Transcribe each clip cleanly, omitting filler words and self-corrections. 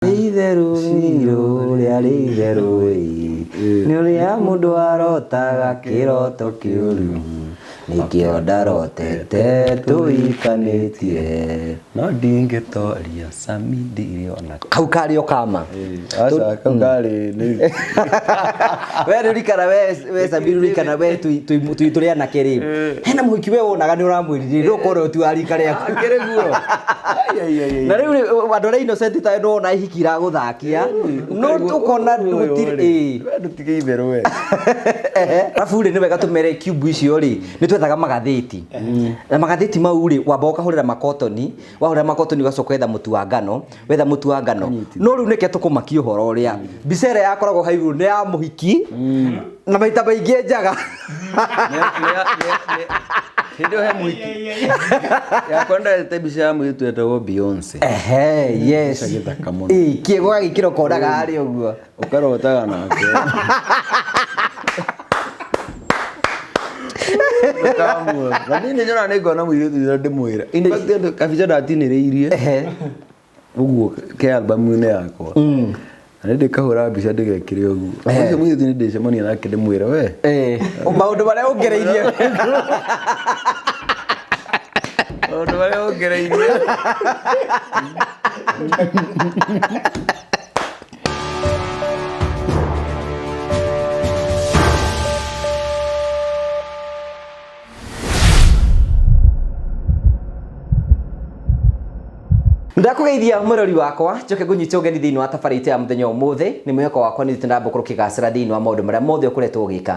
Itherũ rĩrĩa rĩ itherũ ĩ, nĩ ũrĩa mũndũ arotaga kĩroto kĩũru, nĩkĩo ndarotete tũikanĩtie. No ndingĩtoria Sami ndirĩ ona. Kau karĩ o kama. Aca kau karĩ nĩ We rĩrikana we Sami rĩrikana we tũrĩ anake rĩ, hena mũhiki we wonaga nĩ ũramwĩrirĩria rĩu ũkona ũyũ ti wa rika rĩaku. Akĩrĩ guo. Na rĩu rĩ, andũ arĩa innocent ta nĩwona ihiki iragũthakia no ũkona gũtirĩ ĩĩ. We ndũtige itherũ we. Arabu rĩ, nĩ wega tũmere cube icio rĩ, nĩ twethaga magathĩti na magathĩti mau rĩ, wamba ũkahũrĩra makotoni, wahũrĩra makotoni ũgacoka wetha mũtu wa ngano, wetha mũtu wa ngano, no rĩu nĩke tũkũmakia ũhoro ũrĩa mbica ĩrĩa yakoragwo hau igũrũ nĩ ya mũhiki na maita maingĩ njaga. Hĩndĩ ĩyo he mũhiki yakwa ndarete mbica ya mũirĩtu wetagwo Beyonce. Ehe, yes. Mbica gĩthaka mũno. Ĩĩ, kĩego gagĩkĩra ũkonaga harĩa ũguo. Ũkarotaga nake. Ũkamuona. Na niĩ nĩ nyonaga nĩ ngona mũirĩtu ũrĩa ndĩmwĩra. In fact, andũ kabica ndatinĩrĩirie ũguo ke albamu-inĩ yakwa. Na nĩ ndĩkahũra mbica ndĩgekĩre ũguo. Ũcio mũirĩtu nĩ ndĩcemania nake ndĩmwĩre we. Maũndũ marĩa ũngereirie. Maũndũ marĩa ũngereirie. Ndakũgeithia mũrori wakwa, njoke ngũnyite ũgeni thĩinĩ wa tabarĩra itũ ya mũthenya ũmũthĩ. Nĩ mwĩhoko wakwa nĩ thiĩte na mbere ũkĩgacĩra thĩinĩ wa maũndũ marĩa mothe ũkoretwo ũgĩka.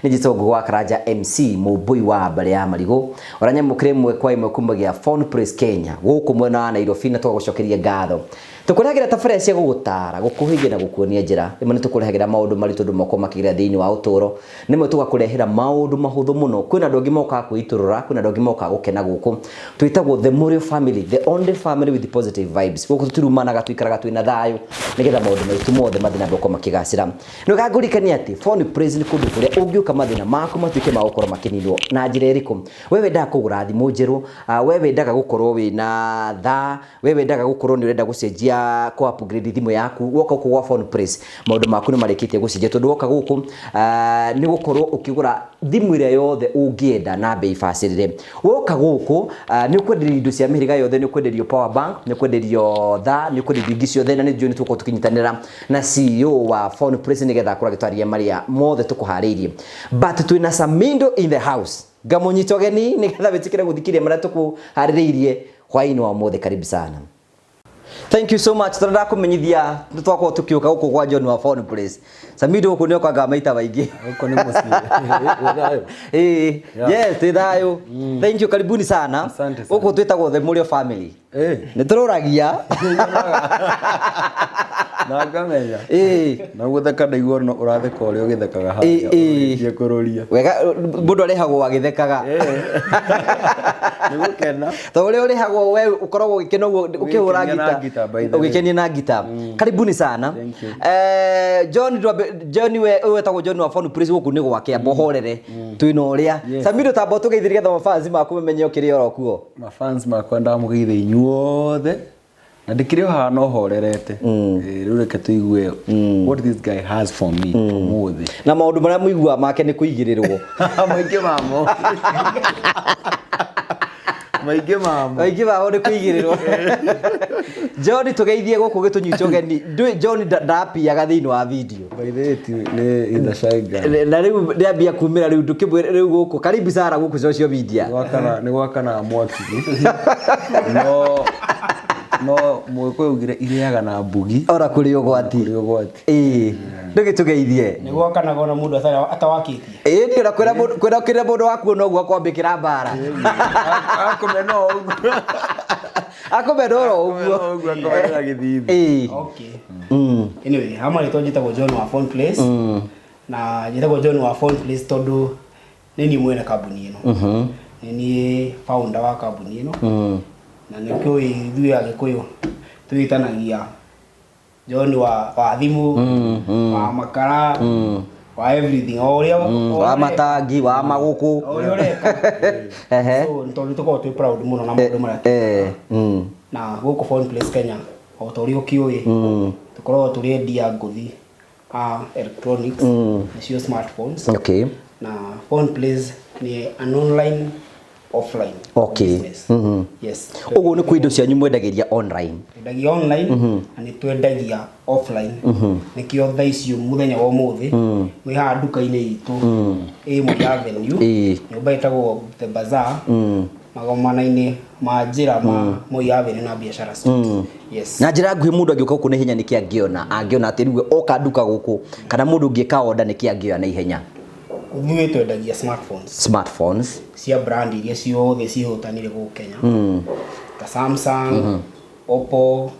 Nĩ njĩtagwo Ngũgĩ wa Karanja MC, mũmbũi wa mbarĩ ya marigũ, ũrĩa nyamũkĩra ĩmwe kwa ĩmwe kumagia Phone Place Kenya gũkũ mwena wa Nairobi, na tũgagũcokeria ngatho. Tũkũrehagĩra tabarĩra cia gũgũtara, gũkũhĩgia na gũkuonia njĩra. Rĩmwe nĩ tũkũrehagĩra maũndũ maritũ andũ makoragwo makĩgerera thĩinĩ wa ũtũũro. Rĩmwe tũgakũrehera maũndũ mahũthũ mũno. Kwĩna andũ angĩ mokaga kwĩitũrũra, kwĩna andũ angĩ mokaga gũkena gũkũ. Twĩtagwo The Mũrĩo Family, the only family with positive vibes. Gũkũ tũtirumanaga, tũikaraga twĩna thayũ nĩgetha maũndũ maitũ mothe mathiĩ na mbere gũkorwo makĩgacĩra. Nĩ wega ngũririkanie atĩ Phone Praise nĩ kũndũ kũrĩa ũngĩũka mathĩna maku matuĩke ma gũkorwo makĩninwo. Na njĩra ĩrĩkũ? We wendaga kũgũra thimũ njerũ, we wendaga gũkorwo wĩna thaa, we wendaga gũkorwo nĩ ũrenda gũcenjia kũ upgrade thimũ yaku, woka gũkũ gwa Phone Praise maũndũ maku nĩ marĩkĩtie gũcenjia, tondũ woka gũkũ nĩ gũkorwo ũkĩgũra thimũ ĩrĩa yothe ũngĩenda na bei bacĩrĩre. Woka gũkũ nĩ ũkwenderio indo cia mĩhĩrĩga yothe, nĩ ũkwenderio power bank, nĩ ũkwenderio thaa, nĩ ũkwenderio ingĩ ciothe, na nĩ njũĩ nĩ tũgũkorwo tũkĩnyitanĩra na CEO wa Phone Praise nĩgetha akorwo agĩtwarĩria marĩa mothe tũkũharĩirie. But twĩna Samindo in the house, ngamũnyita ũgeni nĩgetha wĩtĩkĩre gũthikĩrĩria marĩa tũkũharĩrĩirie hwaĩ-inĩ wa ũmũthĩ. Karibu sana. Thank you so much. Tondũ ndakũmenyithia nĩ twakorwo tũkĩũka gũkũ gwa John wa Phone Place. Samido gũkũ nĩ okanga maita maingĩ. Gũkũ nĩ mũciĩ. Wĩ thayũ? Ĩĩ, yes, twĩ thayũ. Thank you, karibuni sana. Asante sana. Gũkũ twĩtagwo The Mũrĩo Family. Eh. Nĩ tũrũragia. Na ngamenya. Ĩĩ. Na gũtheka ndaigua no ũratheka ũrĩa ũgĩthekaga harĩa. Ĩĩ, ĩĩ. Ũrĩtie kũrũria. Wega mũndũ arĩhagwo agĩthekaga. Nĩ gũkena. Ta ũrĩa ũrĩhagwo we ũkoragwo ũgĩkena ũguo ũkĩhũra Ũgĩkenia na ngita. ngita, by the way. Ũgĩkenia na ngita. Karibuni sana. Thank you. John John we ũyũ wetagwo John wa Phone Praise gũkũ nĩ gwake amba ũhorere. Twĩna ũrĩa. Yes. Samido tamba ũtũgeithie nĩgetha mafans maku mamenye ũkĩrĩ oro kuo. Mafans makwa ndamũgeithia inyuothe na ndĩkĩrĩ o haha no horerete. Rĩu reke tũigue what this guy has for me ũmũthĩ. Na maũndũ marĩa mũiguaga make nĩ kũigĩrĩrwo. Maingĩ mamo. Maingĩ mamo. Maingĩ mamo nĩ kũigĩrĩrwo. John tũgeithie gũkũ gĩtũnyite ũgeni. Ndũĩ John ndapiaga thĩinĩ wa video. By the way, nĩ either shy guy. Na rĩu nĩambia kumĩra rĩu ndũkĩmwĩre rĩu gũkũ. Karibu sana gũkũ social media. Nĩ gwakanaga mwaki. No no mũgĩkũyũ augire irĩaga na mbugi. Ona kũrĩ ũgwati. Kũrĩ ũgwati. Ĩĩ. Ndũgĩtũgeithie. Nĩ gwakanaga ona mũndũ atawakĩtie. Ĩĩ nĩ ona kwĩra mũndũ kwĩra kĩrĩa mũndũ waku noguo akwambĩkĩra mbara. Akũmena o ũguo. Akũmena oro ũguo. Ũguo akũmenera gĩthithi. Ĩĩ. Okay. Anyway, ha marĩtwa njĩtagwo John wa Phone Place. Na njĩtagwo John wa Phone Place tondũ nĩ niĩ mwene kambuni ĩno. Nĩ niĩ founder wa kambuni ĩno. Na nĩkĩo ithuĩ Agĩkũyũ twĩtanagia John wa thimũ, wa makara, wa everything, o ũrĩa o Wa ũrĩa matangi, wa magũkũ. o ũrĩa ũreka. Ehe. So nĩ tondũ tũkoragwo twĩ proud mũno na maũndũ marĩa na gũkũ Phone Place Kenya. O ta ũrĩa ũkĩũĩ, tũkoragwo tũrĩ endia ngũthi a electronics, nĩcio smartphones. Na Phone Place nĩ an online offline business. Yes. Ũguo nĩ kwĩ indo cianyu mwendagĩria online? Twendagia online na nĩ twendagia offline. Nĩkĩo thaa icio mũthenya wa ũmũthĩ mwĩ haha nduka-inĩ itũ ĩ Moi Avenue, nyũmba ĩtagwo The Bazaar, magomana-inĩ ma njĩra ma Moi Avenue na Biashara Street. Yes. Na njĩra nguhĩ, mũndũ angĩũka gũkũ na ihenya nĩkĩ angĩona? Angĩona atĩ rĩu oka nduka gũkũ, kana mũndũ ũngĩka order nĩkĩ angĩoya na ihenya? Ithuĩ twendagia smartphones. Smartphones. Cia brand iria ciothe cihotanire gũkũ Kenya, ta Samsung, Oppo,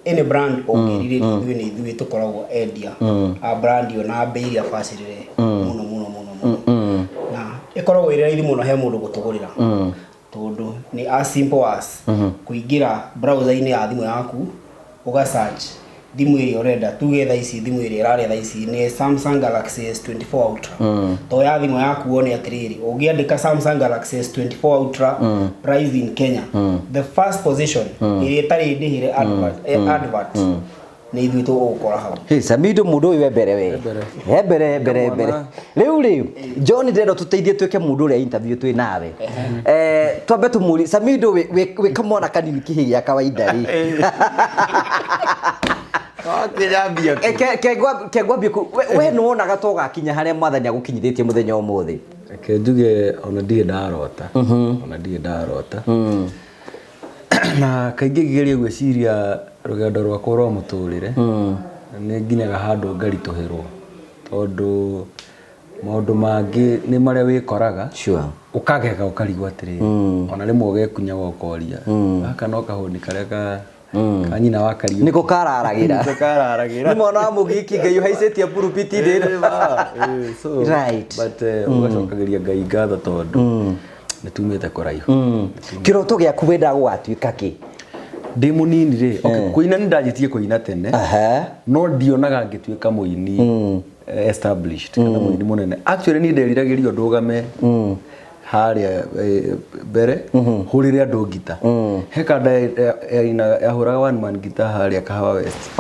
any brand ũngĩrirĩria, ithuĩ nĩ ithuĩ tũkoragwo endia a brand ĩyo na bei iria bacĩrĩre mũno mũno mũno mũno, na ĩkoragwo ĩrĩ raithi mũno he mũndũ gũtũgũrĩra, tondũ nĩ as simple as kũingĩra browser-inĩ ya thimũ yaku, ũga search thimũ ĩrĩa ũrenda. Tuge thaa ici thimũ ĩrĩa ĩrarĩa thaa ici nĩ Samsung Galaxy S24 Ultra. To ya thimũ yaku wone atĩrĩrĩ, ũngĩandĩka Samsung Galaxy S24 Ultra price in Kenya, the first position ĩrĩa ĩtarĩ ndĩhĩre advert, advert nĩ ithuĩ tũgũkora hau. Hey, Samido, mũndũ ũyũ wembere we embere mbere mbere. Rĩu rĩ, John, ndĩrenda tũteithie twĩke mũndũ ũrĩa interview twĩ nawe. Twambe tũmũrie Samido, wĩ kamwana kanini kĩhĩ gĩa kawaida rĩ. Wakĩnyambia. Ke ngwambie we nĩ wonaga to ũgakinya harĩa mwathani agũkinyithĩtie mũthenya ũmũthĩ? Reke njuge ona ndirĩ ndarota, ona ndirĩ ndarota. Na kaingĩ ngĩgeria gwĩciria rũgendo rwakwa rwa mũtũrĩre, nĩ nginyaga handũ ngaritũhĩrwo, tondũ maũndũ mangĩ nĩ marĩa wĩkoraga ũkagega, ũkarigwo atĩrĩrĩ, ona rĩmwe ũgekunyaga ũkoria gaka no kahũni karĩa ka nyina wa Kariũki. Nĩko kararagĩra. Nĩko kararagĩra. Nĩ mwana wa mũgiki Ngai ũhaicĩtie pulpit -inĩ. So, but ũgacokagĩria Ngai ngatho tondũ nĩ tumĩte kũraihu. Kĩroto gĩaku wendaga gũgatuĩka kĩ? Ndĩ mũnini rĩ, okay, kũina nĩ ndanjĩtie kũina tene, no ndionaga ngĩtuĩka mũini established kana mũini mũnene. Actually, niĩ nderiragĩria ndũgame harĩa mbere hũrĩre andũ ngita. He kanda yahũraga one man guitar harĩa Kahawa West,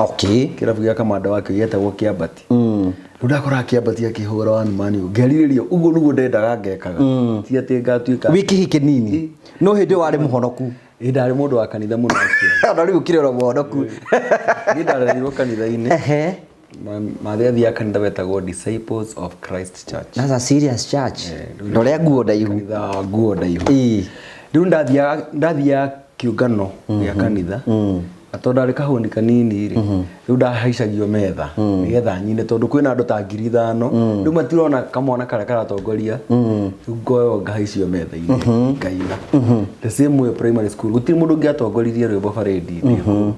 kĩrabu gĩa kamanda wake gĩetagwo Kĩambati. Rĩu ndakoraga Kĩambati akĩhũra one man ũguo, ngerirĩria ũguo nĩguo ndendaga ngekaga, ti atĩ ngatuĩka. Wĩ kĩhĩ kĩnini no hĩndĩ ĩyo warĩ mũhonoku? Ĩ, ndarĩ mũndũ wa kanitha mũno actually. Ona rĩu ũkĩrĩ oro mũhonoku? Niĩ ndarereirwo kanitha-inĩ. Mathe athiaga kanitha wetagwo Disciples of Christ Church. That's a serious church. Ndorĩa nguo ndaihu. Kanitha wa nguo ndaihu. Rĩu ndathiaga kĩũngano gĩa kanitha, na tondũ ndarĩ kahũni kanini rĩ, rĩu ndahaicagio metha nĩgetha nyine, tondũ kwĩna andũ ta 5,000, rĩu matirona kamwana karĩa karatongoria. Rĩu ngoywo ngahaicio metha-inĩ ngaina. The same way primary school, gũtirĩ mũndũ ũngĩatongoririe rwĩmbo barĩndi-inĩ.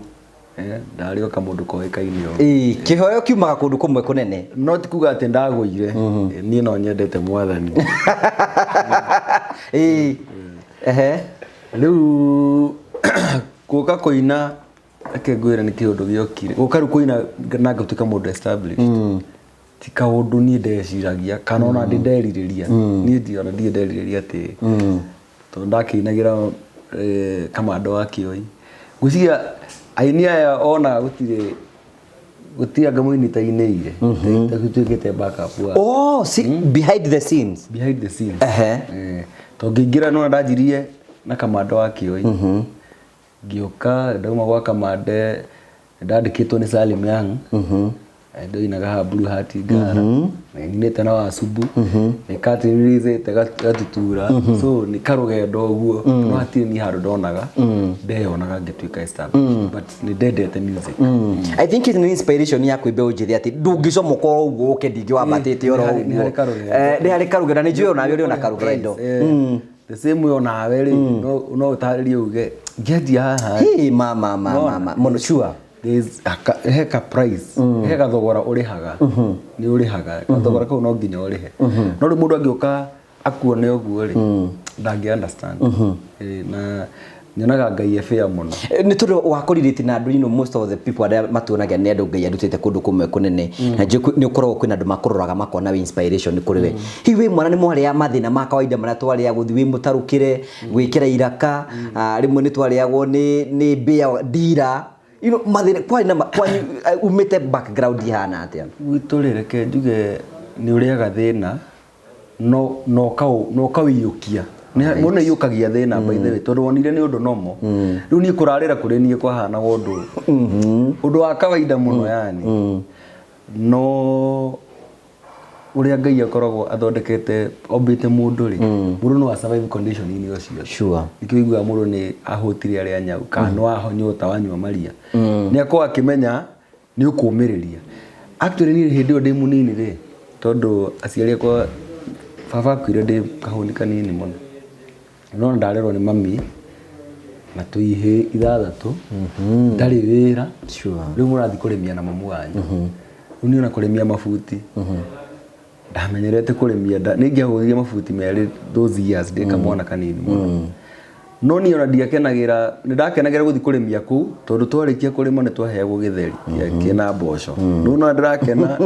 Ndarĩ o kamũndũ koĩkaine o. Ĩĩ, kĩheo kiumaga kũndũ kũmwe kũnene. No ti kuga atĩ ndagũire. Niĩ no nyendete mwathani. Ĩĩ ehe Rĩu gũka kũina, reke ngwĩre nĩ kĩũndũ gĩokire gũka rĩu kũina na ngatuĩka mũndũ established, ti kaũndũ niĩ ndeciragia kana ona ndĩ nderirĩria. Niĩ ona ndirĩ nderirĩria atĩ, tondũ ndakĩinagĩra kamando wa kĩoi. Ngwĩciria aini aya ona gũtirĩ anga mũini tainĩire tuĩkĩte backup wa Oh, see, behind the scenes. Behind the scenes. Tondũ ngĩingĩra nona ndanjirie na kamando wa kĩoi, ngĩũka ndauma gwa kamande ndandĩkĩtwo nĩ Salim Young. Ndoinaga haha Blue Heart Ngara ninĩte na Wasubu nĩ katiririthĩte gatutura, so nĩ karũgendo ũguo, no hatirĩ niĩ handũ ndonaga ndeyonaga ngĩtuĩka established, but nĩ ndendete music. I think it's an inspiration ya kwĩ mbeũ njĩthĩ atĩ ndũngĩcomoka oro ũguo ũke ndingĩ wambatĩte oro Nĩ ũguo. harĩ karũgendo. Nĩ harĩ karũgendo, na nĩ njũĩ onawe ũrĩ ona karũgendo. The same way onawe rĩ, no ũtarĩrie uge ngĩanjia haha. Hey, ma ma ma ma mũno, sure. There's he ka price, he gathogora ũrĩhaga, nĩ ũrĩhaga gathogora kau, no nginya ũrĩhe. No rĩu mũndũ angĩũka akuone ũguo rĩ, ndangĩ understand. Na nyonaga Ngai e fair mũno. Nĩ tondũ wa kũrirĩti na andũ, most of the people arĩa matuonaga nĩ andũ Ngai arutĩte kũndũ kũmwe kũnene, na njũĩ nĩ ũkoragwo kwĩna andũ makũroraga makona wĩ inspiration kũrĩ we. Hihi wĩ mwana nĩ mwarĩaga mathĩna ma kawaida marĩa twarĩa, gũthiĩ wĩ mũtarũkĩre, gwĩkĩra iraka, rĩmwe nĩ twarĩagwo nĩ mbĩa ndira? You know mathĩna kwarĩ na kwanyu umĩte background ihana atĩa? Gwitũ rĩ, reke njuge nĩ ũrĩaga thĩna no no no ũkawĩiyũkia. Mũndũ nĩ aiyũkagia thĩna, by the way, tondũ wonire nĩ ũndũ normal. Rĩu niĩ kũrarĩra kũrĩ niĩ kwahanaga ũndũ wa kawaida mũno yani. No ũrĩa Ngai akoragwo athondekete ombĩte mũndũ rĩ, mũndũ no a survive condition inĩ o ciothe. Nĩkĩo ũiguaga mũndũ nĩ ahũtire arĩa nyau kana nĩ wahonyota wanyua maria, nĩ akoragwo akĩmenya nĩ ũkũmĩrĩria. Actually niĩ hĩndĩ ĩyo ndĩ mũnini rĩ, tondũ aciari akwa, baba akuire ndĩ kahũni kanini mũno, no ndarerwo nĩ mami na twĩ ihĩĩ ithathatũ, ndarĩ wĩra. Rĩu mũrathiĩ kũrĩmia na mamu wanyu. Rĩu niĩ ona kũrĩmia mabuti ndamenyerete kũrĩmia, nĩ ingĩahũrire mabuti merĩ those years ndĩ kamwana kanini mũno. No niĩ ona ndiakenagĩra, nĩ ndakenagĩra gũthiĩ kũrĩmia kũu, tondũ twarĩkia kũrĩma nĩ twaheagwo gĩtheri kĩna mboco. Rĩu no ndĩrakena.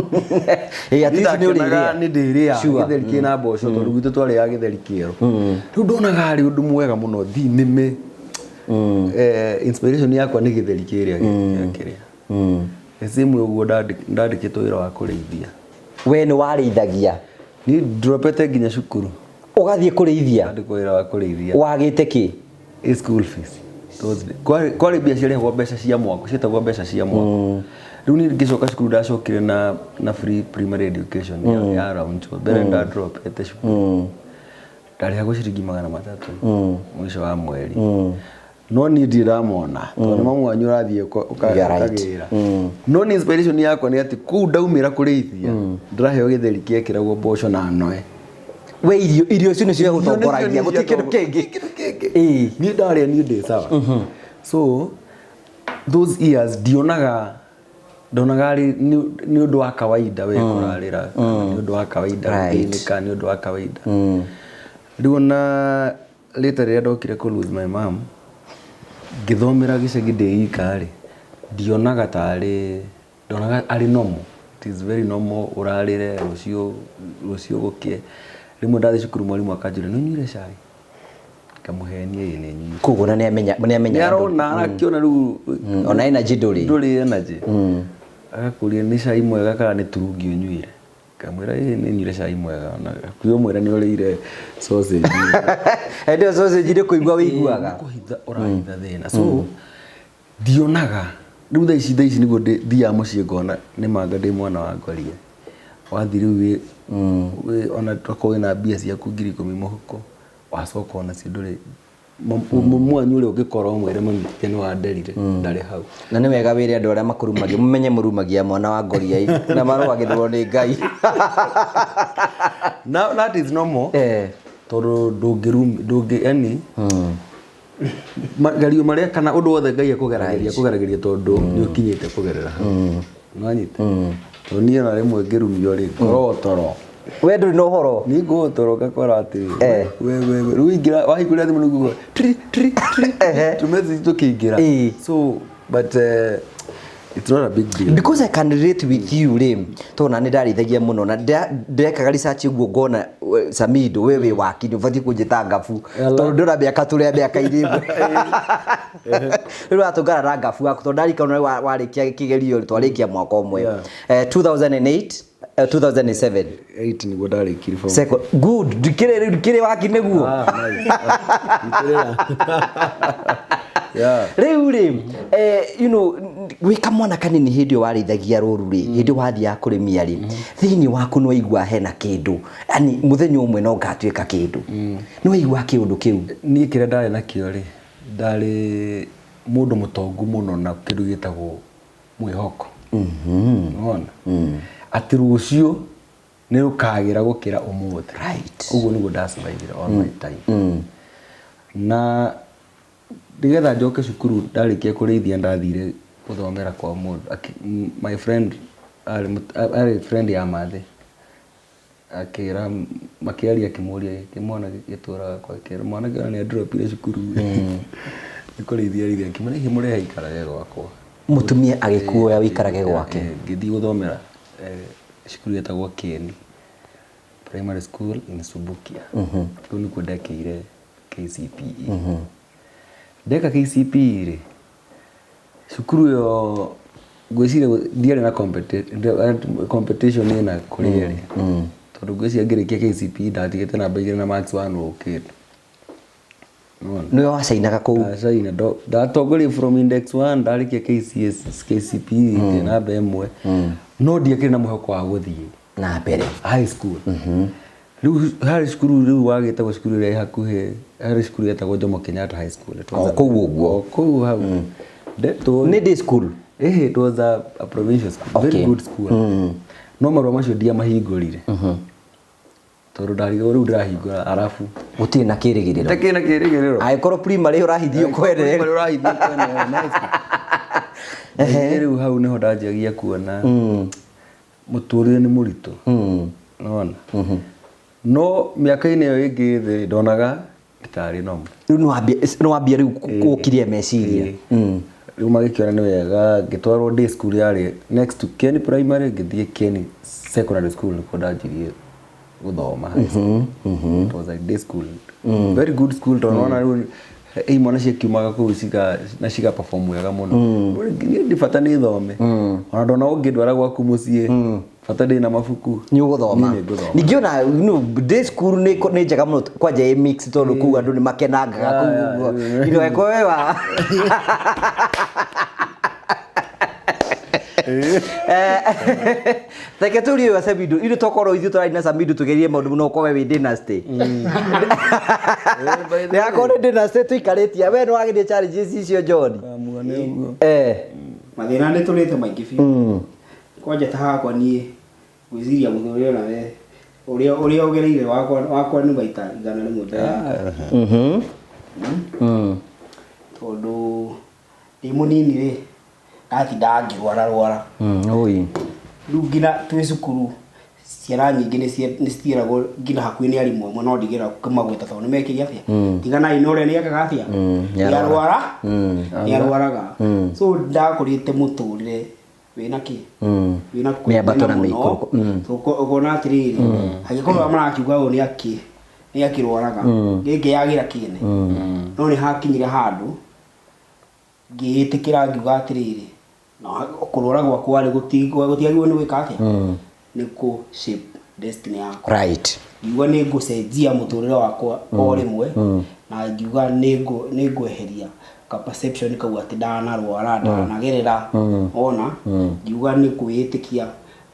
Ĩ, at least nĩ ũrĩrĩa. Nĩ ndĩrĩa gĩtheri kĩna mboco, tondũ gwitũ twarĩaga gĩtheri kĩerũ. Rĩu ndonaga arĩ ũndũ mwega mũno thiĩ nĩme. Inspiration yakwa nĩ gĩtheri kĩrĩa kĩrĩa. Same ũguo ndandĩkĩtwo wĩra wa kũrĩithia. We nĩ warĩithagia? Niĩ ndropete nginya cukuru. Ũgathiĩ kũrĩithia? Ndandĩkwo wĩra wa kũrĩithia. Wagĩte kĩ? Ĩ school fees. Kwarĩ mbia ciarĩhagwo, mbeca cia mwako, ciĩtagwo mbeca cia mwako. Rĩu niĩ ngĩcoka cukuru ndacokire na free primary education ya round. Mbere nda dropete cukuru. Ndarĩhagwo ciringi 300 mũico wa mweri. No niĩ ndirĩ ndamona, tondũ nĩ mamu wanyu ũrathiĩ ũkagĩra. No nĩ inspiration yakwa nĩ atĩ kũu ndaumĩra kũrĩithia ndĩraheo gĩtheri kĩekĩragwo mboco na noe. We irio icio nĩcio gũtongoragia, gũtirĩ kĩndũ kĩngĩ. Ĩĩ. Niĩ ndarĩa niĩ ndĩ sawa. So those years ndionaga, ndonaga arĩ nĩ ũndũ wa kawaida we kũrarĩra, nĩ ũndũ wa kawaida gũthĩnĩka, nĩ ũndũ wa kawaida. Rĩu ona later rĩrĩa ndokire kũ lose my mom, ngĩthomera gĩcagi ndĩ ika rĩ, ndionaga tarĩ, ndonaga arĩ normal. It is very normal ũrarĩre rũciũ gũkĩe. Rĩmwe ndathiĩ cukuru mwarimũ akanjũria, nĩ ũnyuire cai? Ngamũhenia, ĩĩ nĩ nyuire. Koguo na nĩamenya nĩamenya. Nĩ arona, arakĩona rĩu. Ona energy ndũrĩ. Ndũrĩ energy. Agakũria nĩ cai mwega kana nĩ turungi ũnyuire. Ngamwĩra ĩĩ nĩ nyuire cai mwega, ona hakuhĩ ũmwĩre nĩ ũrĩire sausage. Hĩndĩ ĩyo sausage nĩ kũigua wĩiguaga. Nĩ kũhitha ũrahitha thĩna. So ndionaga rĩu thaa ici nĩguo thiaga mũciĩ ngona nĩ manga ndĩ mwana wa ngoria. Wathiĩ rĩu wĩ ona tokorwo wĩna mbia ciaku 10,000 mũhuko, wacoka ona cio ndũrĩ. Mamu wanyu ũrĩa ũngĩkorwo ũmwĩre mami nĩ wanderire ndarĩ hau. Na nĩ wega wĩre andũ arĩa makũrumagia mũmenye mũrumagia mwana wa ngoria na marũagĩrĩrwo nĩ Ngai. Now that is normal. Tondũ ndũngĩ yani magerio marĩa kana ũndũ wothe Ngai akũgeragĩria akũgeragĩria tondũ nĩ ũkinyĩte kũgerera hau. Nĩwanyita? Tondũ niĩ ona rĩmwe ngĩrumio rĩ, ngoragwo toro. We ndũrĩ na ũhoro. Niĩ ngoragwo toro ngakora atĩ we rĩu ingĩra wahingũrĩra thimũ nĩguo tri tri tri tũmessage tũkĩingĩra. So but it's not a big deal. Because I can relate with you rĩ, tondũ na nĩ ndarĩithagia mũno na ndekaga research ũguo ngona Samido we wĩ waki nĩ ũbatiĩ kũnjĩta ngabu tondũ ndĩrona mĩaka tũrĩa mĩaka irĩ ĩmwe. Rĩu ũratũngana na ngabu waku tondũ ndarikana warĩkia kĩgerio twarĩkia mwaka ũmwe. 2008, 2007. 8 nĩguo ndarĩkirie form. Second. Good. Ndikĩrĩ rĩu ndikĩrĩ waki nĩguo. Ah, nice. Yeah. Rĩu rĩ, you know, wĩ kamwana kanini hĩndĩ ĩyo warĩithagia rũru rĩ, hĩndĩ ĩyo wathiaga kũrĩmia rĩ, thĩinĩ waku nĩ waigua hena kĩndũ, yani mũthenya ũmwe no ngatuĩka kĩndũ, nĩ waigua kĩũndũ kĩu? Niĩ kĩrĩa ndarĩ nakĩo rĩ, ndarĩ mũndũ mũtongu mũno na kĩndũ gĩtagwo mwĩhoko. Nĩwona? Atĩ rũciũ nĩ rũkagĩra gũkĩra ũmũthĩ. Ũguo nĩguo ndasurvivire all my time. Na nĩgetha njoke cukuru ndarĩkia kũrĩithia ndathire gũthomera kwa mũndũ. My friend arĩ friend ya mathe. Akĩra makĩaria akĩmũria kĩmwana gĩtũraga gwake. Mwanake ona nĩ andropire cukuru. Nĩ kũrĩithia rĩithia akĩmwĩra hihi mũrehe aikarage gwakwa. Mũtumia agĩkuoya ũikarage gwake. Ngĩthiĩ gũthomera cukuru yetagwo Kieni Primary School in Subukia. Kũu nĩkuo ndekĩire KCPE. Ndeka KCPE rĩ, Cukuru ĩyo ngwĩciria ndiarĩ na competition ĩna kũrĩa ĩrĩ, tondũ ngwĩciria ngĩrĩkia KCPE ndatigĩte namba 2 na marks 1 ũkĩte. Nĩwe wacainaga kũu? Ndacaina, ndatongoria from index 1, ndarĩkia KCS, KCPE ndĩ namba 1, no ndiakĩrĩ na mwĩhoko wa gũthiĩ na mbere high school. Rĩu harĩ cukuru rĩu wagĩtagwo cukuru ĩrĩa ĩ hakuhĩ, harĩ cukuru yetagwo Jomo Kenyatta High School. It was O kũu ũguo? O kũu hau ndetwo. Nĩ day school? Ĩhĩ, it was a provincial school, very good school, no marũa macio ndiamahingũrire tondũ ndarigagwo rĩu ndĩrahingũra arabu Gũtirĩ na kĩrĩgĩrĩro. Itakĩrĩ na kĩrĩgĩrĩro. Angĩkorwo primary ũrahithio kwene. Primary ũrahithio kwene, nice. Ningĩ rĩu hau nĩho ndanjagia kuona mũtũrĩre nĩ mũritũ, nona no mĩaka-inĩ ĩyo ĩngĩ thĩ ndonaga tarĩ normal. Rĩu nĩwambia rĩu gũkiria meciria. Rĩu magĩkĩona nĩ wega ngĩtwarwo day school yarĩ next to Kieni Primary, ngĩthiĩ Kieni Secondary School, nĩkuo ndanjirie gũthoma high school. It was a day school, very good school, tondũ nona rĩu imwana ciakiumaga kũu na ciga perform wega mũno. Niĩ ndi bata nĩ thome, ona ndona ũngĩndwara gwaku mũciĩ, bata ndĩ na mabuku. Nĩ ũgũthoma. Niĩ nĩ ngũthoma. Ningĩ ona day school nĩ njega mũno kwanja ĩ mix, tondũ kũu andũ nĩ makenangaga kũu ũguo ino we wa. Reke tũrie wa Samido, ithuĩ tokorwo ithuĩ tũrarĩ na Samido tũgerie maũndũ mũno, ũkorwo wĩ dynasty. Nĩ akorwo nĩ dynasty tũikarĩtie, we nĩ wageria challenges icio, John? Kamua nĩ ũguo. Mathĩna nĩ tũrĩte maingĩ biũ, kwanja ta hakwa niĩ ngwĩciria mũthuri ona we ũrĩa ũgereire wakwa nĩ maita 100 mbere yakwa. Tondũ ndĩ mũnini rĩ, ndatindaga ngĩrwara rwara. Oi. Rĩu nginya twĩ cukuru ciana nyingĩ nĩ citiĩragwo nginya hakuhĩ nĩ arimũ amwe, no ndigĩra kũmagweta tondũ nĩ mekire atĩa, tiganai na ũrĩa nĩekaga atĩa, nĩarwara, nĩarwaraga. So ndakũrĩte mũtũrĩre wĩna kĩ, wĩna Mĩambato na kwĩmena mũno. mĩikũrũko. So, ũkona atĩrĩrĩ, angĩkorwo arĩa marakiuga ũũ nĩ akĩrwaraga, ngĩngĩyagĩra kĩene. No nĩ hakinyire handũ ngĩĩtĩkĩra, ngiuga atĩrĩrĩ, no kũrwara gwakwa rĩ, gũtiagĩrĩirwo nĩ gwĩka atĩa, nĩ kũ shape destiny yakwa. Ngiuga nĩ ngũcenjia mũtũrĩre wakwa o rĩmwe, na ngiuga nĩ ngweheria ka perception kau atĩ ndanarwara, ndanagerera ona. Ngiuga nĩ kwĩĩtĩkia,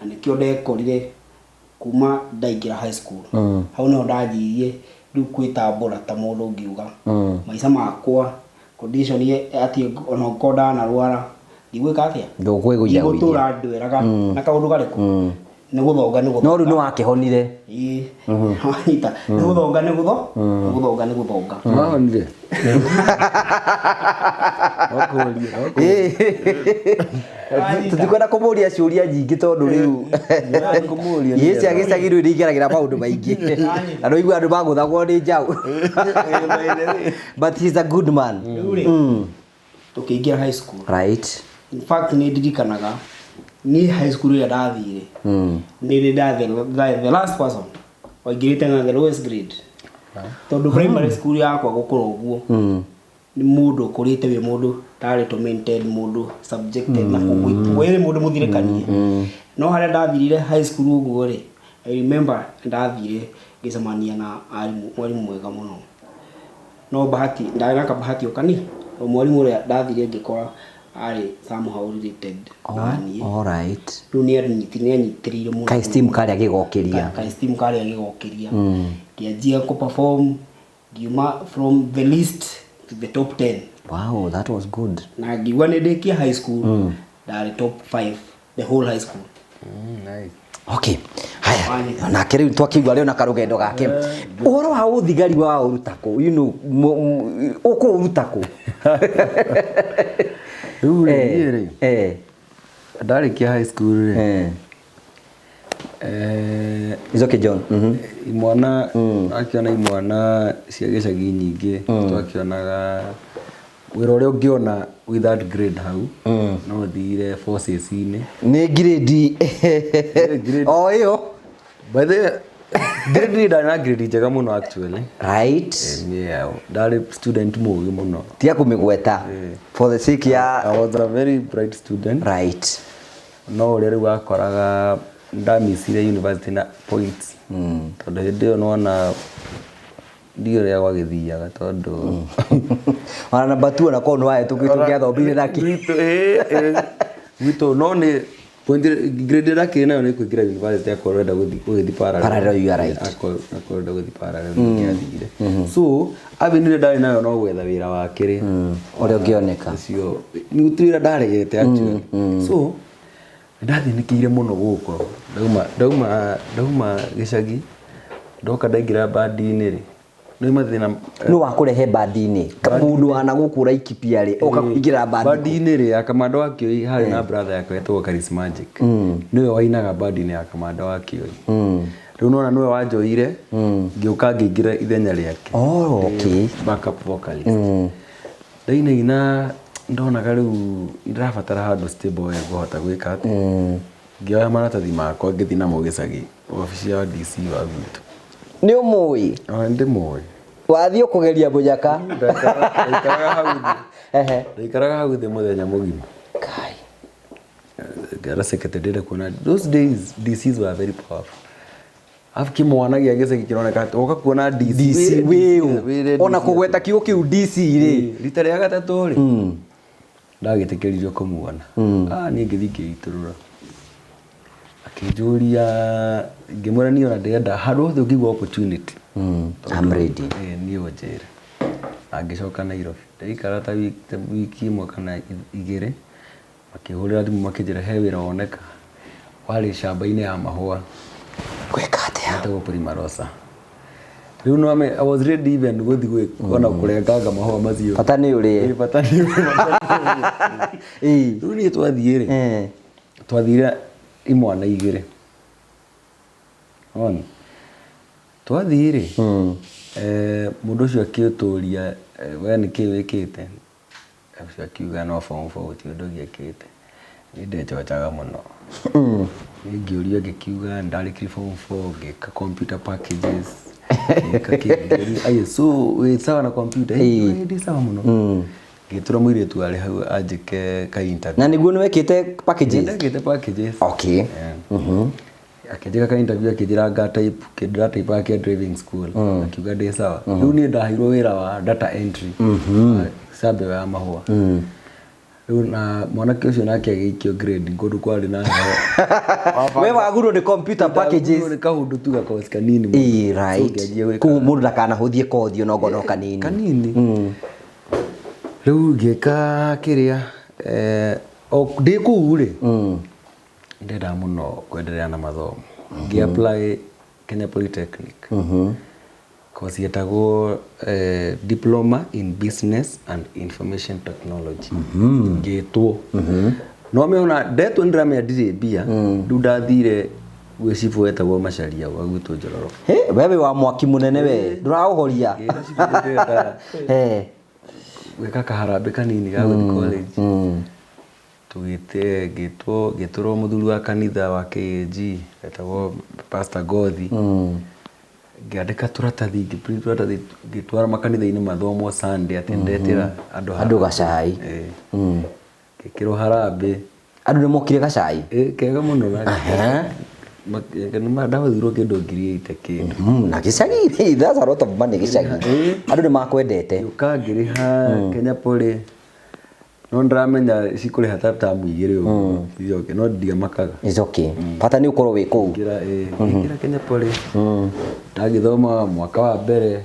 na nĩkĩo ndekorire kuma ndaingĩra high school, hau nĩho ndanjirie rĩu kwĩtambũra ta mũndũ. Ngiuga maica makwa condition atĩ ona ũkorwo ndanarwara, ndigwĩka atĩa? Ndũkwĩgũithia. Ndigũtũra ndweraga na kaũndũ karĩkũ, nĩ gũthonga, nĩ No gũthonga. rĩu nĩ wakĩhonire? Ĩĩ, wanyita, nĩ gũthonga, nĩ gũthonga, nĩ gũthonga. Wahonire? Wakũria, wakũria. Tũtikwenda kũmũria ciũria nyingĩ tondũ rĩu Kũmũria ĩ cia gĩcagi rĩu nĩ igeragĩra maũndũ maingĩ na nĩ ũigua andũ magũthagwo nĩ njaũ, but he's a good man. Rĩu rĩ, tũkĩingĩra high school. In fact, nĩ ndirikanaga niĩ high school ĩrĩa ndathire, nĩ nĩ the last person waingĩrĩte na the lowest grade, tondũ primary school yakwa gũkũra ũguo nĩ mũndũ ũkũrĩte wĩ mũndũ tarĩ tormented, mũndũ subjected na wĩ mũndũ mũthirĩkanie. No harĩa ndathirire high school ũguo rĩ, I remember ndathire ngĩcemania na arimũ, mwarimũ mwega mũno, no bahati ndarĩ na kabahati o kani o mwarimũ ũrĩa ndathire ngĩkora arĩ somehow related na niĩ. Rĩu nĩ anyitĩrĩire mũno. Ka esteem karĩa gĩgokĩria. Ka esteem karĩa gĩgokĩria, ngĩanjia kũ perform, ngiuma from the list to the top 10. Wow, that was good. Na ngiuga nĩ ndĩkia high school ndarĩ top 5 the whole high school. Nice. Okay, haya, nake rĩu twakĩigua rĩo na karũgendo gake, ũhoro wa ũthigari wa ũruta kũ, ũkũũruta kũ? Rĩu rĩ, niĩ rĩ, ndarĩkia high school rĩ, It's okay, John. Imwana akĩona imwana cia gĩcagi nyingĩ, twakĩonaga wĩra ũrĩa ũngĩona with that grade hau no ũthire forces-inĩ. Nĩ grade grade. o ĩyo? By the way, Grade ndarĩ na grade njega mũno actually. Right. Yeah, ndarĩ student mũgĩ mũno. Tiga kũmĩgweta for the sake ya I was a very bright student. Right. No ũrĩa rĩu wakoraga ndamicire university na points, tondũ hĩndĩ ĩyo nĩwona ndiũ ũrĩa gwagĩthiaga tondũ Ona namba 2 ona korwo nĩ wahĩtũkĩte ũngĩathomire naki. Gwitũ, ĩ, gwitũ no nĩ point grade ĩrĩa ndakĩrĩ nayo nĩ kũingĩra university akorwo ũrenda gũgĩthiĩ parallel. Parallel, you are right. Akorwo ũrenda gũthiĩ parallel nĩngĩathire. So avenue ĩrĩa ndarĩ nayo no gwetha wĩra wa kĩrĩa ũrĩa ũngĩoneka. Ũcio nĩ gũtirĩ wĩra ndaregete actually. So nĩndathĩnĩkĩire mũno gũkũ ndauma gĩcagi ndoka ndaingĩra bandi-inĩ rĩ nĩ mathĩna. Nĩ wakũrehe bandi-inĩ mũndũ wana gũkũ Laikipia rĩ oka kũingĩra bandi? Bandi-inĩ rĩ ya Kamanda wa Kĩoi harĩ na brother yakwa etagwo Charismagic, nĩwe wainaga bandi-inĩ ya Kamanda wa Kĩoi. Rĩu nona nĩwe wanjoire ngĩũka ngĩingĩra ithenya rĩake. Oh, okay. Backup vocalist. Ndainaina ndonaga rĩu ndĩrabatara handũ stable we ngũhota gwĩka atĩ ngĩoya maratathi makwa ngĩthiĩ namo gĩcagi wabici ya DC wa gwitũ. Nĩ ũmũĩ? Ona ndĩmũĩ. Wathiĩ ũkũgeria mũnyaka. Ndaikaraga hau thĩ. Ehe. Ndaikaraga hau thĩ mũthenya mũgima. Kai. Ngera secretary ndĩrenda kuona. Those days DCs were very powerful. Alafu kĩmwana gĩa gĩcagi kĩroneka atĩ woka kuona DC. DC wĩre wĩũ ona DC. Kũgweta kiugo kĩu DC rĩ. Rita rĩa gatatũ rĩ ndagĩtĩkĩririo kũmuona. Ah, niĩ ngĩthiĩ ngĩitũrũra akĩnjũria ngĩmwĩra niĩ ona ndĩrenda handũ hothe ũngĩigua opportunity. I'm ready. Niĩ ũnjĩre. Na ngĩcoka Nairobi ndaikara ta wiki ĩmwe kana igĩrĩ makĩhũrĩra thimũ makĩnjĩra he wĩra woneka warĩ camba-inĩ ya mahũa. Gwĩka atĩa? Etagwo Primarosa. Rĩu no I was ready even gũthiĩ ona kũrenganga mahũa macio. Bata nĩ ũrĩe. Ĩ, bata nĩ ũrĩe. Rĩu niĩ twathiĩ rĩ twathire imwana igĩrĩ ona twathiĩ rĩ mũndũ ũcio akĩtũria, "We nĩ kĩ wĩkĩte?" Ũcio akiuga no form four, gũtirĩ ũndũ ũngĩ ekĩte. Niĩ ndenjojaga mũno. Niĩ ngĩũrio ngĩkiuga ndarĩkirie form four ngĩka computer packages ngĩka kĩ. Ngĩũrio, "Aye, so wĩ sawa na computer?" "Ĩ, ndĩ sawa mũno." Ngĩtũra mũirĩtu arĩ hau anjĩke ka interview. Na nĩguo nĩ wekĩte packages? Ndekĩte packages. Okay. Yeah. Akĩnjĩka ka interview akĩnjĩra nga type kĩndũ type kĩa driving school akiuga ndĩ sawa. Rĩu niĩ ndaheirwo wĩra wa data entry camba ĩyo ya mahũa. Rĩu na mwanake ũcio nake agĩikio grade kũndũ kwarĩ na heho. We wagurwo nĩ computer packages. Nĩ kaũndũ tu gakoci kanini mũno. Ĩ, So right. ngĩanjia gwĩka Koguo mũndũ ndakanahũthie kothi ona okorwo no kanini. Kanini. Rĩu ngĩka kĩrĩa o ndĩ kũu rĩ ndendaga mũno kwendelea na mathomo ngĩ apply Kenya Polytechnic course yetagwo Diploma in Business and Information Technology. Ngĩtwo no meona ndetwo nĩndĩramenya ndirĩ mbia. Rĩu ndathire gwĩ cibũ wetagwo Macharia wa gwitũ Njororo. He, we wĩ wa mwaki mũnene we ndũraũhoria. Ngĩra cibũ ndĩrenda gwĩka kaharambĩ kanini ga gũthiĩ college. Tũgĩte ngĩtwo ngĩtũrwo mũthuri wa kanitha wa KAG etagwo Pastor Gothi. Ngĩandĩka tũratathi ngĩ-print tũratathi ngĩtwara makanitha-inĩ mathomwo Sunday atĩ ndetĩra andũ Andũ gacai. Ngĩkĩrwo harambĩ. Andũ nĩ mokire gacai? Ĩ, kega mũno na ndahũthirwo kĩndũ 80,000 kĩndũ. Na gĩcagi that's a lot of money gĩcagi. Andũ nĩ makwendete. Ngĩũka ngĩrĩha Kenya Poly no ndĩramenya cikũrĩha ta tamu igĩrĩ ũguo icoke no ndiamakaga. It's okay, bata nĩ ũkorwo wĩ kũu. Ngĩra ngĩra Kenya Poly ndagĩthoma mwaka wa mbere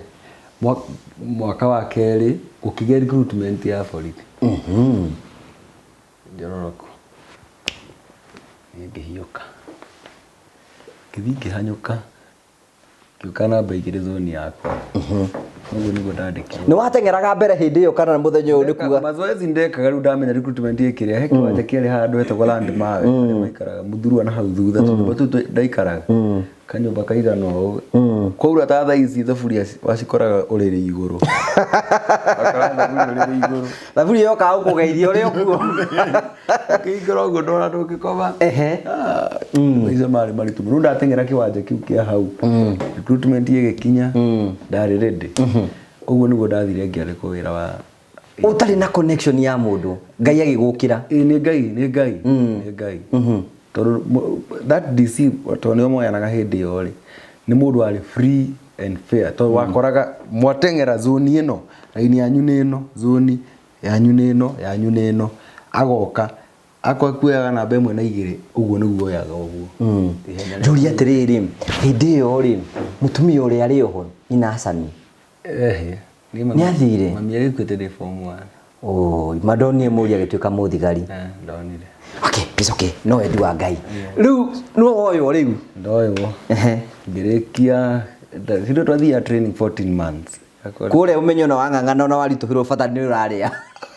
mwaka wa kerĩ gũkĩgĩa recruitment ya borithi Njororoko. Niĩ ngĩhiũka ngĩthiĩ ngĩhanyũka ngĩũka namba igĩrĩ zone yakwa ũguo nĩguo ndandĩkirwo. Nĩ wateng'eraga mbere hĩndĩ ĩyo kana mũthenya ũyũ nĩ kuga? Mazoezi ndekaga. Rĩu ndamenya recruitment ĩkĩrĩa he kĩwanja kĩarĩ handũ hetagwo Land Mawe harĩa maikaraga mũthurwa na hau thutha tũnyũmba tũu ndaikaraga. Kanyũmba kaigana ũũ. Kwaura ta thaa ici thaburia wacikoraga ũrĩrĩ igũrũ. Wakora thaburia ũrĩrĩ igũrũ. Thaburia yokaga gũkũgeithia ũrĩ o kuo. Ũkĩingĩra ũguo ndona ndũngĩkoma. Ehe. Ah, maica marĩ maritũ mũno. Rĩu ndateng'era kĩwanja kĩu kĩa hau. Recruitment ĩgĩkinya, ndarĩ ready. Ũguo nĩguo ndathire ngĩandĩkwo wĩra wa Ũtarĩ na connection ya mũndũ, Ngai agĩgũkĩra. Ĩĩ nĩ Ngai, nĩ Ngai, nĩ Ngai. Tondũ that DC tondũ nĩo moyanaga hĩndĩ ĩyo rĩ, nĩ mũndũ warĩ free and fair. Tondũ wakoraga mwateng'era zone ĩno, raini yanyu nĩ ĩno, zone yanyu nĩ ĩno, yanyu nĩ ĩno, agoka akorwo kuoyaga namba ĩmwe na igĩrĩ, ũguo nĩguo oyaga ũguo. Ihenya rĩa Njũria atĩrĩrĩ, hĩndĩ ĩyo rĩ, mũtumia ũrĩa arĩ oho, nyina Acami, Ehe. Niĩ mami- Nĩ athire? Mami agĩkuĩte ndĩ form one. Oi, ma ndonire mũriũ agĩtuĩka mũthigari. Eh, ndonire. Okay, it's okay. No wendi wa Ngai. Rĩu no woywo rĩu. Ndoywo. Ehe. Ngĩrĩkia hĩndĩ twathiaga training 14 months. Kũrĩa ũmenyo na wang'ang'ana na waritũhĩrwo bata nĩ ũrarĩa.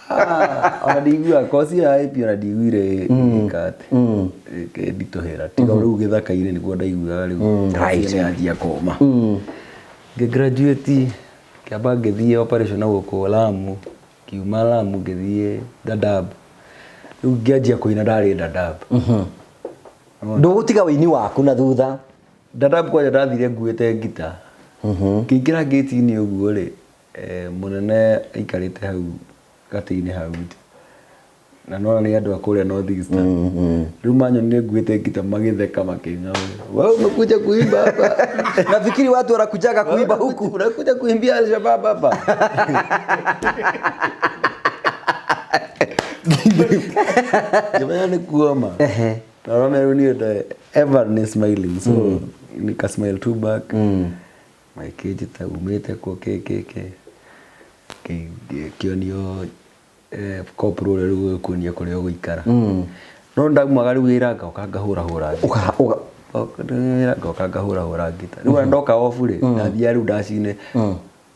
Ah, ona ndiguaga kosi ya IP ona ndiguire ĩka atĩ ĩnditũhĩra tiga rĩu gĩthaka-inĩ nĩguo ndaiguaga rĩu right. nĩ yanjia kũma. Ngĩ graduate ngĩamba ngĩthiĩ operation na gũkũ Lamu, ngiuma Lamu ngĩthiĩ Dadaab. Rĩu ngĩanjia kũina ndarĩ Dadaab. Ndũgũtiga wĩini waku na thutha. Dadaab kwanja ndathire nguĩte ngita. Ngĩingĩra ngĩti-inĩ ũguo rĩ, mũnene aikarĩte hau gatĩ-inĩ hau na nona nĩ andũ a kũrĩa North Eastern. Rĩu manyonire nguĩte ngita magĩtheka makĩng'aũra. Wewe umekuja kuimba hapa. Nafikiri watu wanakujaga kuimba huku. Unakuja kuimbia Al-Shabaab hapa. Ngĩmenya nĩ kuoma. Ehe. Na ũrona rĩu niĩ nda ever nĩ smiling so nika smile too back. Magĩkĩnjĩta umĩte kũ kĩ kĩ kĩ. Kĩonio corporal ũrĩa rĩu ũgũkuonia kũrĩa ũgũikara. No ndaumaga rĩu wĩra ngoka ngahũrahũra ngita. Ũka ũka Wĩra ngoka ngahũrahũra ngita. Rĩu ona ndoka off rĩ, ndathiaga rĩu ndacinĩ.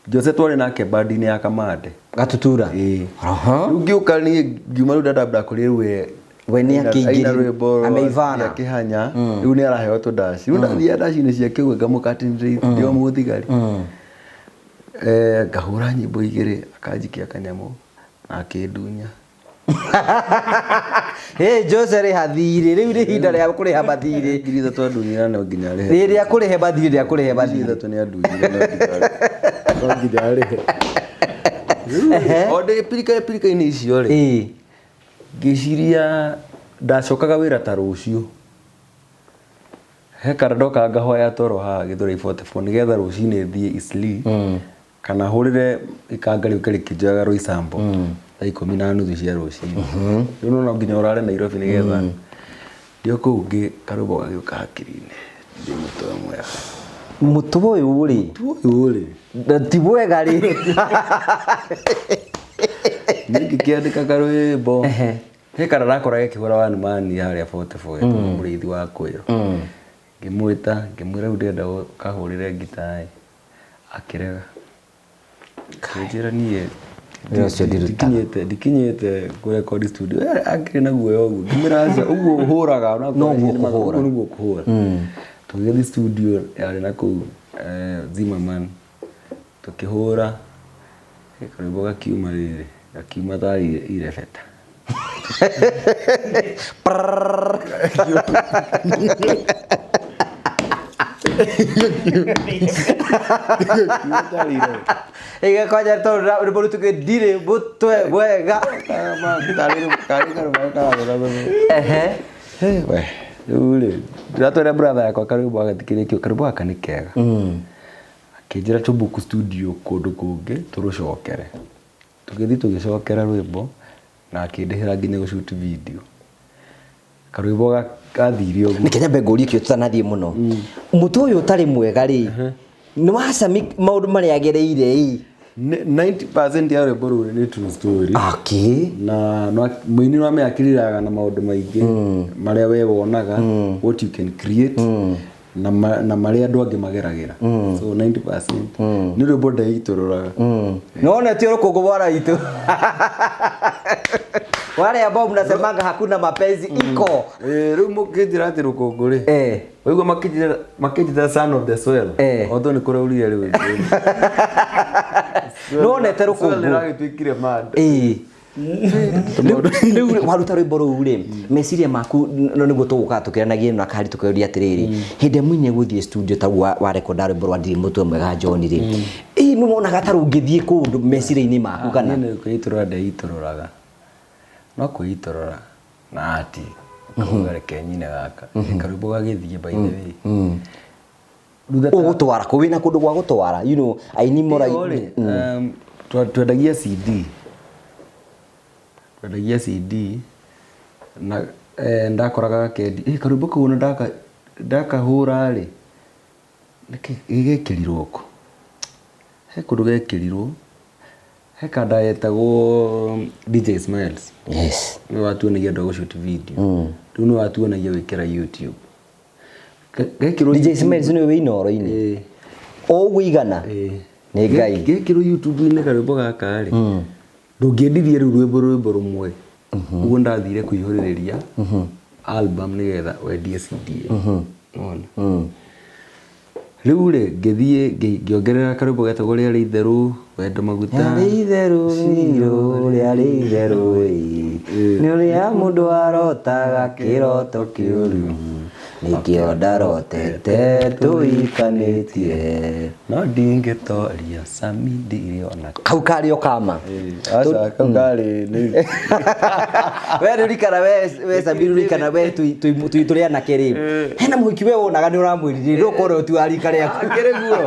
Jose twarĩ nake bandi-inĩ ya Kamande. Gatutura. Ĩĩ. Aha. Rĩu ngĩũka niĩ ngiuma rĩu Dadaab ndakorire rĩu we We nĩ akĩingĩrire. aina rwĩmbo rwa Ameivana. kĩhanya rĩu nĩ araheo tũndaci. Rĩu ndathiaga ndaci-inĩ ciake ũguo ngamũkatinĩra ndĩ o mũthigari. Ngahũra nyĩmbo igĩrĩ akanjikia kanyamũ na akĩndunya. Hey, Jose rĩha thirĩ. Rĩu nĩ ihinda rĩa kũrĩha mathirĩ. 3,000 andunyire no nginya arĩhe. Rĩ rĩa kũrĩhe mathirĩ rĩa kũrĩhe Ngiri mathirĩ. ithatũ nĩ andunyire no nginya arĩhe. Rĩu o ndĩ pirika pirika-inĩ icio rĩ, Ĩĩ. ngĩciria ndacokaga wĩra ta rũciũ. He kara ndokaga ngahoya toro haha Gĩthũrai 44 nĩgetha rũcinĩ thiĩ Eastleigh kana hũrĩre ikanga rĩũke rĩkĩnjoyaga Roysambu thaa ikũmi na nuthu cia rũcinĩ. Rĩu no nginya ũrare Nairobi nĩgetha ndĩ o kũu ngĩ karwĩmbo gagĩũka hakiri-inĩ ndĩ mũtwe mwega. Mũtwe ũyũ rĩ. Ũyũ rĩ Na ti mwega rĩ. niĩ ngĩkĩandĩka karwĩmbo. Ehe. He kara ndakora gakĩhũra one man harĩa 44 etagwo mũrĩithi wa kwĩrũ. Ngĩmwĩta ngĩmwĩra rĩu ndĩrenda ũkahũrĩre ngita ĩ. Akĩrega. Akĩnjĩra niĩ Wĩra ũcio ndirutaga. ndikinyĩte kũrekondi studio. Akĩrĩ na guoya ũguo. Ngĩmwĩra aca ũguo ũhũraga Noguo ũkũhũra. Ũguo nĩguo ũkũhũra. Tũgĩthiĩ studio yarĩ na kũu Zimmerman. Tũkĩhũra karwĩmbo gakiuma rĩrĩ gakiuma tarĩ irebeta. Gakiuma tarĩ irebeta. Ĩga kwanja tondũ rwĩmbo rũtuĩke ndirĩ mũtwe mwega. Karĩ karwĩmbo kararũra. Ehe. We, rĩu rĩ ndĩratwarĩra brother yakwa karwĩmbo agathikĩrĩria karwĩmbo gaka nĩ kega. Akĩnjĩra tũbook studio kũndũ kũngĩ tũrũcokere. Tũgĩthiĩ tũgĩcokera rwĩmbo na akĩndĩhĩra nginya gũshoot video. Karwĩmbo gathire ũguo. Nĩkĩ nyambe ngũrie kĩo tũtanathiĩ mũno. Mũtwe ũyũ ũtarĩ mwega rĩ, nĩ wacami maũndũ marĩa agereire ĩ. 90% ya rwĩmbo rũrũ nĩ true story. Okay. Na mũini no amĩakĩrĩraga na maũndũ maingĩ marĩa we wonaga what you can create na na marĩa andũ angĩ mageragĩra. So 90% nĩ rwĩmbo ndeitũrũraga. Nona ti rũkũngũ bwana itũ. Wale ambao mnasemanga hakuna mapenzi iko. Rĩu mũkĩnjĩra atĩ rũkũngũ rĩ, waigua makĩnjĩta son of the soil, although nĩ kũraurire rĩu. Nĩwonete Soil rũkũngũ? nĩragĩtuĩkire mad. Rĩu waruta rwĩmbo rũu rĩ, meciria maku no nĩguo tũgũkaga tũkĩranagie na kahari tũkĩũria atĩrĩrĩ, hĩndĩ ĩrĩa mũini egũthiĩ studio ta ũguo warekonda rwĩmbo rwa ndirĩ mũtwe mwega John rĩ, ĩ nĩ wonaga ta rũngĩthiĩ kũndũ meciria-inĩ maku kana? Niĩ nĩ kwĩitũrũra ndeitũrũraga, no kwĩitũrũra na ati ngauga reke nyine gaka karwĩmbo gagĩthiĩ, by the way. Ũgũtwara kũ, wĩna kũndũ gwa gũtwara, you know, aini mora? Ĩyo rĩ, twendagia CD, twendagia CD na ndakoraga gakendi karwĩmbo kau ona ndakahũra rĩ, nĩkĩ gĩgĩkĩrirwo kũ, he kũndũ gekĩrirwo, he kanda yetagwo DJ Smiles. Nĩwe watuonagia andũ a gũshoot video, rĩu nĩwe watuonagia gwĩkĩra YouTube. Gekĩrwo DJ Smiles nĩwe wĩ Inooro-inĩ? Ĩĩ. O ũguo igana? Ĩĩ. Nĩ Ngai. Gekĩrwo YouTube-inĩ karwĩmbo gaka rĩ, ndũngĩendirie rĩu rwĩmbo rũmwe ũguo, ndathire kũihũrĩrĩria album nĩgetha wendie CD ĩyo. Nĩwona? Rĩu rĩ, ngĩthiĩ ngĩongerera karwĩmbo getagwo Rĩarĩ Itherũ Wendo Maguta. Rĩarĩ itherũ irũ, rĩarĩ itherũ ĩ, nĩ ũrĩa mũndũ arotaga kĩroto kĩũru, nĩkĩo ndarotete tũikanĩtie. No ndingĩtoria Sami ndirĩ ona. Kau karĩ o kama. Aca, kau karĩ nĩ We ririkana, we Sami, ririkana we tũrĩ anake rĩ, hena mũhiki we wonaga nĩ ũramwĩrirĩria, no ũkorwo ti wa rika rĩaku. Akĩrĩ guo.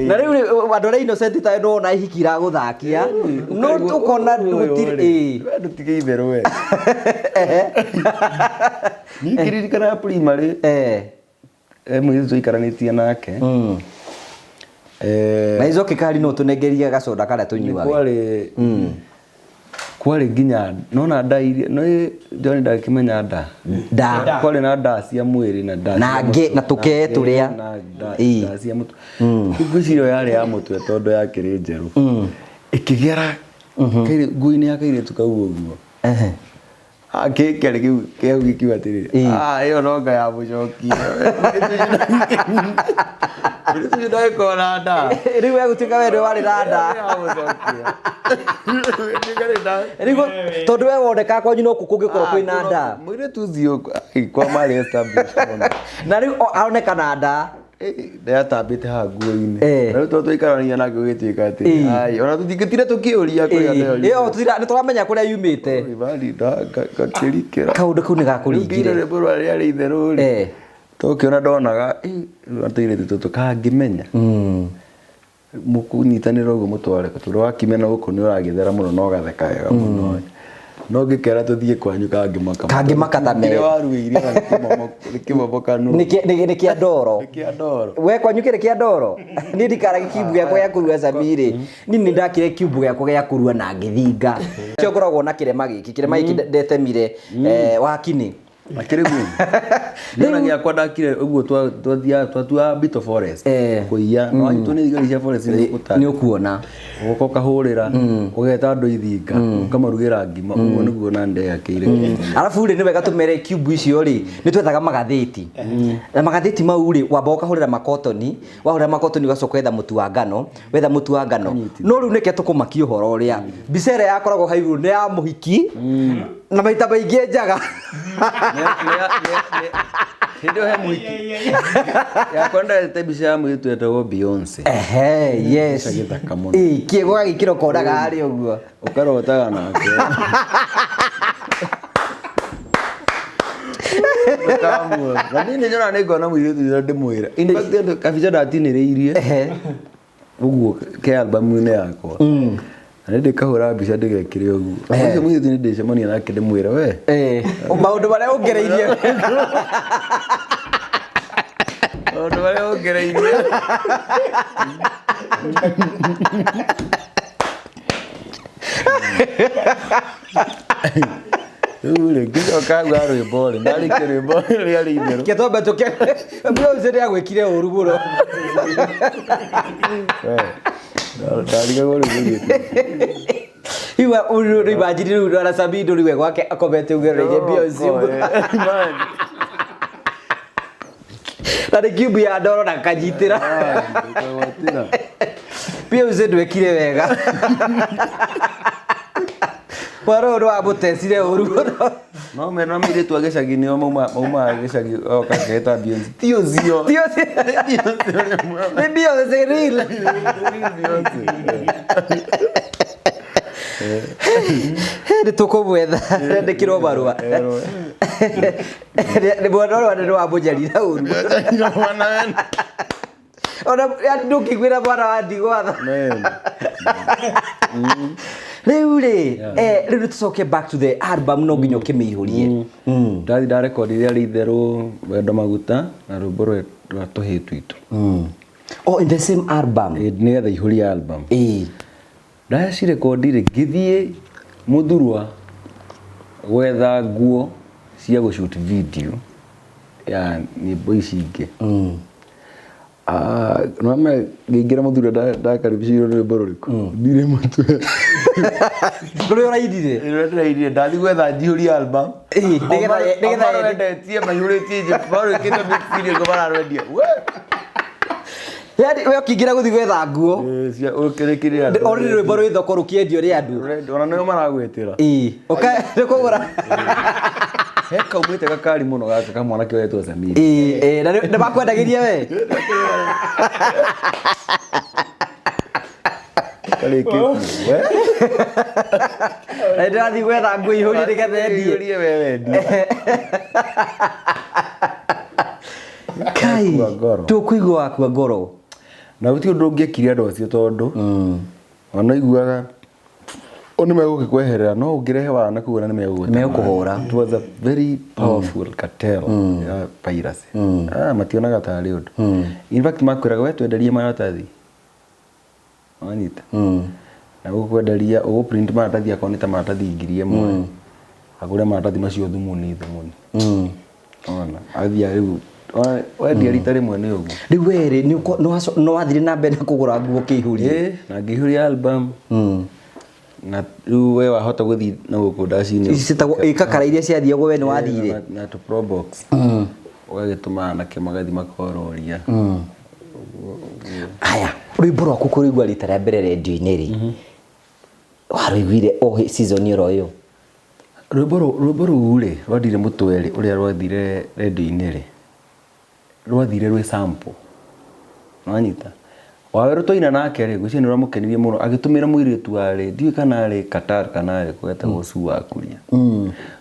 Na rĩu rĩ, andũ arĩa innocent ta no wona ihiki iragũthakia, no ũkona gũtirĩ ĩ. We ndũtige itherũ we. Niĩ ngĩririkana primary, mũirĩtu twaikaranĩtie nake. Na icoke kari no tũnengeria gacoda karĩa tũnyuaga. Kwarĩ nginya nona nda iria no John ndakĩmenya nda. Nda. Kwarĩ na nda cia mwĩrĩ na nda Na cia na tũkee tũrĩa. Na nda cia mũtwe. Rĩu ngwĩciria yarĩ ya mũtwe tondũ yakĩrĩ njerũ, ĩkĩgera nguo-inĩ ya kairĩtu kau ũguo. Kĩarĩ kĩu kĩau gĩkiuga atĩrĩrĩ, "Ah, ĩyo no nga ya mũcoki." Mũirĩtu ũcio ndagĩkorwo na nda. Rĩu we gũtuĩka we nĩwe warĩ na nda. Ya mũcokia. Rĩu tondũ we woneka kwanyu no kũngĩkorwo kwĩna nda. Mũirĩtu ũcio kwa marĩ established mũno. Na rĩu aroneka na nda. Ndeyatambĩte haha nguo-inĩ. Na rĩu tondũ twaikarania nake gũgĩtuĩka atĩ ai, ona tũtingĩtinda tũkĩũria kũrĩa ndeyo. Ĩyo nĩ tũramenya kũrĩa yumĩte. Ngakĩrikĩra. Kaũndũ kau nĩ gakũringire. Rwĩmbo rwa Rĩarĩ Itherũ rĩ, tũkĩona ndonaga tũirĩtu tũtũ kangĩmenya mũkũnyitanĩra ũguo mũtware, tondũ wakimena gũkũ nĩ ũragĩthera mũno na ũgatheka wega mũno, no ngĩkera tũthiĩ kwanyu kangĩmaka. Kangĩmaka ta Kĩrĩa waruĩire na nĩ kĩmomokanu. Nĩ kĩa ndoro. Nĩ kĩa ndoro. We kwanyu kĩrĩ kĩa ndoro. Niĩ ndikara kiumbu gĩakwa gĩa kũrua Sami rĩ, niĩ nĩ ndakire kiumbu gĩakwa gĩa kũrua na ngĩthinga. Kĩo ngoragwo na kĩrema gĩkĩ, kĩrema gĩkĩ ndetemire wakini. Akĩrĩ guo nĩona gĩakwa ndakire ũguo, twathiaga twatuaga Bito Forest kũiya, no wanyitwo nĩ thigari cia forest nĩ ũgũtara. Nĩ ũkuona. Ũgoka ũkahũrĩra, ũgeta andũ ithinga, ũkamarugĩra ngima, ũguo nĩguo na ndeyakĩire. Arabu rĩ, nĩ wega tũmere kiumbu icio rĩ, nĩ twethaga magathĩti, na magathĩti mau rĩ, wamba ũkahũrĩra makotoni, wahũrĩra makotoni ũgacoka wetha mũtu wa ngano, wetha mũtu wa ngano. No rĩu nĩke tũkũmakia ũhoro ũrĩa mbica ĩrĩa yakoragwo hau igũrũ nĩ ya mũhiki, na maita maingĩ njaga. Hĩndĩ ĩyo he mũhiki yakwa ndete mbica ya mũirĩtu etagwo Beyonce. Ehe, yes. Mbica gĩthaka mũno. Ĩ, kĩgo gagĩkĩra ũkonaga harĩa ũguo. Ũkarotaga nake. Na niĩ nĩ nyonaga nĩ ngona mũirĩtu ũcio ndĩmwĩre. In fact, andũ kabica ndatinĩrĩirie ũguo ke albamu-inĩ yakwa, na nĩ ndĩkahũra mbica ndĩgekĩre ũguo. Ũcio mũirĩtu nĩ ndĩcemania nake ndĩmwĩre we. Maũndũ marĩa ũngereirie. Maũndũ marĩa ũngereirie. Rĩu rĩ, ngĩcoka hau ha rwĩmbo rĩ, ndarĩkia rwĩmbo Rĩarĩ Itherũ. Ke twambe tũke Beyonce nĩ agwĩkire ũru mũno. We, ndarigagwo rĩu mũirĩtu. Iwa rĩu imagine rĩu ona Samido rĩu e gwake akomete ũguo eroreire Beyonce ũguo. Na nĩ cube ya ndoro na kanyitĩra. Beyonce ndwekire wega. Mwana ũyũ nĩwamũtecire ũru mũno. No mena mũirĩtu wa gĩcagi nĩo mauma gĩcagi oka keta Beyonce. Ti ũcio. Ti ũcio. Nĩ Beyonce real. Nĩ tũkũmwetha ndĩkĩrwo marũa. Nĩ mwana ũrĩa nĩ wamũnyarira ũru. Ona yani ndũngĩiguĩra mwana wa ndigwa tha. Rĩu rĩ, rĩu nĩ tũcoke back to the album no nginya ũkĩmĩihũrie. Ndathi ndarekondi rĩarĩ itherũ wendo maguta na rwĩmbo rwa tũhĩĩ twitũ. Oh, in the same album. Nĩgetha ihũrie album. Ĩĩ. Ndacirekondi rĩ ngĩthiĩ Mũthurwa gwetha nguo cia gũ shoot video ya nyĩmbo ici ingĩ. Nĩwamenya ngĩingĩra Mũthurwa ndakaribicirwo nĩ rwĩmbo rũrĩkũ? Ndirĩ mũtwe. Rũrĩa ũrainire? Rũrĩa ndĩrainire ndathiĩ gwetha njihũrie album. Ĩĩ, nĩgetha O marwendetie maihũrĩtie marwĩkĩte video ũguo mararwendia. We! Yani we ũkĩingĩra gũthiĩ gwetha nguo. Already rwĩmbo rwĩ thoko rũkĩendio nĩ andũ. Ona nĩo maragwĩtĩra. Ĩĩ. Ũka nĩ kũgũra. He kaumĩte gakari mũno gaka kamwana kĩoetwo Samiri. Ĩĩ, ĩĩ, na nĩ makwendagĩria we? Karĩkĩtie. We! Na ndĩrathiĩ gwetha nguo ihũrie nĩgetha endie. Ihũrie we wendie. Kai, Wakua ngoro. tũkũigua wakua ngoro. Na gũtirĩ ũndũ ũngĩekire andũ acio tondũ ona iguaga o nĩ megũgĩkweherera no ũngĩrehe wana kũu ona nĩ megũgũtema. Megũkũhũra. It was a very powerful cartel ya piracy. Mationaga tarĩ ũndũ. In fact makwĩraga we twenderie maratathi. Wanyita? Na gũkwenderia ũgũ print maratathi akorwo nĩ ta maratathi 1000. Agũre maratathi macio thumuni thumuni. Ona athiĩ rĩu wendia rita rĩmwe nĩ ũguo. Rĩu we rĩ, nĩ wathire na mbere na kũgũra nguo ũkĩihũria? Ĩĩ, na ngĩihũria album. Na rĩu we wahota gũthiĩ na gũkũ ndaci-inĩ. Ici ciĩtagwo ĩkakara iria ciathiagwo we nĩ wathire? Na tũ probox. Ũgagĩtũma anake magathiĩ makororia. Haya, rwĩmbo rwaku kũrũigua rita rĩa mbere rendio-inĩ rĩ, warũiguire o season ĩro ĩyo? Rwĩmbo rũu rĩ, rwathire mũtwe rĩ, ũrĩa rwathire rendio-inĩ rĩ, rwathire rwĩ sample. Nĩwanyita? Wawerũ twaina nake rĩ, ngwĩciria nĩ rwamũkenirie mũno, agĩtũmĩra mũirĩtu warĩ, ndiũĩ kana arĩ Qatar kana arĩ kũ etagwo Sue wa Kuria.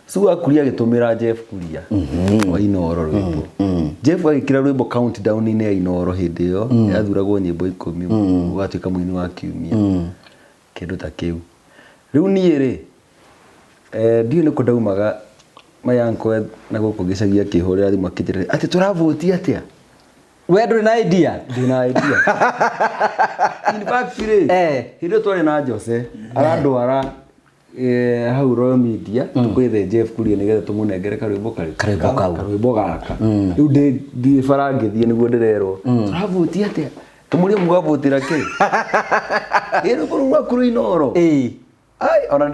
Sue wa Kuria agĩtũmĩra Jeff Kuria wa Inooro rwĩmbo. Jeff agĩkĩra rwĩmbo countdown-inĩ ya Inooro hĩndĩ ĩyo, yathuragwo nyĩmbo 10, ũgatuĩka mũini wa kiumia. Kĩndũ ta kĩu. Rĩu niĩ rĩ, ndiũĩ nĩkũ ndaumaga my uncle na gũkũ gĩcagi akĩhũrĩra thimũ akĩnjĩra atĩ tũravote atĩa? We ndũrĩ na idea? Ndĩ idea. In fact rĩ, hĩndĩ ĩyo twarĩ na Jose, arandwara hau Royal Media, tũkwethe Jeff Kuria nĩgetha tũmũnengere karwĩmbo karĩkũ? Karwĩmbo kau. Karwĩmbo gaka. Rĩu ndĩ bara ngĩthiĩ nĩguo ndĩrerwo, tũravote atĩa? Tũmũrie mũgavotĩra kĩ? Ĩ rwĩmbo rũu rwaku rwĩ Inooro. Ai, ona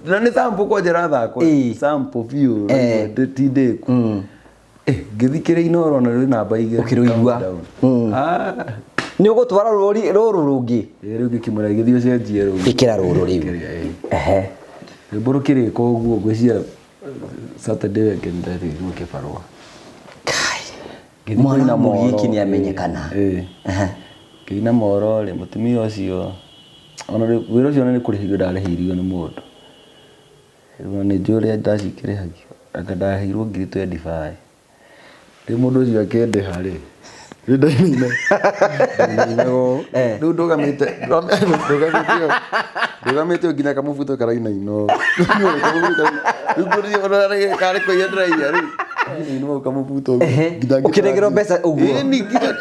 na nĩ sample kwanja ĩrathakwo. Sample biũ, ti ndĩku. Ngĩthikĩrĩria Inooro na rwĩ namba igĩrĩ. Ũkĩrũigua. Nĩ ũgũtwara rũri rũrũ rũngĩ? Ĩ, rĩu ngĩkĩmwĩra gĩthiĩ ũcenjie rũu. Ĩkĩra rũrũ rĩu. Rwĩmbo rũkĩrĩka ũguo ngwĩciria Saturday weekend ndarĩirwo kĩbarũa. Kai. Mwana wa mũgiki nĩ amenyekana. Ngĩina moro rĩ, mũtumia ũcio ona wĩra ũcio ona nĩ kũrĩhĩrio ndarĩhĩirio nĩ mũndũ. Rĩu nĩ njũĩ ũrĩa ndacikĩrĩhagio. Anga ndaheirwo ngiri 25. Rĩu mũndũ ũcio akĩndĩha rĩ, rĩu ndainaina. Ndainainaga ũũ. Rĩu ndũgamĩte, ndũgamĩte nginya kamũbuto karainaina ũũ. Rĩu ngũthiĩ ona karĩ kũiya ndĩraiya rĩu. Ndainaina ũũ kamũbuto ũguo. Nginya Ũkĩnengerwo mbeca ũguo? Ĩni, nginya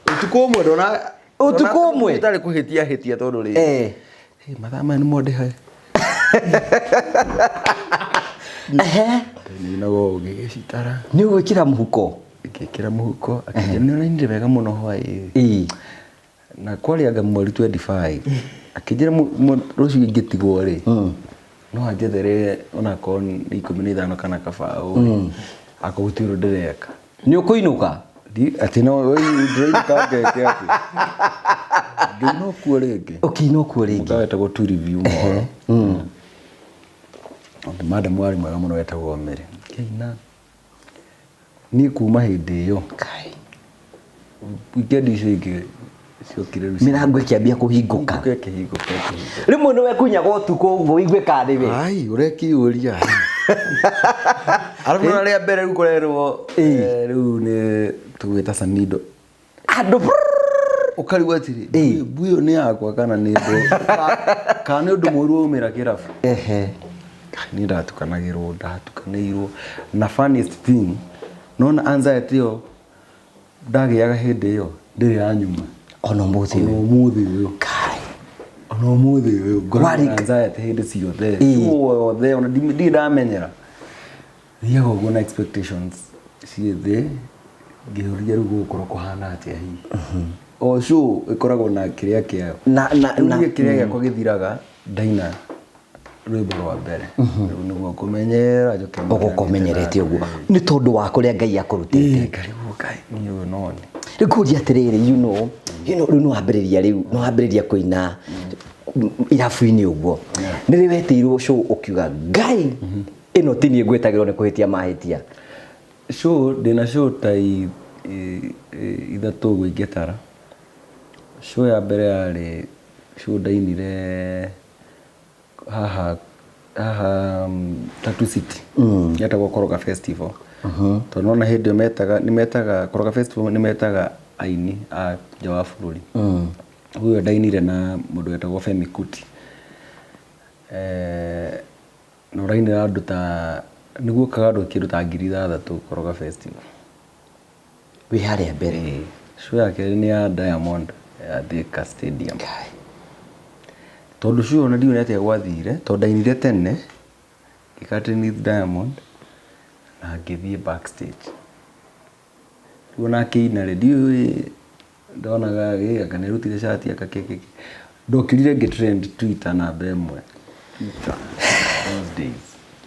ũtukũ ũmwe ndona Ũtukũ ũmwe? Itarĩ kũhĩtia hĩtia tondũ rĩ. Mathaa maya nĩmo ndĩha. Ndainainaga ũũ ngĩgĩcitara. Nĩ ũgwĩkĩra mũhuko? Ngĩkĩra mũhuko, akĩnjĩra nĩ ũrainire wega mũno hwaĩ. Na kwarĩ anga mweri 25. Akĩnjĩra rũciũ ingĩtigwo rĩ, no anjethere onakorwo nĩ 15 kana kabaũ rĩ, akorwo gũtirĩ ũndũ ndĩreka. Nĩ ũkũinũka? Atĩ no ndĩrainũka ngeke atĩ ngĩina kuo rĩngĩ. Ũkĩina kuo rĩngĩ. Mũkawa wetagwo Tu Review Mall. Tondũ madam warĩ mwega mũno wetagwo Mary. Ngĩina niĩ kuma hĩndĩ ĩyo Kai. Weekend icio ingĩ ciokire rĩu. Mĩrango ĩkĩambia kũhingũka. Ĩkĩhingũka, ĩkĩhingũka, ĩkĩhingũka. Rĩmwe nĩ wekunyaga ũtukũ ũguo ũigue ka nĩwe. Ai, ũrekiũria. Arabu na rĩa mbere rĩu kũrerwo rĩu nĩ tũgwĩta Samido. Andũ Ũkarigwo atĩrĩ, mbu ĩyo nĩ yakwa kana nĩ ũndũ kana nĩ ũndũ mũru waumĩra kĩrabu. Niĩ ndatukanagĩrwo, ndatukanĩirwo. Na funniest thing, nona anxiety ĩyo ndagĩaga hĩndĩ ĩyo ndĩrĩ yanyuma. Ona ũmũthĩ Ona ũyũ. ũmũthĩ ũyũ. Kai. Ona ũmũthĩ ũyũ ngoragwo na Warĩ- anxiety hĩndĩ ciothe. Ciothe, ona ndirĩ ndamenyera. Thiaga ũguo na expectations ciĩ thĩ, ngĩũria rĩu gũgũkorwo kũhana atĩa hihi. O show ĩkoragwo na kĩrĩa kĩayo. Na Rĩu na niĩ kĩrĩa gĩakwa gĩthiraga ndaina rwĩmbo rwa mbere. Rĩu nĩguo ngũmenyera njoke Ũgũkomenyerete ũguo nĩ tondũ wa kũrĩa Ngai akũrutĩte. Ĩĩ, ngarigwo Ngai niĩ ũyũ no nĩ. Rĩu kũria atĩrĩrĩ, you know rĩu nĩ wambĩrĩria, rĩu nĩ wambĩrĩria kũina irabu-inĩ ũguo, nĩ rĩ wetĩirwo show ũkiuga Ngai ĩno ti niĩ ngwĩtagĩrwo nĩ kũhĩtia mahĩtia? Show, ndĩna show ta ithatũ ũguo ingĩtara. Show ya mbere yarĩ show ndainire haha haha Tatu City. Yetagwo Koroga Festival. Tondũ nona hĩndĩ ĩyo metaga, nĩ metaga Koroga Festival, nĩ metaga aini a nja wa bũrũri. Ũyũ ndainire na mũndũ wetagwo Femi Kuti. Na ũrainĩra andũ ta nĩguo kaga andũ kĩndũ ta 6,000 Koroga Festival. Wĩ harĩa mbere. Show ya kerĩ nĩ ya Diamond ya Thika Stadium. Tondũ show ona ndiũĩ atĩa gwathire, tondũ ndainire tene ngĩcurtain with Diamond na ngĩthiĩ backstage. Rĩu ona akĩina rĩ, ndiũĩ ndonaga anga nĩ arutire cati anga kĩ kĩ kĩ. Ndokĩrire ngĩ trend Twitter namba ĩmwe. Twitter those days.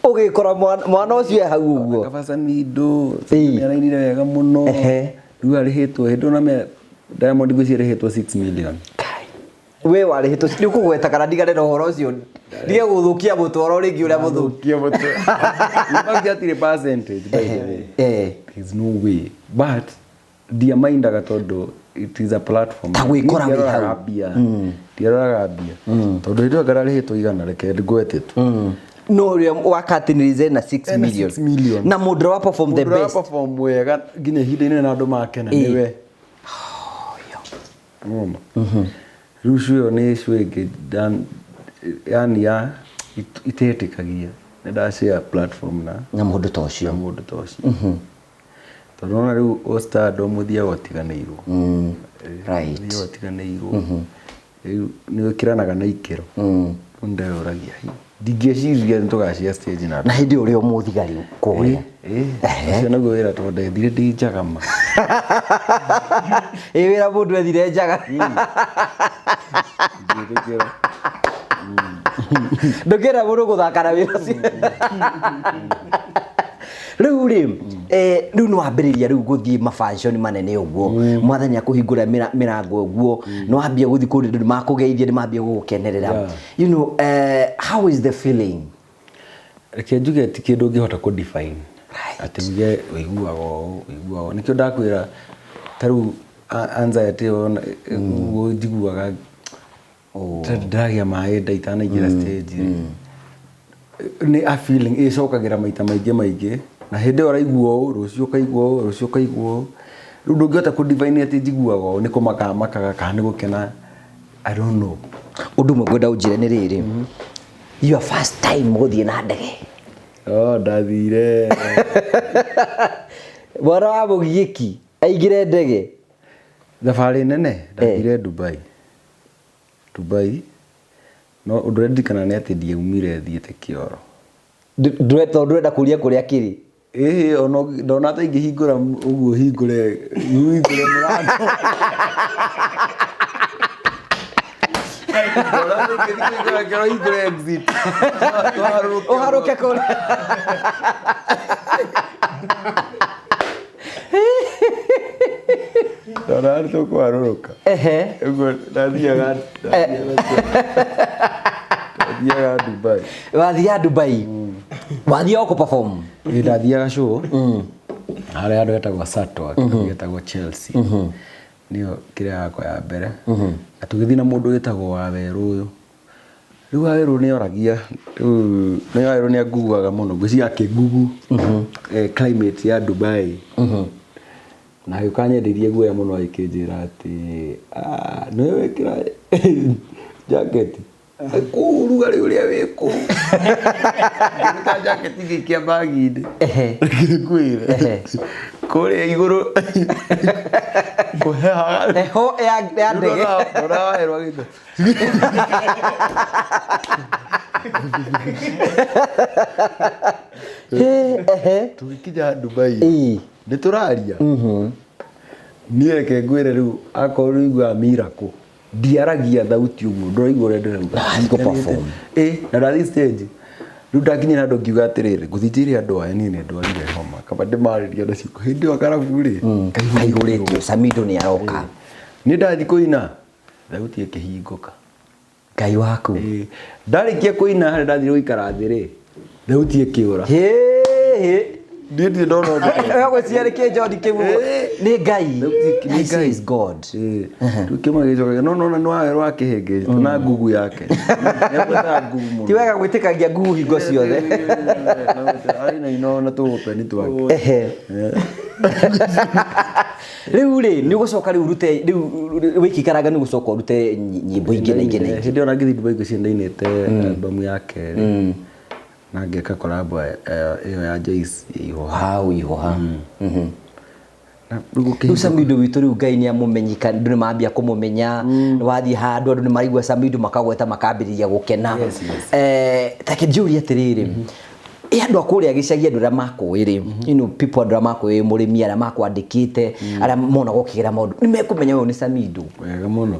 Ũgĩkora mwana ũcio e hau ũguo. Kaba Samido nĩ arainire wega mũno. Rĩu arĩhĩtwo hĩndĩ ona me Diamond ngwĩciria arĩhĩtwo 6 million. Kai. We warĩhĩtwo nĩ ũkũgweta kana ndigane na ũhoro ũcio ndige gũthũkia mũtwaro rĩngĩ ũrĩa mũthũku. Gũthũkia mũtwe. In fact hatirĩ percentage, by the way. There's no way. But ndiamindaga tondũ it is a platform. Ta gwĩkora wĩ Ndiaroraga hau. mbia. Ndiaroraga mbia. Tondũ hĩndĩ ĩyo ngararĩhĩtwo 100, reke ngwete tu. No ũrĩa wakatinirize na 6 Ena million. 6 million. Na mũndũ ũrĩa wa perform the Mũndũ ũrĩa best. perform wega nginya ihinda inene na andũ makena nĩwe. Nĩwona? Rĩu show ĩyo nĩ show ĩngĩ yani ya itetĩkagia. Nĩ ndashare platform na Na mũndũ ta ũcio. Na mũndũ ta ũcio. Tondũ nona rĩu o stardom ũthiaga ũtiganĩirwo. Ũthiaga ũtiganĩirwo. Rĩu nĩ wĩkĩranaga na ikĩro. Rĩu ndeyũragia, ndingĩeciria nĩ tũgashare stage na andũ. Na hĩndĩ ĩyo ũrĩ o mũthigari kũrĩa. Ũcio naguo wĩra tondũ ndethire ndĩ njaga ma. Ĩ wĩra mũndũ ethire njaga. Ndingĩtĩkĩra. Ndũngĩenda mũndũ gũthaka na wĩra ũcio. Rĩu rĩ, rĩu nĩ wambĩrĩria rĩu gũthiĩ mafunction manene ũguo. Mwathani akũhingũra mĩrango ũguo. Nĩ wambia gũthiĩ kũndũ andũ nĩmakũgeithia, nĩmambia gũgũkenerera. How is the feeling? Reke njuge ti kĩndũ ũngĩhota kũ define. Right. Atĩ uge ũiguaga ũũ, ũiguaga ũũ. Nĩkĩo ndakwĩra ta rĩu anxiety ĩyo ũguo njiguaga ta ndĩragĩa maĩ nda itanaingĩra stage rĩ. Nĩ a feeling ĩcokagĩra maita maingĩ maingĩ, na hĩndĩ ĩyo ũraigua ũũ, rũciũ ũkaigua ũũ, rũciũ ũkaigua ũũ. Rĩu ndũngĩhota kũ define atĩ njiguaga ũũ, nĩ kũmaka makaga kana nĩ gũkena. I don't know. Ũndũ ũmwe ngwenda ũnjĩre nĩ rĩrĩ, your first time gũthiĩ na ndege. Oh, ndathire. Mwana wa mũgiĩki aingĩre ndege. Thabarĩ nene ndathire Dubai. Dubai. No ũndũ ũrĩa ndirikana nĩ atĩ ndiaumire thiĩte kĩoro. Tondũ ndũrenda kũria kũrĩa kĩrĩ. Ĩĩ, ona ndona ta ingĩhingũra ũguo hingũre, hingũre mũrango. Ũrahingũre exit. Tũharũrũke. Ũharũke kũrĩa. Ndona nĩ tũkũharũrũka. Ehe. Ũguo ndathiaga ndathiaga Dubai. Wathiaga Dubai. Wathiaga kũ perform. Ĩ ndathiaga show harĩa handũ hetagwo Satwa, kĩrabu gĩtagwo Chelsea. Nĩyo kĩrĩa yakwa ya mbere. Na tũgĩthiĩ na mũndũ wĩtagwo Wawerũ ũyũ. Rĩu Wawerũ nĩ oragia, rĩu nĩ Wawerũ nĩ anguguaga mũno, ngwĩciria akĩngugu climate ya Dubai. Na agĩũka anyendeirie guoya mũno agĩkĩnjĩra atĩ "Ah, nĩwe wekĩra jacket kũu ũrugarĩ ũrĩa wĩ kũu." Ngĩruta jacket ngĩikia bagi-inĩ. Ehe. Reke ngwĩre. Ehe. Kũrĩa igũrũ kũhehaga. Heho ya ndege. Ndona Wawerũ agĩka. Ehe. Tũgĩkinya Dubai. Ĩĩ. Nĩ tũraria. Niĩ reke ngwĩre rĩu akorwo nĩ ũiguaga miracle ndiaragia thauti ũguo ndũraigua ũrĩa ndĩrauga. Ndathiĩ kũ perform. Ĩ na ndathiĩ stage rĩu ndakinyire handũ ngiuga atĩrĩrĩ ngũthiĩ njĩre andũ aya niĩ nĩ ndwarire homa kaba ndĩmarĩrie na ciugo hĩndĩ ĩyo karabu rĩ Kaihũrĩtio Samido nĩ aroka. Niĩ ndathiĩ kũina thauti ĩkĩhingũka. Ngai waku. Ĩ, ndarĩkia kũina harĩa ndathire gũikara thĩ rĩ thauti ĩkĩũra. Hĩ hĩ. Niĩ ndirĩ ndona ũndũ ta ũcio. Gwĩciria nĩ kĩ John kĩu nĩ Ngai. Nĩ I say is God. Rĩu kĩmwe gĩcokagia no nona nĩ Wawerũ akĩhĩngĩcwo na ngugu yake. Nĩakwĩtaga ngugu mũno. Ti wega gwĩtĩkagia ngugu hingo ciothe. Arĩ na ino na tũgũpeni twake. Ehe. Rĩu rĩ nĩ ũgũcoka rĩu ũrute rĩu wĩkĩikaraga nĩ ũgũcoka ũrute nyĩmbo ingĩ na ingĩ na ingĩ. Hĩndĩ ĩyo na ngĩthiĩ Dubai ngwĩciria ndainĩte albamu ya kerĩ na ngeka collab ĩyo ya Joyce Ihũha. Hau ihũha. Na rĩu Rĩu gũkĩhingũka. Samido witũ rĩu Ngai nĩ amũmenyika andũ nĩ mambia kũmũmenya nĩ wathiĩ handũ andũ nĩ maraigua Samido makagweta makambĩrĩria gũkena. Yes, yes. Ta kĩnjũria atĩrĩrĩ ĩ andũ a kũrĩa gĩcagi andũ arĩa makũĩ rĩ, you know, people andũ arĩa makũĩ mũrĩmi arĩa makwandĩkĩte arĩa monaga ũkĩgera maũndũ nĩ mekũmenya ũyũ nĩ Samido. Wega mũno.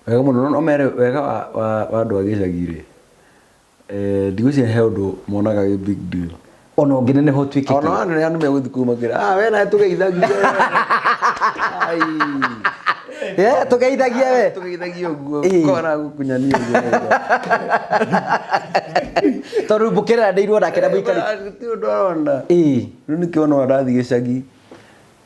Wega mũno no mere wega wa andũ a gĩcagi rĩ ndigwĩciria he ũndũ monaga wĩ big deal. Ona ũngĩneneha ũtuĩke Ona kĩ? wanene andũ megũthiĩ kũu makĩra ah we nawe tũgeithagia. Ai. Tũgeithagie we. Tũgeithagia ũguo. Ĩĩ. Kona gũkunyania ũguo. Tondũ mũkĩreranĩirwo nake na mũikari. Ti ũndũ arona. Ĩĩ. Rĩu nĩkĩo ona ndathiĩ gĩcagi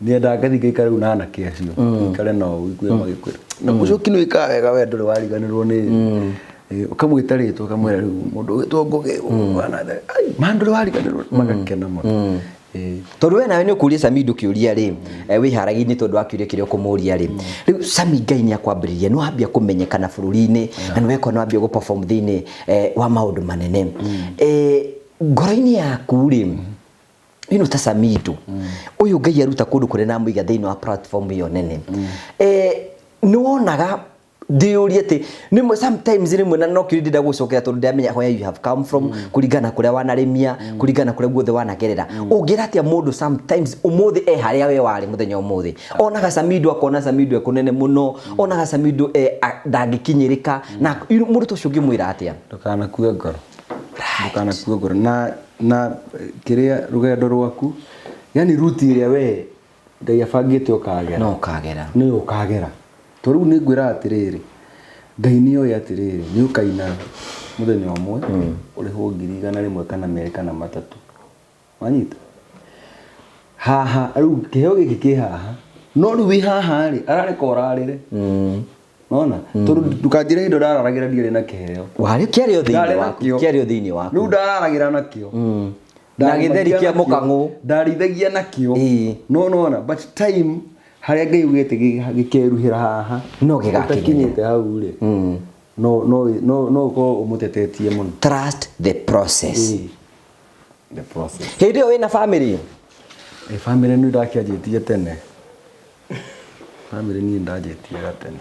nĩendaga ngathiĩ ngaikara rĩu na anake acio ikare nao ũigue magĩkwĩra na mũcoki nĩ wĩkaga wega we ndũrĩ wariganĩrwo nĩ ũkamwĩta rĩtwa ũkamwĩra rĩu mũndũ ũgĩtwo Ngũgĩ ai ma ndũrĩ wariganĩrwo magakena mũno. Tondũ we nawe nĩ ũkũria Samido kĩũria rĩ wĩharagia-inĩ tondũ wa kĩũria kĩrĩa ũkũmũria rĩ rĩu Sami Ngai nĩ akwambĩrĩria nĩ wambia kũmenyekana bũrũri-inĩ na nĩ wekwa nĩ wambia gũ perform thĩinĩ wa maũndũ manene ngoro-inĩ yaku rĩ ĩno ta Samido ũyũ Ngai aruta kũndũ kũrĩa na amũiga thĩinĩ wa platform ĩyo nene nĩ wonaga ndĩyũrie atĩ nĩmwe sometimes rĩmwe na no kĩũria ndĩrenda gũcokera tondũ ndĩramenya where you have come from kũringana na kũrĩa wanarĩmia kũringana na kũrĩa guothe wanagerera ũngĩra atĩa mũndũ sometimes ũmũthĩ e harĩa we warĩ mũthenya ũmũthĩ onaga Samido akona Samido e kũnene mũno onaga Samido ndangĩkinyĩrĩka na mũndũ ta ũcio ũngĩmwĩra atĩa? Ndũkanakue ngoro. Ndũkanakue ngoro na kĩrĩa rũgendo rwaku yani ruti ĩrĩa we Ngai abangĩte ũkagera no ũkagera nĩ ũkagera to rĩu nĩ ngwĩra atĩrĩrĩ Ngai nĩ oĩ atĩrĩrĩ nĩ ũkaina mũthenya ũmwe ũrĩhwo 100,000 kana 2 kana 3 wanyita haha rĩu kĩheo gĩkĩ kĩ haha no rĩu wĩ haha rĩ arareka ũrarĩre nona tondũ ndũkanjĩre hĩndĩ ũrararagĩra ndiarĩ na kĩheo warĩ kĩarĩ o thĩinĩ Ndarĩ waku nakĩo. kĩarĩ o thĩinĩ waku rĩu ndararagĩra nakĩo Na gĩtheri kĩa mũkang'ũ. Ndarĩithagia nakĩo Ĩĩ. no nona but time harĩa Ngai augĩte gĩkeruhĩra haha No gĩgakinya. ũtakinyĩte hau rĩ no no no no ũkorwo ũmũtetetie mũno. Trust the process. Ĩĩ. The process. Hĩndĩ ĩyo wĩna family? Ĩ family nĩ ndakĩanjĩtie tene. Family niĩ ndanjĩtie gatene.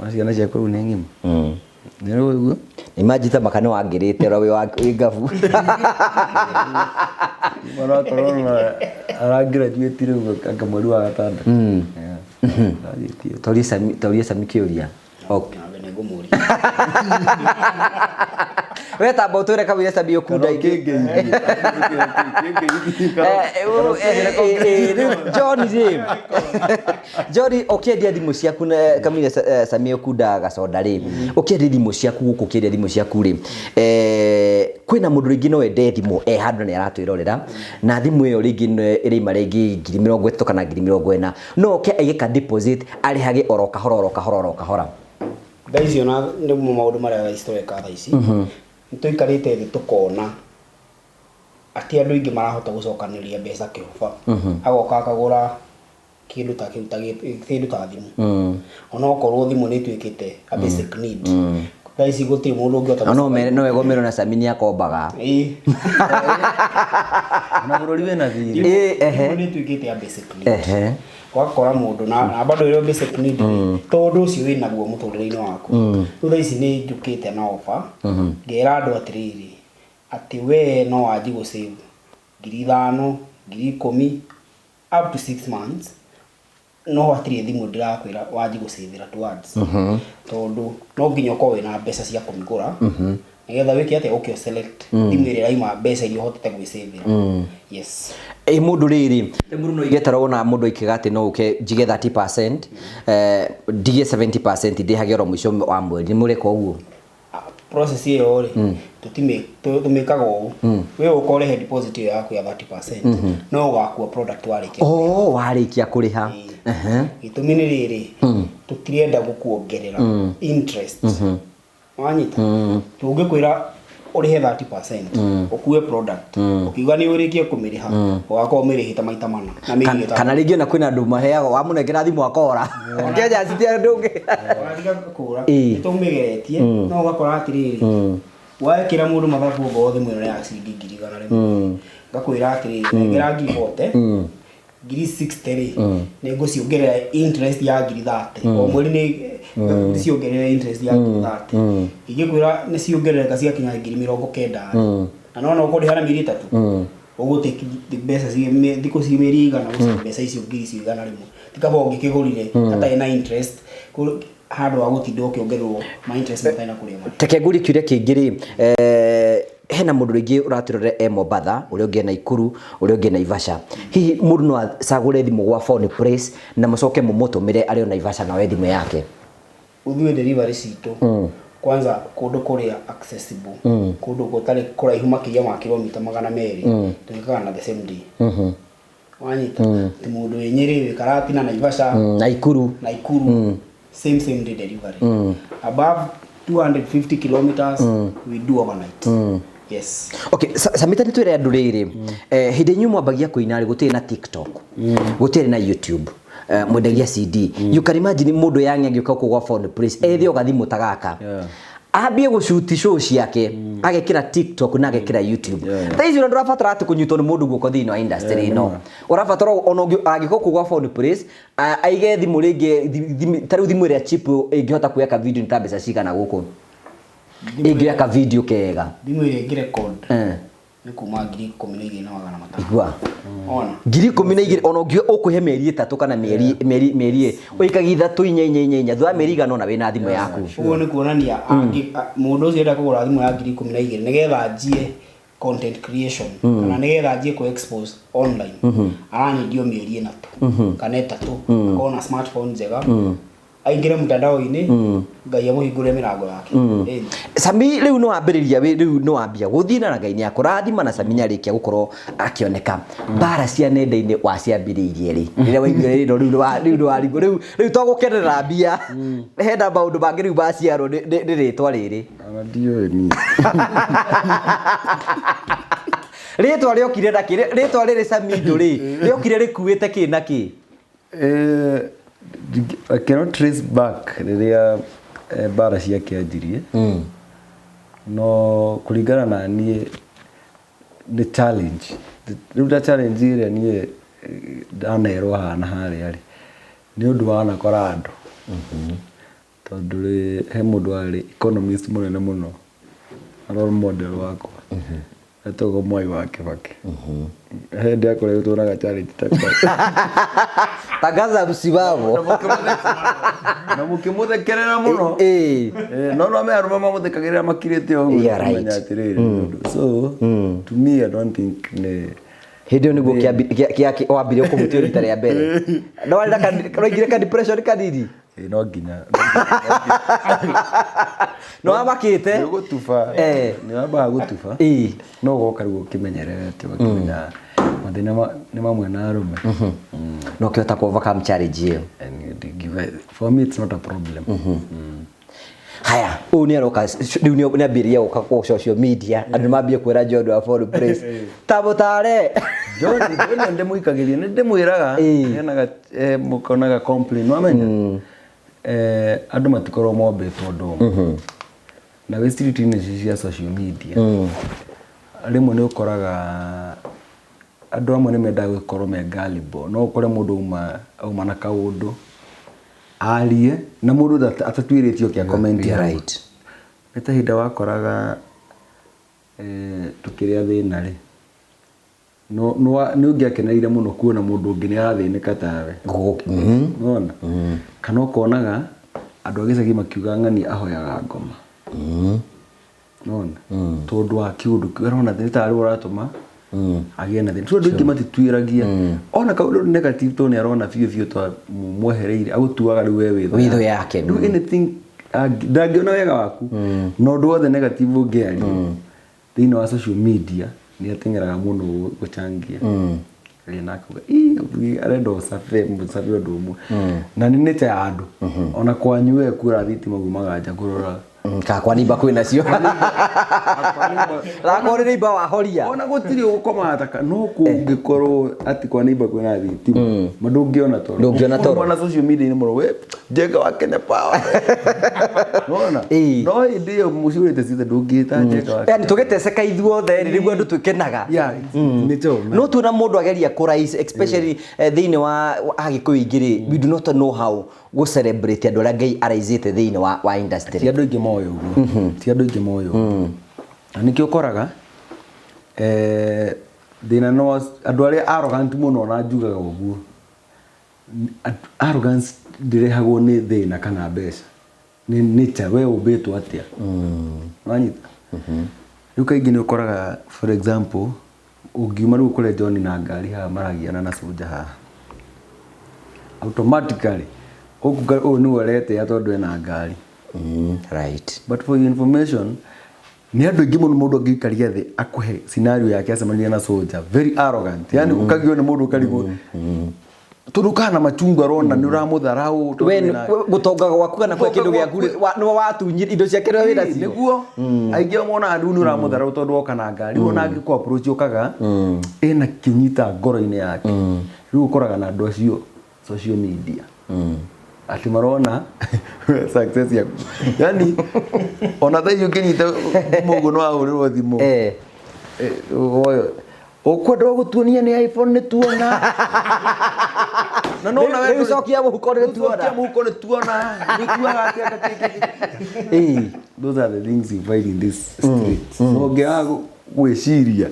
Ona ciana ciakwa rĩu nĩ ng'ima. Nĩ ũguo? Imagine ta maka nĩ wangĩrĩte ũrĩa wĩ ngabu. Marakorwo na aragraduate rĩu anga mweri wa gatandatũ. Ndanjĩtie. Taurie Sami kĩũria. Okay. Nĩngũmũria. We tamba ũtwĩre kamũira Sami ũkunda ingĩ. Rĩu John rĩ, John ũkĩendia thimũ ciaku na kamũira Sami ũkunda gacoda rĩ, ũkĩendia thimũ ciaku gũkũ, ũkĩendia thimũ ciaku rĩ, kwĩna mũndũ rĩngĩ no ende thimũ e handũ na nĩ aratwĩrorera, na thimũ ĩyo rĩngĩ nĩ ĩraima rĩngĩ 30,000 kana 40,000, no oke aige ka deposit arĩhage oro kahora oro kahora oro kahora. Thaa ici ona nĩmo maũndũ marĩa thaa ici tũreka thaa ici. Nĩ tũikarĩte thĩ tũkona atĩ andũ aingĩ marahota gũcokanĩrĩria mbeca kĩhũba, agoka akagũra kĩndũ ta kĩu, ta kĩndũ ta thimũ, ona okorwo thimũ nĩ ĩtuĩkĩte a basic need thaa ici, gũtirĩ mũndũ ũngĩhota. No no wegomero na Sami nĩ akombaga. Ĩĩ. Na bũrũri wĩna thirĩ. Ĩĩ, ehe. Thimũ nĩ ĩtuĩkĩte a basic need. Ũgakora mũndũ na bado ĩrĩ basic need tondũ ũcio wĩnaguo mũtũrĩre-inĩ waku. Rĩu thaa ici nĩ njũkĩte na offer, ngera andũ atĩrĩrĩ, atĩ we no wanjie gũ save 5,000, 10,000 up to 6 months, no hatirĩ thimũ ndĩrakwĩra wanjie gũcĩvĩra towards, tondũ no nginya ũkorwo wĩna mbeca cia kũmĩgũra nĩgetha wĩke atĩa, ũke select thimũ ĩrĩa ĩraima mbeca iria ũhotete gwĩcĩvĩra, yes. Ĩ mũndũ rĩrĩ, mũndũ no igetarwo ona mũndũ aikiga atĩ no ũke njige 30%, ndige 70% ndĩhage oro mũico wa mweri, nĩ mũreka ũguo? Process ĩyo rĩ, tũmĩkaga ũũ: we ũka ũrehe deposit ĩyo yaku ya 30%, no ũgakua product warĩkia. Oh, warĩkia kũrĩha. Gĩtũmi nĩ rĩrĩ, tũtirenda gũkuongerera interest, wanyita? Tũngĩkwĩra ũrĩhe 30% ũkue product, ũkiuga nĩ ũrĩkie kũmĩrĩha, ũgakorwo ũmĩrĩhĩte maita mana na mĩeri 6. Kana rĩngĩ ona kwĩna andũ maheagwo, wamũnengera thimũ akora Kenya citia andũ ũngĩ. Watiga kũra. Ĩĩ. Nĩ tũmĩgeretie, no ũgakora atĩrĩrĩ, wekĩra mũndũ mathabu, okorwo thimũ ĩno nĩ ya ciringi 100,000, ngakwĩra atĩrĩrĩ, nengera 40,000, 60,000 rĩ, nĩ ngũciongerera interest ya 30,000 o mweri, nĩ ciongerera interest ya 30,000. Ingĩkwĩra nĩ ciongerereka ciakinya 90,000 rĩ, na nona ũkũrĩha na mĩeri 3, ũgũtĩki mbeca thikũ ci mĩeri igana gũcokia mbeca icio 100,100, ti kaba ũngĩkĩgũrire hatarĩ na interest handũ ha gũtinda ũkĩongererwo ma interest matarĩ na kũrĩa marĩ. Teke ngũrie kĩũria kĩngĩ rĩ, hena mũndũ rĩngĩ ũratwĩrorera e Mombatha, ũrĩa ũngĩ e Naikuru, ũrĩa ũngĩ e Naivasha. Hihi mũndũ no acagũre thimũ gwa Phone Place na mũcoke mũmũtũmĩre arĩ o Naivasha na oe thimũ yake? Uthuĩ delivery citũ, kwanza kũndũ kũrĩa accessible, kũndũ gũtarĩ kũraihu makĩria ma kilomita 200, twĩkaga na the same day, wanyita? Ti mũndũ wĩ Nyĩrĩ, wĩ Karatina, Naivasha, Naikuru. Naikuru, same same day delivery. Above 250 kilometers we do overnight, yes. Okay, Samita, nĩ twĩre andũ rĩrĩ, hĩndĩ inyuĩ mwambagia kũina rĩ, gũtirĩ na TikTok, gũtirĩ na YouTube, mwendagia CD. You can imagine mũndũ yange angĩũka gũkũ gwa Phone Place ethe o gathimũ ta gaka, ambie gũcuti show ciake, agekĩra TikTok na agekĩra YouTube. Thaa ici ona ndũrabatara atĩ kũnyitwo nĩ mũndũ guoko thĩinĩ wa industry ĩno, ũrabatara ona angĩũka gũkũ gwa Phone Place aige thimũ rĩngĩ, ta rĩu thimũ ĩrĩa cheap ĩngĩhota kuoya ka video nĩ ta mbeca cigana gũkũ, ĩngĩoya ka video kega? Thimũ ĩrĩa ĩngĩ record nĩ kuma 12,500. Igua. Ona 12,000, ona ũngĩ ũkũhe mĩeri 3 kana mĩeri ũikagia 3, 4, 4, 4, 4, thutha wa mĩeri igana ũna wĩna thimũ yaku. Ũguo nĩ kuonania mũndũ ũcio enda kũgũra thimũ ya 12,000 nĩgetha anjie content creation kana nĩgetha anjie kũ expose online, aranendio mĩeri 4 tu kana 3, akorwo na smartphone njega, aingĩre mtandao-inĩ, Ngai amũhingũre mĩrango yake. Ĩni. Sami, rĩu nĩ wambĩrĩria, rĩu nĩ wambia gũthiĩ na Ngai nĩ akũrathima na Sami nĩ arĩkia gũkorwo akĩoneka. Mbara cia nenda-inĩ waciambĩrĩirie rĩ, rĩrĩa waiguire rĩno rĩu nĩ warigwo, rĩu to gũkenerera mbia, hena maũndũ mangĩ rĩu maciarwo nĩ rĩtwa rĩrĩ? Ona ndiũĩ niĩ. Rĩtwa rĩokire na kĩ? Rĩtwa rĩrĩ Samido rĩ, rĩokire rĩkuĩte kĩ na kĩ? I cannot trace back rĩrĩa mbara ciake anjirie, no kũringana na niĩ nĩ challenge rĩu, ta challenge ĩrĩa niĩ ndanerwo haha na harĩa rĩ, nĩ ũndũ wanakora andũ, tondũ rĩ he mũndũ warĩ economist mũnene mũno, role model wakwa. Etagwo Mwai wa Kibaki. Hĩndĩ akoretwo na gachallenge ta kau. Tangaza msimamo. Na mũkĩmũthekerera mũno. No no me arũme mamũthekagĩrĩra makirĩte ũguo. Yeah, right. Ũkamenya atĩrĩrĩ, mũndũ. So, to me I don't think nĩ Hĩndĩ ĩyo nĩguo wambire kũhutio rita rĩa mbere. No warĩ na waingire ka depression kanini. Ĩ, no nginya. No wamakĩte. Nĩ ũgũtuba. Nĩ wambaga gũtuba. No ũgoka rĩu ũkĩmenyerete ũgakĩmenya mathĩna nĩ mamwe na arũme. No ũkĩhota kũ overcome challenge ĩyo. And ndingiuga, for me it's not a problem. Haya, ũyũ nĩ aroka rĩu nĩ ambĩrĩria gũka kũ social media. Andũ nĩ mambie kwĩra John wa Phone Place. Ta mũtare. John, John ndĩmũikagĩria, nĩ ndĩmwĩraga, hena ga, mũkonaga complain, wamenya? Andũ matikorwo mombĩtwo ũndũ ũmwe. Na wĩ street-inĩ ici cia social media, rĩmwe nĩ ũkoraga andũ amwe nĩ mendaga gũkorwo me gullible. No ũkore mũndũ auma na kaũndũ arie na mũndũ atatuĩrĩtio kĩa comment Yeah, hau. right. Nĩ ta ihinda wakoraga, tũkĩrĩa thĩna rĩ, no, no, nĩ ũngĩakenereire mũno kuona mũndũ ũngĩ nĩ arathĩnĩka tawe. Nĩwona? Kana ũkonaga andũ a gĩcagi makiuga ng'ani ahoyaga ngoma. Nĩwona? Tondũ wa kĩũndũ kĩu arona nĩ tarĩ we ũratũma agĩe na thĩna. Tondũ andũ aingĩ matituĩragia. Ona kaũndũ negative tondũ nĩ arona biũ biũ twa mwehereire, agũtuaga rĩu we wĩ thũ Wĩ thũ yake. Rĩu anything, ndangĩona wega waku. Na ũndũ wothe negative ũngĩaria thĩinĩ wa social media nĩ ateng'eraga mũno gũchangia. Rĩ na akauga, ĩ, ũngĩ arenda ũcabe, mũcabe ũndũ ũmwe. Na nĩ nature ya andũ. Ona kwanyu we kura thitima umaga nja kũrora. Ka kwa nimba kwĩna cio. Rakorwo nĩ nimba wahoria. Ona gũtirĩ ũgũkoma taka, no kũngĩkorwo atĩ kwa nimba kwĩna thitima, ma ndũngĩona toro. Ndũngĩona toro. Ũkona social media -inĩ mũno, we, Njenga wa Kenya Power. Nĩwona? No hĩndĩ ĩyo mũciũrĩte ciothe ndũngĩta Njenga wa Yaani tũgĩteceka ithuothe rĩ, nĩguo andũ twĩkenaga. Yeah, nĩ toro. No tuona mũndũ ageria kũraise, especially, thĩinĩ wa Agĩkũyũ aingĩ rĩ, we do not know how gũ celebrate andũ arĩa Ngai araizĩte thĩinĩ wa industry. Ti andũ aingĩ moĩ ũguo. Ti andũ aingĩ moĩ ũguo. Na nĩkĩo ũkoraga, thĩna no andũ arĩa arrogant mũno na njugaga ũguo. Arrogance ndĩrehagwo nĩ thĩna kana mbeca. Nĩ nature, we ũmbĩtwo atĩa. Wanyita? Rĩu kaingĩ nĩ ũkoraga, for example, ũngiuma rĩu ũkore John na ngari haha maragiana na Soja haha. Automatically, ũkuga ũyũ nĩwe ũretĩa tondũ ena ngari. Right. But for your information, nĩ andũ aingĩ mũno mũndũ angĩikaria thĩ akũhe scenario yake acemania na Soja, very arrogant. Yaani ũkagio nĩ mũndũ ũkarigwo. Tondũ kana machungwa arona nĩ ũramũtharau, tondũ We wĩna- gũtonga gwaku kana kwa kĩndũ gĩaku rĩ, nĩwe watunyire indo ciake nĩwe wĩna cio. Nĩguo. Aingĩ monaga rĩu nĩ ũramũtharau tondũ woka na ngari. Rĩu ona angĩkũ approach ũkaga, ĩna kĩnyita ngoro-inĩ yake. Rĩu ũkoraga na andũ acio social media. Atĩ marona success yaku. Yaani, ona thaa ici ũngĩnyita thimũ ũguo no wahũrĩrwo thimũ. Ũkwenda gũtuonia nĩ iPhone nĩ tuona. Na no na Rĩu cokia mũhuko nĩ tuona. Cokia mũhuko nĩ tuona. Nĩ tuonaga atĩa ka kĩ, kĩ, kĩ. Those are the things you find in this street. So ũngĩaga gwĩciria,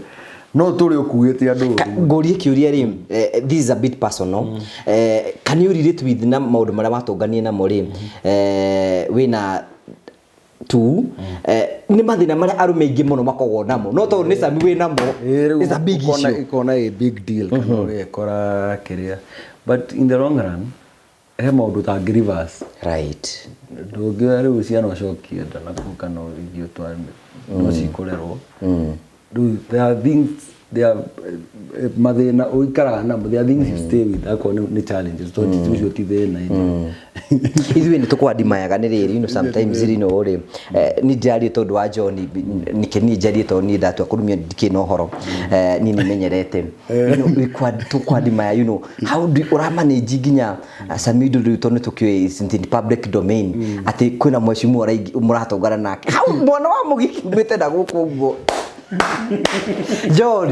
no tũrĩ ũkuĩte andũ ũru. Ngũrie kĩũria rĩ, this is a bit personal. Can you relate with na maũndũ marĩa watũnganie namo rĩ? Wĩna two, nĩ mathĩna marĩa arũme aingĩ mũno makoragwo namo. No tondũ nĩ Sami wĩ namo, Rĩu it's a big issue. Ũkona a big deal kana ũgekora kĩrĩa. But in the long run, he maũndũ ũtangĩ reverse. Ndũngĩoya rĩu ciana ũcokie nda na kũu kana ũthiĩ ũtware, no cikũrerwo. Rĩu there are things, there are, mathĩna ũikaraga namo, there are things you stay with, akorwo nĩ challenges, tondũ ũcio ti thĩna ithuĩ. Ithuĩ nĩ tũkwandimayaga nĩ rĩrĩ, sometimes rĩ, no rĩ, niĩ ndĩraria tondũ wa John, nĩkĩ niĩ njarie tondũ niĩ ndatua kũrumio ndikĩrĩ na ũhoro. Niĩ nĩ menyerete. Tũkwandimaya, how do you, ũramanage nginya Sami Ndundu rĩu tondũ nĩ tũkĩũĩ is in the public domain, atĩ kwĩna mheshimiwa mũratongana nake. Hau mwana wa mũgiki umĩte na gũkũ ũguo. John,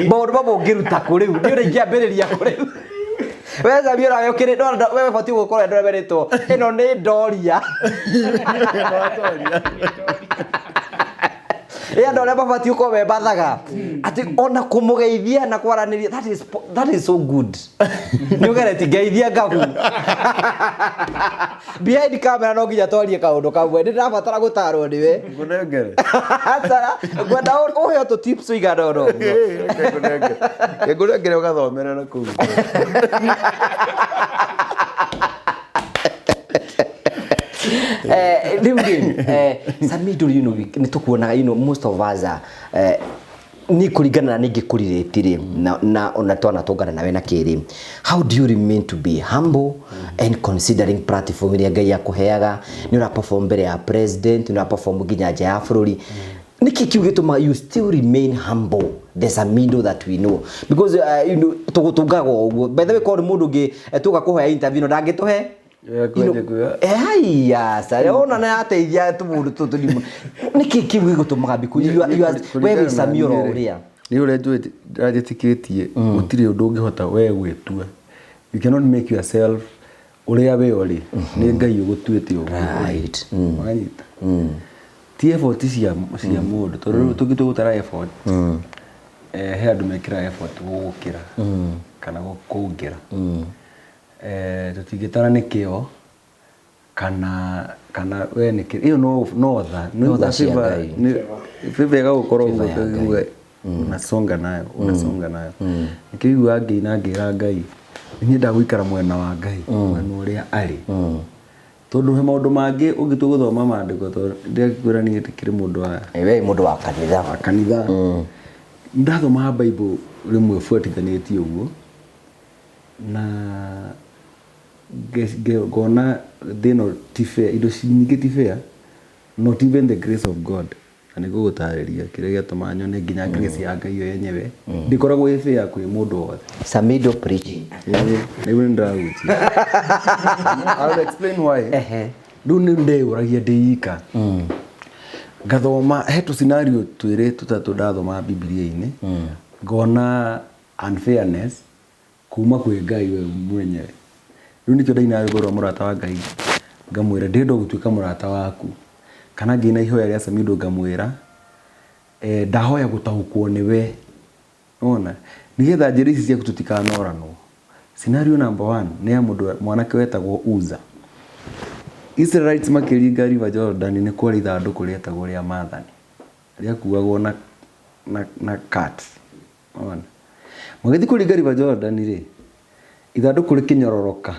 maũndũ mamwe ũngĩruta kũ rĩu? Nĩ ũrĩa ingĩambĩrĩria kũ rĩu? We Sami ũrawe ũkĩrĩ, no, no, we ũbatiĩ gũkorwo ndũrĩa werĩtwo, ĩno nĩ ndoria. Ĩ andũ arĩa mabatiĩ gũkorwo me mathaga atĩ ona kũmũgeithia na kwaranĩria, that is so good. Nĩ ũgeretie ngeithia ngabu behind camera, no nginya twarie kaũndũ kamwe nĩ ndĩrabatara gũtarwo nĩwe. Ngũnengere. Tara, ngwenda ũheo tũ tips ũigana ũna ũguo. Reke ngũnengere ũgathomera na kũu. Rĩu rĩ, Samido, nĩ tũkuonaga, most of us are, ni kũringana na ningĩ kũrirĩti rĩ na ona twana tũngana nawe na kĩrĩ, how do you remain to be humble and considering platform ĩrĩa Ngai akũheaga? Nĩ ũra perform mbere ya president, nĩ ũra perform nginya nja ya bũrũri. Nĩkĩ kĩu gĩtũmaga you still remain humble, the Samido that we know? Because tũgũtũngaga o ũguo. By the way, korwo nĩ mũndũ ũngĩ, tũga kũhoya interview no ndangĩtũhe. Kwenje kuya. Haiya, sare ona na ateithia tũmũndũ tũtũ nĩ nĩkĩ kĩu gĩgũtũmaga? Because you are we wĩ Sami oro ũrĩa. Nĩ ũrĩa njũĩ ndĩranjĩtĩkĩtie, gũtirĩ ũndũ ũngĩhota we gwĩtua. You cannot make yourself ũrĩa we ũrĩ, nĩ Ngai ũgũtuĩte ũguo. Wanyita? Ti effort cia mũndũ, tondũ rĩu tũngĩtua gũtara effort, he andũ mekĩraga effort gũgũkĩra kana kũngĩra. Tũtingĩtara nĩ kĩo kana we nĩ kĩ ĩyo, no tha. No tha cia Ngai. Favor ĩgagũkorwo Favor ũguo ya. ũkaigua unasonga nayo, unasonga nayo. Nĩkĩo iguaga ngĩina ngĩra Ngai niĩ ndagũikara mwena wa Ngai, mwena ũrĩa arĩ, tondũ he maũndũ mangĩ ũngĩtua gũthoma maandĩko, tondũ ndĩrakwĩra niĩ ndĩkĩrĩ mũndũ wa We mũndũ wa kanitha. Wa kanitha. Ndathomaga Bible rĩmwe buatithanĩtie ũguo na ngona thĩ ĩno ti fair, indo nyingĩ ti fair, not even the grace of God. Na nĩ ngũgũtarĩria kĩrĩa gĩatũma nyone nginya grace ya Ngai yo yenyewe ndĩkoragwo ĩ fair kwĩ mũndũ wothe. Samido preaching. Ĩĩ, nĩguo nĩ ndĩrahunjia. I'll explain why. Rĩu nĩ ndeyũragia ndĩ ika, ngathoma he tũ scenario twĩrĩ tũtatũ ndathoma Bibilia-inĩ, ngona unfairness kuma kwĩ Ngai we mwenyewe. Rĩu nĩkĩo ndaina rwĩmbo rwa Mũrata wa Ngai, ngamwĩra ndĩrenda gũtuĩka mũrata waku, kana ngĩina Ihoya rĩa Samido ngamwĩra, ndahoya gũtaũkwo nĩwe ona nĩgetha njĩra ici ciaku tũtikanoranwo. Scenario number one nĩ ya mũndũ mwanake wetagwo Uza. Israelites makĩringa River Jordan, nĩ kwarĩ ithandũkũ rĩetagwo rĩa maathani rĩakuagwo na cart. Ona magĩthiĩ kũringa River Jordan rĩ, ithandũkũ rĩkĩnyororoka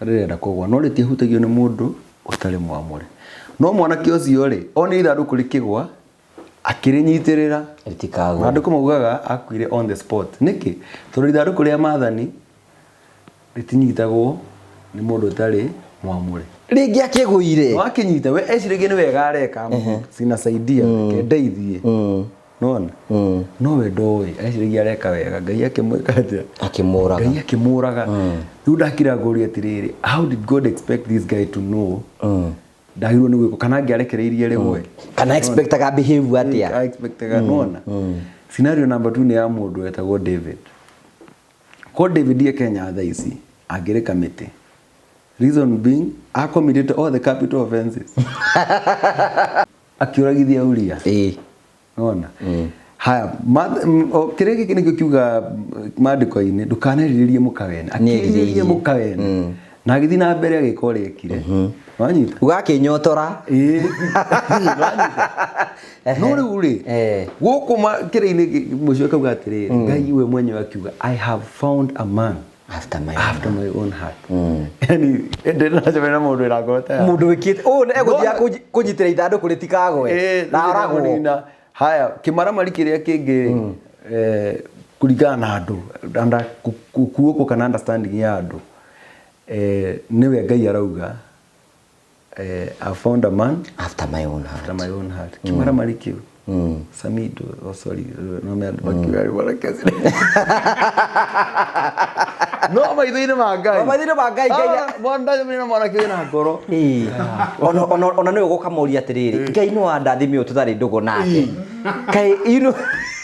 rĩrenda kũgwa, no rĩtiahutagio nĩ mũndũ ũtarĩ mwamũre. No mwanake ũcio rĩ, onire ithandũkũ rĩkĩgwa, akĩrĩnyitĩrĩra. Rĩtikagwe. Maandĩko maugaga akuire on the spot. Nĩkĩ? Tondũ ithandũkũ rĩa maathani rĩtinyitagwo nĩ mũndũ ũtarĩ mwamũre. Rĩngĩ akĩgũire. No akĩnyita, we eciragia nĩ wega areka, sinasaidia kendeithie, nona no we ndoĩ, eciragia areka wega. Ngai akĩmwĩka atĩa? Akĩmũraga. Ngai akĩmũraga. Rĩu ndakira ngũria atĩrĩrĩ, how did God expect this guy to know ndagĩrĩirwo nĩ gwĩkwo, kana angĩarekereirie rĩgwe? Kana expectaga behave atĩa? I expectaga nona. Scenario number 2 nĩ ya mũndũ wetagwo David. Ko David ye Kenya thaa ici angĩrĩ kamĩtĩ, reason being acommitted all the capital offenses, akiũragithia Uria. Nona haya kĩrĩa gĩkĩ nĩkĩo kiuga maandĩko-inĩ, ndũkanerirĩrie mũka wene. Akĩrirĩrie mũka wene na agĩthiĩ na mbere agĩka ũrĩa ekire. Wanyita? Ũgakĩnyotora. Ĩĩ. Wanyita? No rĩu rĩ, gũkũ kĩrĩa-inĩ mũcio akauga atĩrĩrĩ, Ngai we mwenyewe akiuga, "I have found a man after my after my own heart." Yani ndĩracemania na mũndũ wĩna ngoro ta yakwa. Mũndũ wĩkĩte ũũ nĩ egũthiaga kũnyitĩra ithandũkũ rĩtikagwe na oragwo. Kũnina. Haya, kĩmaramari kĩrĩa kĩngĩ, kũringana na andũ kuokwo kana understanding ya andũ, nĩwe Ngai arauga, "I found a man after my own heart." After my own heart. Kĩmaramari kĩu, Samido, oh sorry, no me andũ makiuga rĩu marekezi, no maitho-inĩ ma Ngai. No maitho-inĩ ma Ngai, Ngai. Ah, mwana ndacemania na mwanake wĩna ngoro. Ĩĩ. Ona nĩwe ũgũkamũria atĩrĩrĩ, Ngai nĩ wandathime ũyũ tũtarĩ ndũgũ nake kaĩ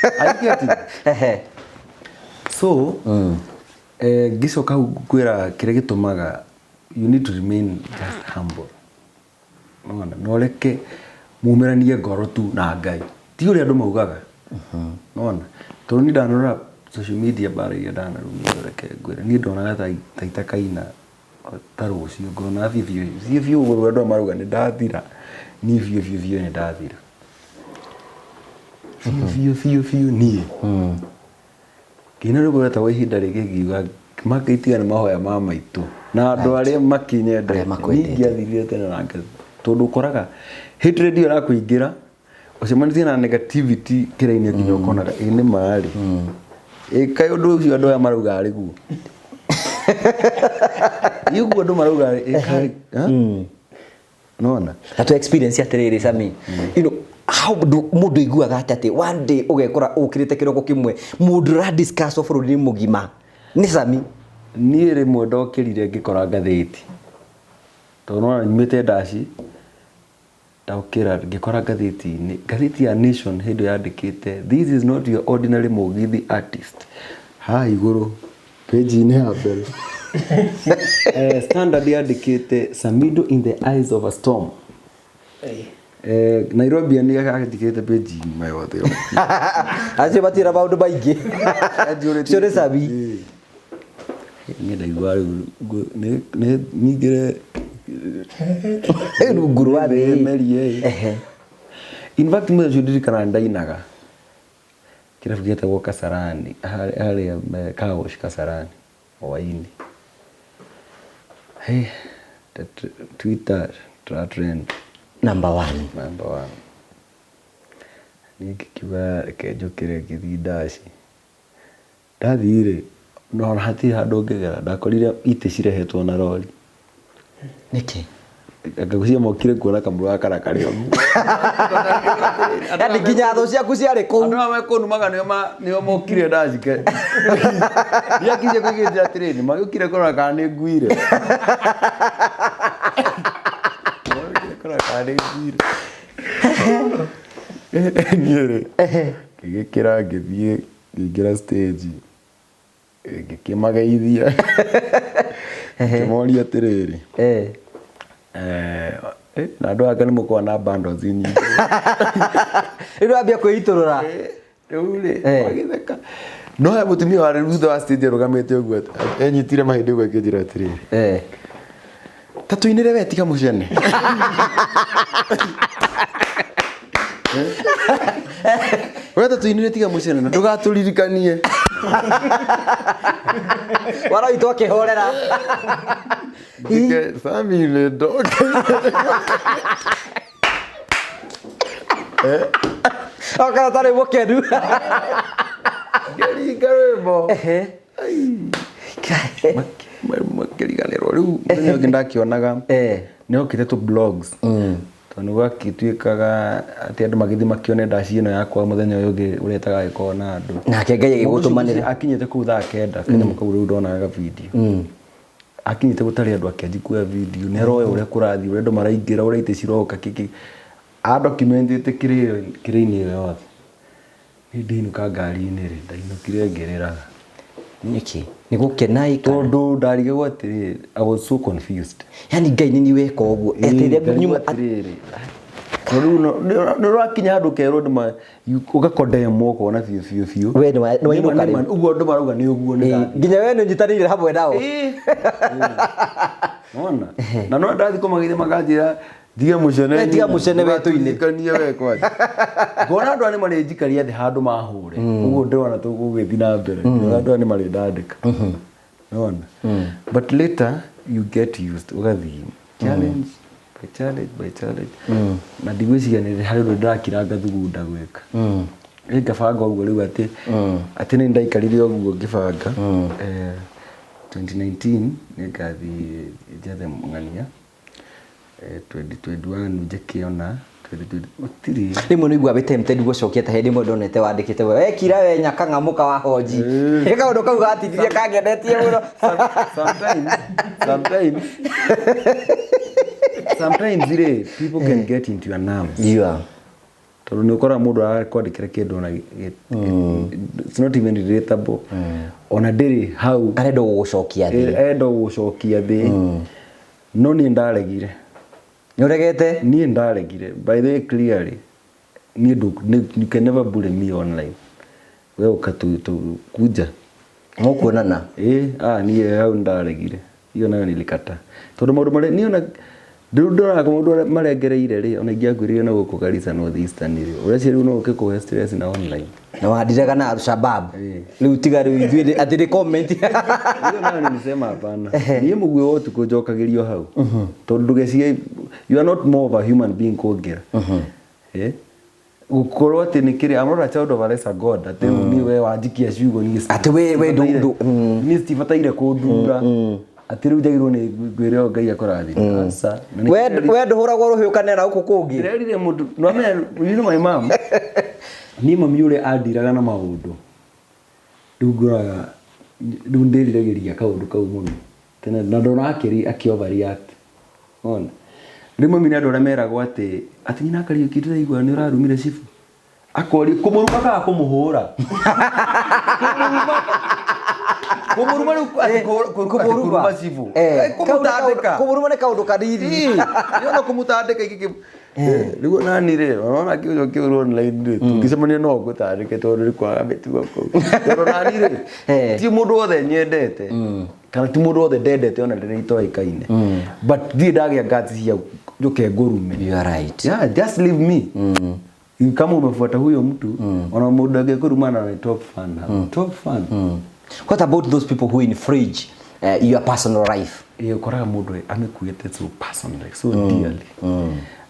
I get it. So ngĩcoka hau kwĩra kĩrĩa gĩtũmaga you need to remain just humble. Nona no reke mumĩranie ngoro tu na Ngai. Ti ũrĩa andũ maugaga. Nona tondũ niĩ ndanarora social media mbara iria ndanarumio, reke ngwĩre, niĩ ndonaga ta itakaina ta rũciũ, ngona biũ biũ biũ biũ ũguo andũ aya marauga nĩ ndathira. Niĩ biũ biũ biũ nĩ ndathira biũ biũ biũ biũ. Niĩ ngĩina rwĩmbo rwetagwo "Ihinda Rĩngĩ", ngiuga makĩitiga nĩ mahoya ma maitũ na andũ arĩa makinyendete. Arĩa makwendete. Niĩ ingĩathirire tene na Ngai, tondũ ũkoraga hatred ĩyo ĩrakũingĩra, ũcemanĩtie na negativity kĩrainĩ, nginya ũkonaga ĩ nĩ marĩ ĩ kaĩ ũndũ ũcio andũ aya marauga arĩ guo, ĩ ũguo andũ marauga ĩ karĩ nona. Na tu experience atiriri, Sami, how do mundu iguaga ati one day ugekora ukirite kiroko kimwe mundu ra discuss bũrũri mũgima nĩ Sami? Niĩ rĩmwe ndokĩrire ngĩkora ngathĩti, tondũ nona nyumĩte ndaci, ndokĩra ngĩkora ngathĩti-inĩ, ngathĩti ya Nation hĩndĩ ĩyo yandĩkĩte, "This is not your ordinary Mũgithi artist", haha igũrũ page-inĩ ya mbere. Standard yandĩkĩte, "Samido in the eyes of a storm". Nairobi nĩ yandĩkĩte page ng'ima yothe. Acio matira maũndũ maingĩ. Ũcio nĩ Sami. Niĩ ndaigua rĩu nĩ nyingĩre rungu rwa thĩ. Merie. In fact, mũthenya ũcio ndirikanaga ndainaga kĩrabu gĩetagwo Kasarani, harĩa Car Wash Kasarani hwaĩ-inĩ. Hey, Twitter trend number one. Number one. Niĩ ngĩkiuga reke njũkĩre ngĩthiĩ ndaci. Ndathiĩ rĩ, no hatirĩ handũ ũngĩgera, ndakorire itĩ cirehetwo na rori. Nĩkĩ? Ngagũcia mokire kuona kamũra gaka na karĩ ũguo. Yani nginya thũ ciaku ciarĩ kũu. Andũ aya mekũnumaga nĩo mokire ndacike. Ndiakirie kũigĩrĩra atĩrĩrĩ, magĩũkire kũrora kana nĩ nguire. Magĩũkire kũrora kana nĩ nguire. Niĩ rĩ, ngĩgĩkĩra ngĩthiĩ ngĩingĩra stage, ngĩkĩmageithia, ngĩmoria atĩrĩrĩ, na andũ aya nĩ mũkoragwo na bundles nyingĩ. Rĩu wambia kwĩitũrũra. Rĩu rĩ, magĩtheka, no he mũtumia warĩ thutha wa stage arũgamĩte ũguo enyitire mahĩndĩ ũguo akĩnjĩra atĩrĩrĩ, "Ta tũinĩre we, tiga mũcene. We ta tũinĩre, tiga mũcene na ndũgatũririkanie." Waroitwo akĩhorera. Ndike Sami nĩ ndoka. Okorwo tarĩ mũkenu. Ngĩringa rwĩmbo. Makĩriganĩrwo rĩu mũthenya ũngĩ ndakĩonaga nĩ okĩte tũ blogs, tondũ gwagĩtuĩkaga atĩ andũ magĩthiĩ makĩone ndaci ĩno yakwa mũthenya ũyũ ũngĩ ũretaga gĩkorwo na andũ. Nake Ngai agĩgũtũmanĩra. Akinyĩte kũu thaa 9, kanyamũ kau rĩu ndonaga video akinyĩte gũtarĩ andũ, akĩanji kuoya video, nĩ aroya ũrĩa kũrathiĩ, ũrĩa andũ maraingĩra, ũrĩa itĩ ciroka, kĩkĩ adocumentĩte kĩrĩa-inĩ ĩyo yothe. Niĩ ndinũka ngari-inĩ rĩ, ndainũkire ngĩrĩraga. Nĩkĩ? Nĩ gũkena ĩ kana? Tondũ ndarigagwo atĩrĩrĩ, I was so confused. Yani Ngai nĩ niĩ weka ũguo eteire Ndarigwo nyuma atĩrĩrĩ, tondũ rĩu nĩ ũrakinya handũ ũkerwo ndũma ũgakondemwo, ũkona biũ biũ biũ. We nĩ wainũka Nĩma- rĩu. nĩma, ũguo andũ marauga nĩ ũguo nĩ ndathi. Nginya we nĩ ũnyitanĩire hamwe nao. Nona na no ndathi kũmageithia makanjĩra tiga mũcene. We tiga mũcene, we tũine. Ndũgatũririkanie we kwanja. Ngona andũ aya nĩ marĩnjikaria thĩ handũ mahũre ũguo, ndĩrona tũgũgĩthiĩ na mbere. Ndĩrona andũ aya nĩ marĩndandĩka nona, but later you get used, ũgathiĩ challenge by challenge by challenge, na ndigwĩciria nĩ harĩ ũndũ ndĩrakira ngathugunda gwĩka. Ĩ ngabanga ũguo rĩu atĩ nĩ ndaikarire ũguo ngĩbanga, 2019 nĩ ngathiĩ njethe ng'ania, 2021 njĩke ona 2020 gũtirĩ. Rĩmwe nĩ iguaga wĩ tempted gũcokia, ta hĩndĩ ĩmwe ndonete wandĩkĩte, we wekira we nyakang'amũka wa honji. Nĩ kaũndũ kau gatindirie kangenetie mũno. Sometimes rĩ, people can get into your nerves, tondũ nĩ ũkoraga mũndũ arakwandĩkĩra kĩndũ ona it's not even relatable, ona ndĩrĩ hau. Arenda gũgũcokia thĩ. Arenda gũgũcokia thĩ, no niĩ ndaregire. Nĩ ũregete? Niĩ ndaregire, by the way, clearly. Niĩ you can never bully me online. We ũka kuja. Mũkuonana. Ĩ, niĩ hau ndaregire. Iyo nayo nilikata. Tondũ maũndũ marĩa niĩ ona rĩu ndoraga maũndũ marĩa marengereire rĩ, ona ingĩakuĩrĩire na gũkũ Garissa North Eastern rĩ, ũreciria rĩu no ũke kũhe stress na online. Na wandirega na Al-Shabaab. Rĩu tiga rĩu ithuĩ atĩ nĩ comment. Hiyo nayo nilisema hapana. Niĩ mũguĩ wa ũtukũ njokagĩrio hau. Tondũ ndũgecirie you are not more of a human being kũngĩra. Eh? Gũkorwo atĩ nĩ kĩrĩ, I'm not a child of a lesser God. Atĩ rĩu niĩ we wanjikia ciugo niĩ Atĩ we niĩ citibataire kũndura. Atĩ rĩu njagĩrĩirwo nĩ ngwĩre o Ngai akũrathime. Aca. Na nĩ We ndũhũragwo rũhĩ ũkanera gũkũ kũngĩ. Ndĩrerire mũndũ, no amenya, you know my mom. Niĩ mami ũrĩa andiraga na maũndũ. Rĩu ngoraga, rĩu ndĩriragĩria kaũndũ kau mũno. Tene na ndona akĩ overreact. Ona. Rĩu mami nĩ andũ arĩa meragwo atĩ nyina Kariũki ndĩraigua nĩ ũrarumire cibu. Akoria kũmũruma kana kũmũhũra. Kũmũruma rĩu atĩ kũruma cibu. Kũmũtandĩka. Kũmũruma nĩ kaũndũ kanini. Nĩona kũmũtandĩka ikĩ rĩu nani rĩ, ona kĩũria kĩũrwo online rĩ, tũngĩcemania no ngũtandĩke tondũ nĩ kwaga mĩtugo kũu. Tondũ nani rĩ, ti mũndũ wothe nyendete. Kana ti mũndũ wothe ndendete ona rĩrĩa itoĩkaine. But ndirĩ ndagĩa guts cia njũke ngũrume. You are right. Yeah, just leave me. Kama umefuata huyo mtu, ona mũndũ angĩkũruma na ni top fan. Top fan. What about those people who infringe your personal life? Ĩĩ, ũkoraga mũndũ amĩkuĩte so personally, so dearly.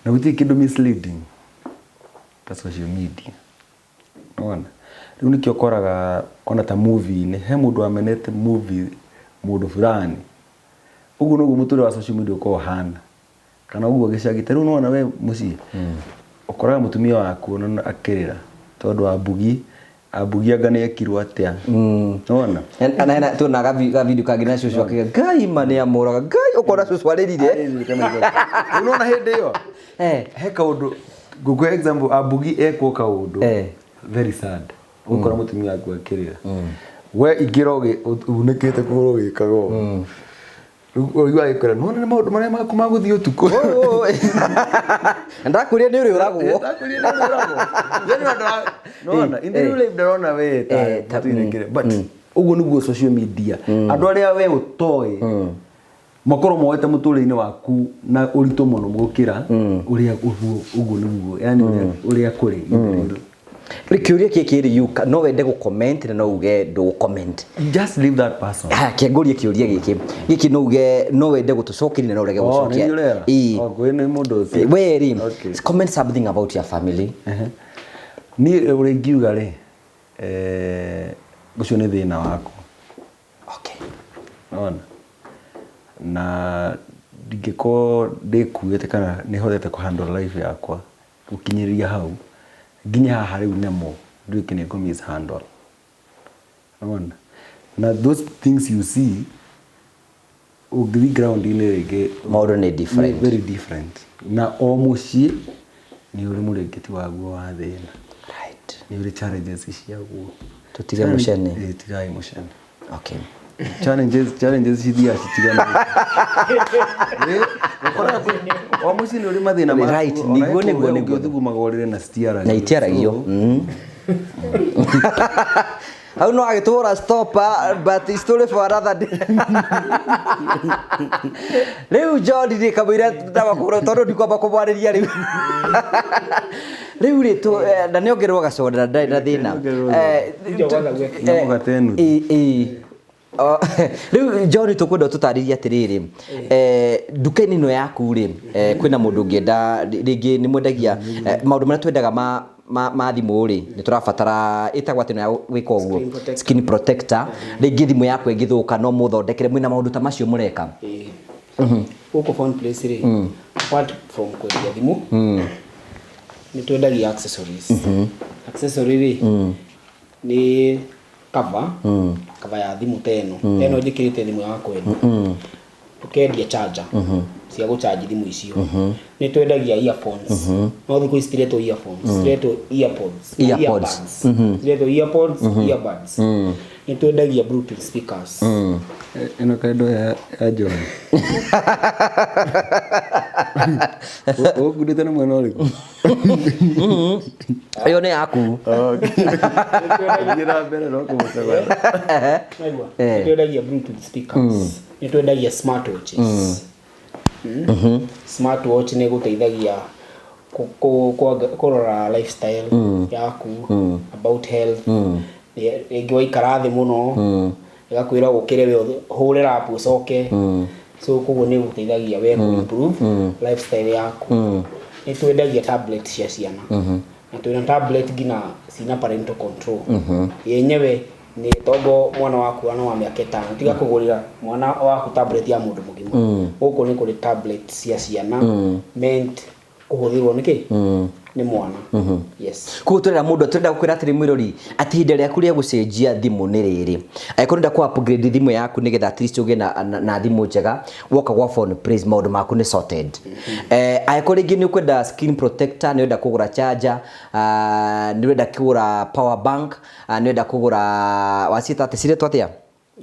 Na gũtirĩ kĩndũ misleading ta social media. Ona. Rĩu nĩkĩo ũkoraga ona ta movie-inĩ, he mũndũ wamenete movie mũndũ fulani. Ũguo noguo mũtũrĩre wa social media ũkoragwo ũhana. Kana ũguo gĩcagi, ta rĩu nĩwona we mũciĩ, ũkoraga mũtumia waku ona akĩrĩra tondũ wa mbugi, ambugi anga nĩ ekirwo atĩa. Nĩwona? Na hena tuona ga video kangĩ na cũcũ akiuga Ngai ma nĩ amũraga Ngai ũkona cũcũ arĩrire. Rĩu nĩwona hĩndĩ ĩyo? He kaũndũ, ngũkũhe example, ambugi ekwo kaũndũ very sad. Ũgũkora mũtumia waku akĩrĩra. We ingĩra unĩkĩte kũgũrũ ũgĩkaga ũũ. Rĩu ũigua agĩkwĩra, nĩwona nĩ maũndũ marĩa maku ma gũthiĩ ũtukũ. Ndakwĩrire nĩ ũrĩũragwo. Ndakwĩrire nĩ ũrĩũragwo. Yaani nĩwona, in the real life ndarona we ta mũtũire but ũguo nĩguo social media. Andũ arĩa we ũtoĩ makorwo moete mũtũrĩre-inĩ waku na ũritũ mũno gũkĩra ũrĩa ũguo nĩguo, yaani ũrĩa kũrĩ in the real. Kĩũria gĩkĩ rĩ, you no wende gũ comment na no uge ndũ comment. Just leave that person. Haya, kĩngũrie kĩũria gĩkĩ. Gĩkĩ no uge no wende gũtũcokeria na no ũrege gũcokia. Nĩ ũrera? Ĩĩ. Ngũĩ nĩ mũndũ ũcio. We rĩ, Okay. comment something about your family. Niĩ ũrĩa ingiuga rĩ, ũcio nĩ thĩna wakwa. Okay. Ona. Na ndingĩkorwo ndĩkuĩte kana nĩhotete kũ handle life yakwa gũkinyĩria hau nginya haha rĩu nemo nduĩke nĩ ngũ mishandle. Ona. Na those things you see ũngĩthiĩ ground-inĩ rĩngĩ Maũndũ nĩ different. Very different. Na o mũciĩ nĩ ũrĩ mũrĩngĩti waguo wa thĩna. Right. Nĩ ũrĩ challenges ciaguo. Tũtige mũcene. Ĩĩ, tigai mũcene. Okay. Challenges cithiaga citiganĩte. Ũkoraga o mũciĩ nĩ ũrĩ mathĩna maku. Right, Ona nĩguo, ĩkorwo nĩguo, we nĩguo. ũngĩthugumaga ũrĩrĩ na citiaragio. Na itiaragio. Hau no agĩtũhũra stopper, but story for another day. Rĩu John rĩ kamũira ndagakũhũra tondũ ndikwamba kũmwarĩria rĩu. Rĩu rĩ na nĩongererwo gacoda na ndarĩ na thĩna. Na mũgate nuthu. Rĩu John tũkwenda ũtũtarĩrie atĩrĩrĩ, nduka-inĩ ĩno yaku rĩ, kwĩna mũndũ ũngĩenda rĩngĩ nĩ mwendagia maũndũ marĩa twendaga ma thimũ rĩ, nĩ tũrabatara ĩtagwo atĩ ya gwĩka ũguo Screen protector. Screen protector. Rĩngĩ thimũ yaku ĩngĩthũka no mũthondekere, mwĩna maũndũ ta macio mũreka? Gũkũ Phone Place rĩ, apart from kwendia thimũ, nĩ twendagia accessories. Accessory rĩ, nĩ cover, cover ya thimũ ta ĩno. Ta ĩno njĩkĩrĩte thimũ yakwa ĩno. Tũkendia charger cia gũcharge thimũ icio. Nĩ twendagia earphones. No thikũ ici citiretwo earphones, ciretwo earpods. Earpods. Earbuds. Ciretwo earpods, earbuds. Nĩ twendagia bluetooth speakers. Ĩno kando ya John. Ũkundĩte nĩ mwena ũrĩkũ? Ĩyo nĩ yaku. Thiĩ na mbere no kũmũcagũra. Naigua? Eh. Nĩ twendagia bluetooth speakers, nĩ twendagia smartwatches. Smartwatch nĩ ĩgũteithagia kũrora lifestyle yaku, about health. Rĩngĩ waikara thĩ mũno, ĩgakwĩra ũkĩre we hũre lap ũcoke. So koguo nĩ ĩgũteithagia we kũ improve lifestyle yaku. Nĩ twendagia tablet cia ciana, na twĩna tablet nginya cina parental control. Yenyewe nĩ tongo mwana waku ana wa mĩaka 5, tiga kũgũrĩra mwana waku tablet ya mũndũ mũgima. Gũkũ nĩ kũrĩ tablet cia ciana meant kũhũthĩrwo nĩkĩ nĩ mwana, yes. Koguo twĩrera mũndũ, tũrenda gũkwĩra atĩrĩ mwĩrori, atĩ ihinda rĩaku rĩa gũcenjia thimũ nĩ rĩrĩ. Angĩkorwo ũrenda kũ upgrade thimũ yaku nĩgetha at least ũgĩe na thimũ njega, woka gwa Phone Place maũndũ maku nĩ sorted. Angĩkorwo rĩngĩ nĩ ũkwenda screen protector, nĩ ũrenda kũgũra charger, nĩ ũrenda kũgũra power bank, nĩ ũrenda kũgũra waciĩta atĩ ciretwo atĩa?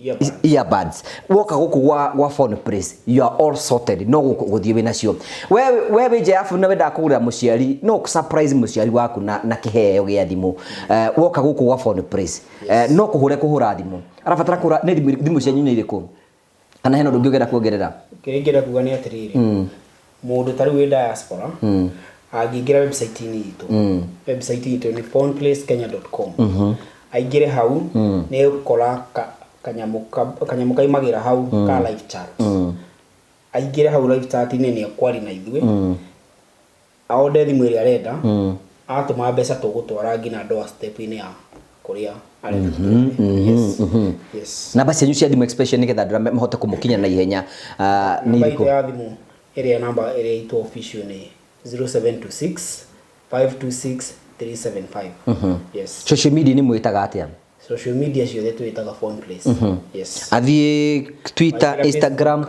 Earbuds. Earbuds, woka gũkũ gwa Phone Place you are all sorted. No gũkũ gũthiĩ wĩ nacio we wĩ nja ya bũrũri na wendaga kũgũrĩra mũciari, no surprise mũciari waku na kĩheo gĩa thimũ. Woka gũkũ gwa Phone Place, no kũhũre kũhũra thimũ arabatara kũgũra. Nĩ thimũ cianyu nĩ irĩkũ, kana hena ũndũ ũngĩ ũngĩenda kuongerera? Kĩrĩa ingĩenda kuga nĩ atĩrĩrĩ, mũndũ ta rĩu wĩ diaspora angĩingĩra website-inĩ itũ, website itũ nĩ phoneplacekenya.com, aingĩre hau nĩ egũkora kanyamũ kaimagĩra hau ka live chat. Aingĩre hau live chat-inĩ nĩ ekwaria na ithuĩ, aonde thimũ ĩrĩa arenda, atũma mbeca tũgũtwara nginya doorstep-inĩ ya kũrĩa arenda tũtware. Yes. Namba cianyu cia thimũ expression nĩgetha andũ arĩa mahote kũmũkinya na ihenya, nĩ Namba irĩkũ? itũ ya thimũ ĩrĩa, namba ĩrĩa itũ official nĩ 0726 526 375, yes. Social media nĩ mwĩtaga atĩa? Social media ciothe twĩtaga Phone Place, yes. Athiĩ Twitter, Waingĩra Instagram.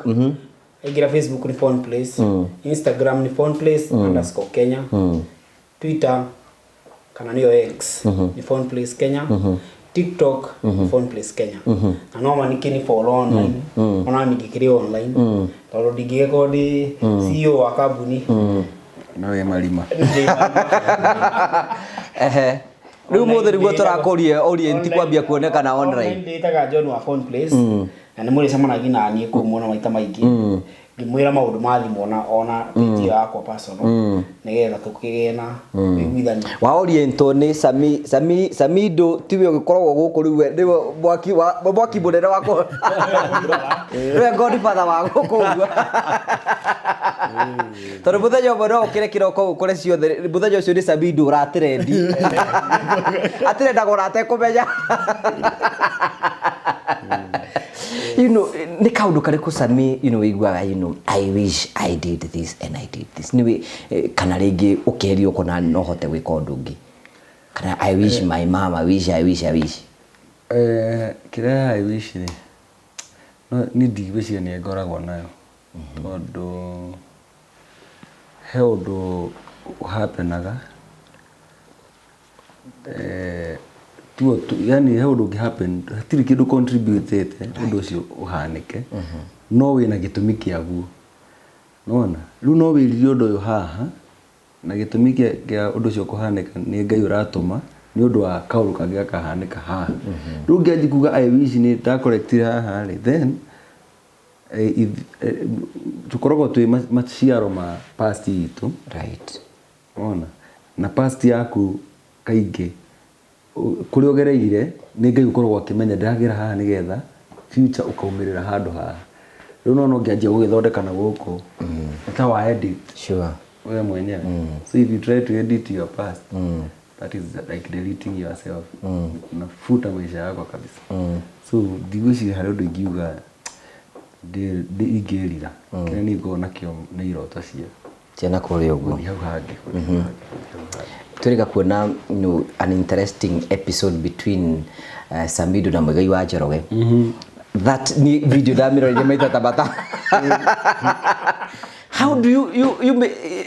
Aingĩra Facebook nĩ Phone Place, Instagram nĩ PhonePlace_Kenya, Twitter kana nĩyo X nĩ Phone Place Kenya, TikTok nĩ Phone Place Kenya. Na no manike ni follow online, ona ningĩkĩrĩ online tondũ ndingĩgĩkorwo ndĩ CEO wa kambuni. No wĩ marima. Ehe, rĩu mũthĩ nĩguo tũrakũria Orient kwambia kuonekana online. Ndĩtaga John wa Phone Place, na nĩ mũrĩcemanagia na niĩ kũu mũno maita maingĩ ngĩmwĩra maũndũ ma thimũ ona page yakwa personal nĩgetha tũkĩgĩe na ũiguithanio. Wa Oriental nĩ Sami Sami Samido, tiwe ũgĩkoragwo gũkũ rĩu we nĩwe mwaki wa mwaki mũnene wa kũ nĩwe godfather wa gũkũ ũguo, tondũ mũthenya ũmwe no ũkĩre kĩroko ũkore ciothe mũthenya ũcio nĩ Samido ũratrendi atrendaga ũratekũmenya. Nĩ kaũndũ karĩkũ Sami wĩiguaga, "I wish I did this and I did this"? Nĩwe kana rĩngĩ ũkeria ũkona no hote gwĩka ũndũ ũngĩ, kana "I wish my mama, wish I wish I wish"? Kĩrĩa I wish rĩ, no niĩ ndigwĩciria nĩ ngoragwo nayo, tondũ he ũndũ ũhappenaga, tuo yani he ũndũ ũngĩ happen, hatirĩ kĩndũ contributĩte ũndũ ũcio ũhanĩke, no wĩna gĩtũmi kĩaguo. Nĩwona rĩu no wĩrire ũndũ ũyũ haha, na gĩtũmi kĩa ũndũ ũcio kũhanĩka nĩ Ngai ũratũma nĩ ũndũ wa kaũndũ kangĩ gakahanĩka haha. Rĩu ũngĩanjia kuga "I wish nĩ ndakorektire haha" rĩ, then tũkoragwo twĩ maciaro ma past itũ. Ona na past yaku kaingĩ kũrĩa ũgereire nĩ Ngai ũkoragwo akĩmenya ndĩragera haha nĩgetha future ũkaumĩrĩra handũ haha. Rĩu no ũngĩanjia gũgĩthondeka na gũkũ nĩ ta wa edit wewe mwenyewe. So if you try to edit your past, that is like deleting yourself, unafuta maisha yako kabisa. So ndigwĩciria harĩ ũndũ ingiuga ingĩrira. Kĩrĩa niĩ ngoragwo nakĩo nĩ iroto cia ciana kũrĩa ũguo. Gũthiĩ hau hangĩ, gũthiĩ hau hangĩ, gũthiĩ hau hangĩ. Tũrĩga kuona an interesting episode between Samido na Muigai wa Njoroge. That ni video ndamĩrorire maita ta mata. How do you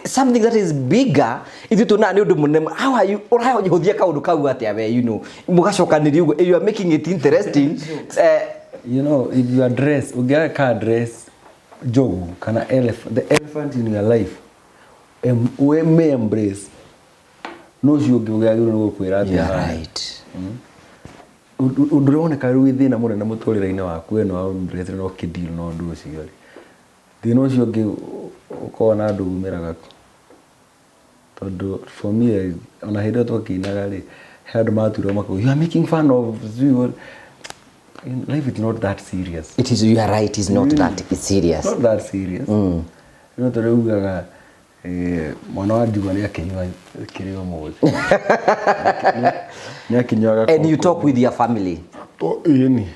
something that is bigger, ithuĩ tuonaga nĩ ũndũ mũnene, how are you ũrahũthia kaũndũ kau atĩa we mũgacokanĩria ũguo, you are making it interesting? If you address, ũngĩaka address njogu kana elephant, the elephant in your life. We me embrace no ũcio ũngĩ ũgĩagĩrĩirwo nĩ gũkwĩra atĩa You are haya. right. Ũndũ ũrĩa woneka rĩu wĩ thĩna mũnene mũtũrĩre-inĩ waku we no embrace na ũkĩdeal na ũndũ ũcio rĩ, thĩna ũcio ũngĩ ũkona andũ umĩraga kũ? Tondũ for me ona hĩndĩ ĩyo twakĩinaga rĩ, he andũ matuirwo makauga you are making fun of you. Life is not that serious. It is, you are right, it's not that serious. Not that serious. No tondũ ugaga mwana wa ndigwa nĩ akĩnyua kĩrĩ ũmũthĩ. Nĩ akĩnyuaga And you talk with your family. Ĩni.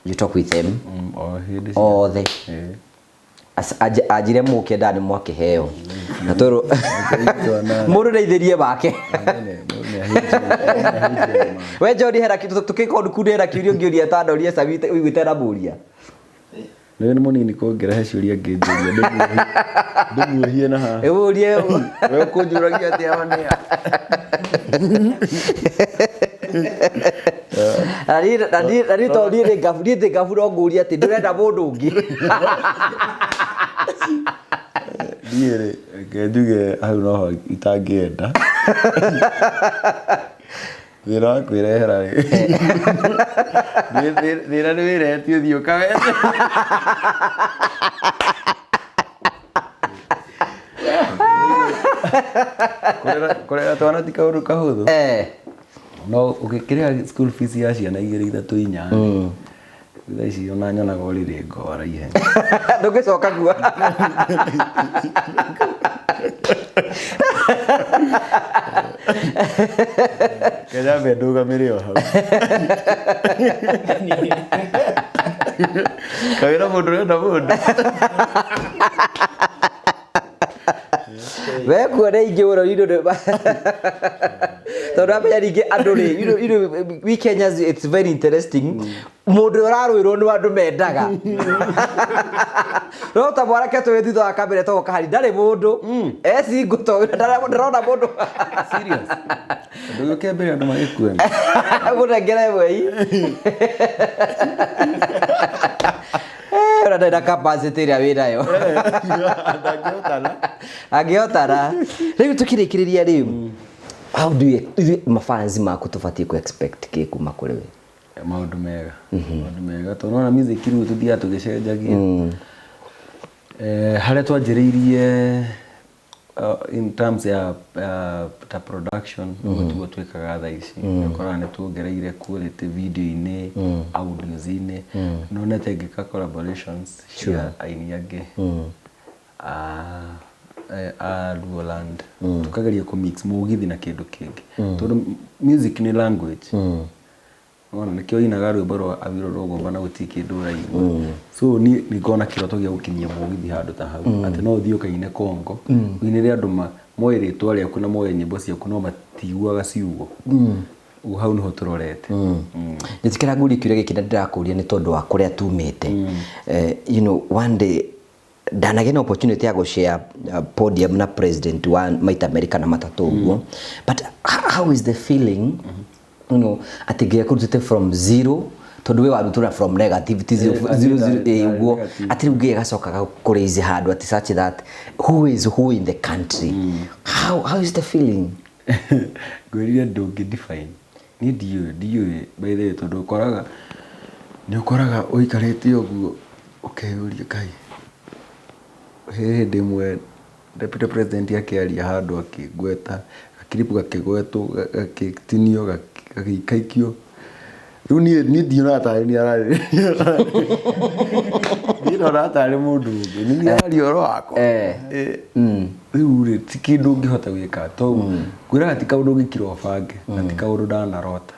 You talk with them. O hĩndĩ Othe. Anjire mũkĩendaga nĩ mwakĩheo. Na tondũ mũndũ ndeithĩrie wake. We John hera kitu tukĩkondukunde hera kĩũria ũngĩũria ta ndorie Sami ũiguĩte na mũria. Nĩ nĩ mũnini kũngĩra he ciũria ngĩnjũria ndĩmuohie na haha. Ũrie We ũkũnjũragia atĩa wanĩa? Na niĩ tondũ niĩ nĩ ngabu niĩ ndĩ ngabu no ngũrie atĩ ndũrenda mũndũ ũngĩ. Niĩ rĩ, reke njuge hau noho itangĩenda. Thĩna wa kwĩrehera rĩ. Thĩna nĩ wĩrehete ũthiĩ ũkawethe. Kũrera twana ti kaũndũ kahũthũ. No ũgĩkĩrĩha school fees ya ciana igĩrĩ ithatũ inya. Thaa ici ona nyonaga ũrĩrĩ ngora ihenya. Ndũngĩcoka guo. Kenya mbe ndũgamĩre o hau. Kawĩra mũndũ ũrenda mũndũ. We kuona ingĩ mũno you know, tondũ amenya ningĩ andũ rĩ, you know, we Kenyans it's very interesting. Mũndũ ũrarũĩrwo nĩ andũ mendaga. No ta mwanake tũĩ thutha wa kamera etagwo Kahari ndarĩ mũndũ. E single tondũ ndarona mũndũ. Serious? Ndũgĩũke mbere andũ magĩkuona. Mũnengere mwei. Ona ndarĩ na capacity ĩrĩa wĩnayo. Ndangĩhotana. Angĩhotana. Rĩu tũkĩrĩkĩrĩria rĩu. How do you, ithuĩ mafans maku tũbatiĩ ku expect kĩ kuma kũrĩ we? Maũndũ mega. Maũndũ mega tondũ nĩwona music rĩu tũthiaga tũgĩcenjagia. Harĩa twanjĩrĩirie in terms ya ta production ũguo tiguo twĩkaga thaa ici. Ũkoraga nĩ tuongereire quality video-inĩ, audios-inĩ. Nonete ngĩka collaborations cia aini angĩ. A Luoland. Tukageria kũ mix mũgithi na kĩndũ kĩngĩ. Tondũ music nĩ language. Wona nĩkĩo inaga rwĩmbo rwa Awilo Longomba na gũtirĩ kĩndũ ũraigua. So niĩ nĩ ngona kĩroto gĩa gũkinyia mũgithi handũ ta hau. Atĩ no ũthiĩ ũkaine Congo, ũinĩre andũ moĩ rĩtwa rĩaku na moĩ nyĩmbo ciaku no matiguaga ciugo. Ũguo hau nĩho tũrorete. Njĩtĩkĩra ngũrie kĩũria gĩkĩ na ndĩrakũria nĩ tondũ wa kũrĩa tumĩte. You know, one day ndanagĩa na opportunity ya gũshare podium na president wa maita merĩ kana matatũ ũguo. But how is the feeling, you know, atĩ nginya kũrutĩte from zero tondũ we warutũra from negativity zero, zero, zero, ũguo negative. atĩ rĩu nginya gacoka kũraise handũ atĩ such that who is who in the country. How is the feeling? Ngwĩrire ndũngĩ define. Niĩ ndiũĩ by the way tondũ ũkoraga nĩ ũkoraga ũikarĩte ũguo ũkeyũria Ngai. He hĩndĩ ĩmwe deputy president akĩaria handũ akĩngweta, gakiripu gakĩgwetwo, gagĩtinio, gagĩikaikio. Rĩu niĩ ndionaga tarĩ niĩ ararĩrĩria. Niĩ ndonaga tarĩ mũndũ ũngĩ. Nĩ niĩ araria ũhoro wakwa. Rĩu rĩ, ti kĩndũ ũngĩhota gwĩka. Tondũ ngwĩraga ti kaũndũ ũngĩkira ũbange, na ti kaũndũ ndanarota.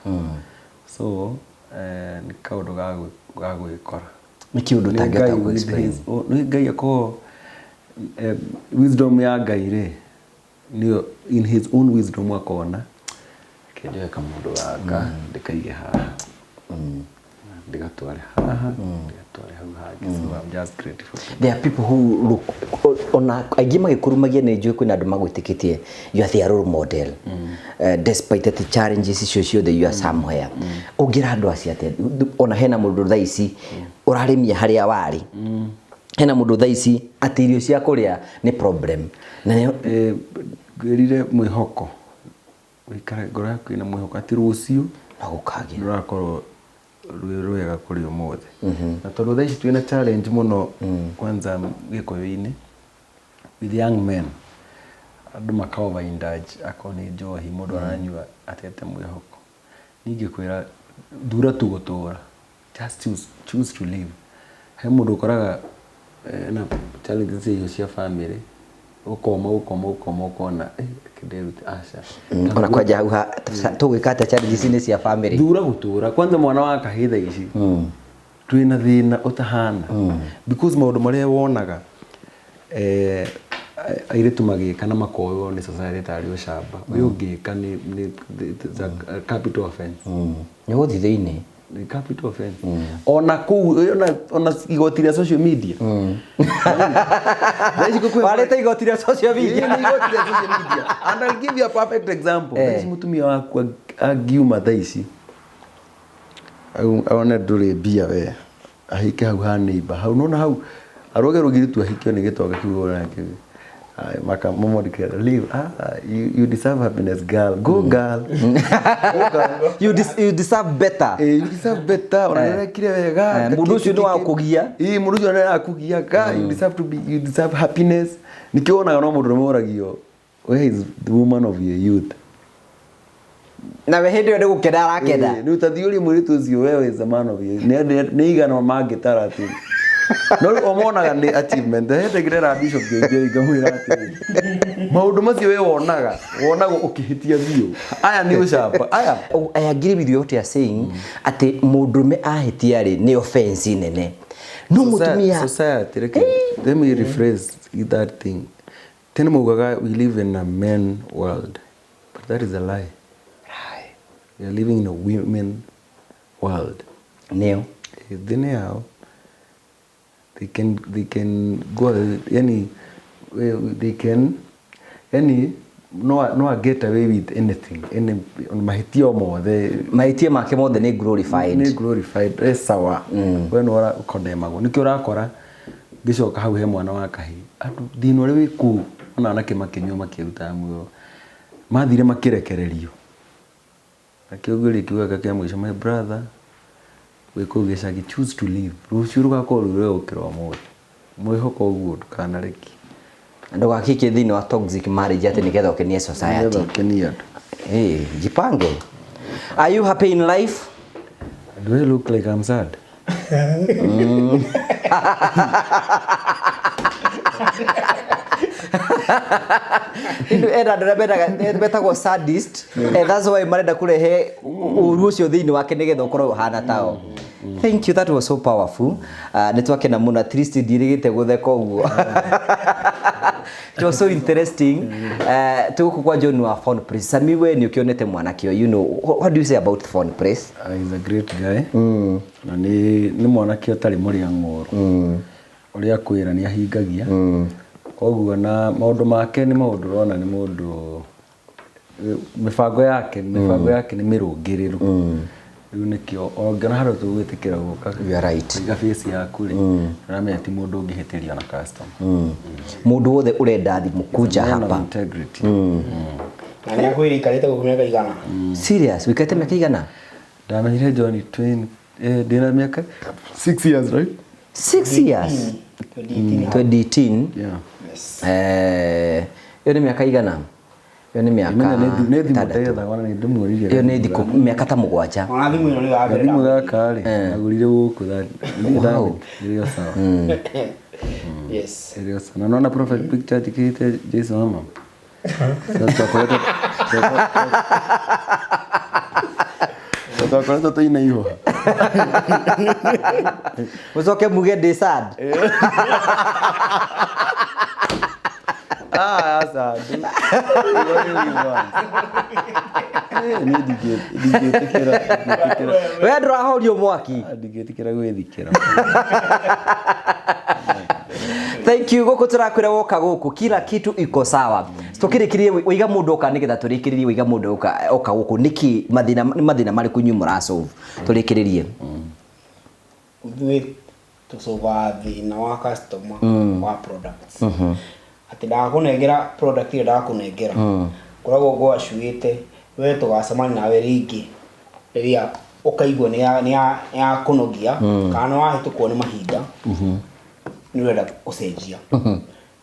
So, nĩ kaũndũ ga gwĩkora. Nĩ kĩũndũ Nĩ ũtangĩhota Ngai kũ with explain. his own, nĩ Ngai akorwo, wisdom ya Ngai rĩ, nĩyo in his own wisdom akona, reke njoe kamũndũ gaka, ndĩkaige haha. Ndĩgatware haha, ndĩgatware hau hangĩ. So I'm just grateful. There are people who look, ona aingĩ magĩkũrumagia nĩ njũĩ kwĩna andũ magwĩtĩkĩtie you are their role model. Despite the challenges icio ciothe you are somewhere. Ũngĩra andũ acio atĩa? Ona hena mũndũ thaa ici ũrarĩmia harĩa warĩ. Hena mũndũ thaa ici atĩ irio cia kũrĩa nĩ problem na Ngwĩrire mwĩhoko, wĩikare ngoro yaku ĩna mwĩhoko atĩ rũciũ no gũkagĩra rũrakorwo rwĩ rwega kũrĩ ũmũthĩ. Na tondũ thaa ici twĩna challenge mũno, kwanza gĩkũyũ-inĩ with young men, andũ maka overindulge, akorwo nĩ njohi mũndũ aranyua atete mwĩhoko. Ningĩkwĩra thura tu gũtũra, just choose to live. He mũndũ ũkoraga na challenges cia irio cia family, ũkoma ũkoma ũkoma ũkona reke ndĩrute, aca. Ona kwanja hau tũgwĩka atĩa challenges-inĩ cia family? Thura gũtũra kwanza mwana wa kahĩ thaa ici twĩna thĩna ũtahana, because maũndũ marĩa wonaga airĩtu magĩka na makoywo nĩ society tarĩ ũcamba, ũyũ ũngĩka nĩ it's a capital offense. Nĩ ũgũthiĩ thĩinĩ. Nĩ capital offense ona kũu, ona igoti rĩa social media. Thaa ici Warĩte igoti rĩa social media. Ĩĩ, nĩ igoti rĩa social media, and I'll give you a perfect example. Thaa ici mũtumia waku angiuma thaa ici one ndũrĩ mbia, we ahike hau ha neighbor hau, nona hau aroge rũgiri tu, ahikio nĩ gĩtonga kĩu onake maka momodikera leave. You deserve happiness, girl. Go, girl, go, girl. You deserve better. You deserve better, ona nĩũrekire wega. Mũndũ ũcio nĩ wa kũgia. Ĩĩ, mũndũ ũcio nĩ arakũgia ka you deserve to be, you deserve happiness. Nĩkĩo wonaga no mũndũ ũrĩa ũragio, where is the woman of your youth? Na we hĩndĩ ĩyo nĩ gũkena arakena. Nĩ ũtathiĩ ũrie mũirĩtu ũcio, where is the man of your nĩ igana mangĩtara atĩ no rĩu o monaga nĩ achievement. Hĩndĩ ngĩrera Bishop JJ ngamwĩra atĩrĩ, maũndũ macio we wonaga ũkĩhĩtia biũ, aya nĩ ũcamba aya. Oh, I agree with you what you are saying atĩ mũndũrũme ahĩtia rĩ nĩ offense nene, no mũtumia Society, reke, let me rephrase that thing. Tene maugaga we live in a men world, but that is a lie. We are living in a women world. Nĩo. Thĩ nĩ yao. They can go, yani they can, yani no get away with anything, any mahĩtia o mothe. Mahĩtia make mothe nĩ glorified. Nĩ glorified, sawa we nĩ ũkondemagwo, nĩkĩo ũrakora ngĩcoka hau he mwana wa kahĩ andũ thĩna ũrĩa wĩ kũu, ona anake makĩnyua makĩrutaga muoyo, mathire makĩrekererio. Nakĩo ngũria kiugo kĩa mũico, my brother wĩ kũu gĩcagi, choose to live. Rũciũ rũgakorwo rwĩ rwega gũkĩra ũmũthĩ. Mwĩhoko ũguo ndũkanarekie. Ndũgakĩkie thĩinĩ wa toxic marriage atĩ nĩgetha ũkenie society. Nĩgetha ũkenie andũ. Hey, jipange. Are you happy in life? Do I look like I'm sad? Enda andũ arĩa metagwo sadist, that's why marenda kũrehe ũru ũcio thĩinĩ wake nĩgetha ũkorwo ũhana tao. Thank you, that was so powerful. Nĩ twakena mũno, at least ndirĩgĩte gũtheka ũguo. It was so interesting. Tũgũkũ kwa John wa Phone Place. Sami, we nĩ ũkĩonete mwanake ũyũ, what do you say about Phone Place? He's a great guy. Na nĩ mwanake ũtarĩ mũrĩa ng'ũũrũ. Ũrĩa akwĩra nĩ ahingagia. Koguo na maũndũ make nĩ maũndũ ũrona nĩ mũndũ mĩbango yake nĩ mĩrũngĩrĩru. Rĩu nĩkĩo ũngĩona handũ tũgwĩtĩkĩra gũka. You are right. Kũiga face yaku rĩ, ũramenya ti mũndũ ũngĩhĩtĩrio na customer. Mũndũ wothe ũrenda thimũ kuja Man of hapa. integrity. Na nĩ akwĩra ikarĩte gũkũ mĩaka igana. Serious, wĩkarĩte mĩaka igana? Ndamenyire Johnny twin ndĩna mĩaka 6 years, right? 6 years. 2018. 2018. Yeah. Yes. Ĩyo nĩ mĩaka igana? Ĩyo nĩ mĩaka Menya nĩ thimũ ĩtandatũ. ndethaga ona nĩ ndĩmuonirie. Ĩyo nĩ thikũ mĩaka ta 7. Ona thimũ ĩno nĩ ya mbere. Gathimũ gaka rĩ, agũrire gũkũ Wow. ĩrĩ o sawa. Yes. Ĩrĩ o sawa. Na nona profile picture njĩkĩrĩte Jason Mama. Sasa twakoretwo tũina ihũha. Mũcoke muge ndĩ sad. Ah, aca. Niĩ ndingĩtĩkĩra. We ndũrahorio mwaki. Ndingĩtĩkĩra gwĩthikĩra. Thank you. Gũkũ tũrakwĩra woka gũkũ kila kitu iko sawa. Tũkĩrĩkĩrie waiga mũndũ oka nĩgetha tũrĩkĩrĩrie waiga mũndũ oka gũkũ nĩkĩ mathĩna nĩ mathĩna marĩkũ inyuĩ mũrasolve, tũrĩkĩrĩrie. Ithuĩ Tũcovaga thĩna wa customer wa products, atĩ ndakũnengera product ĩyo, ndakũnengera ngoragwo ngwacuĩte we tũgacemania nawe rĩngĩ rĩrĩa ũkaigua nĩ ya kũnogia kana nĩ wahĩtũkwo nĩ mahinda, nĩ ũrenda gũcenjia.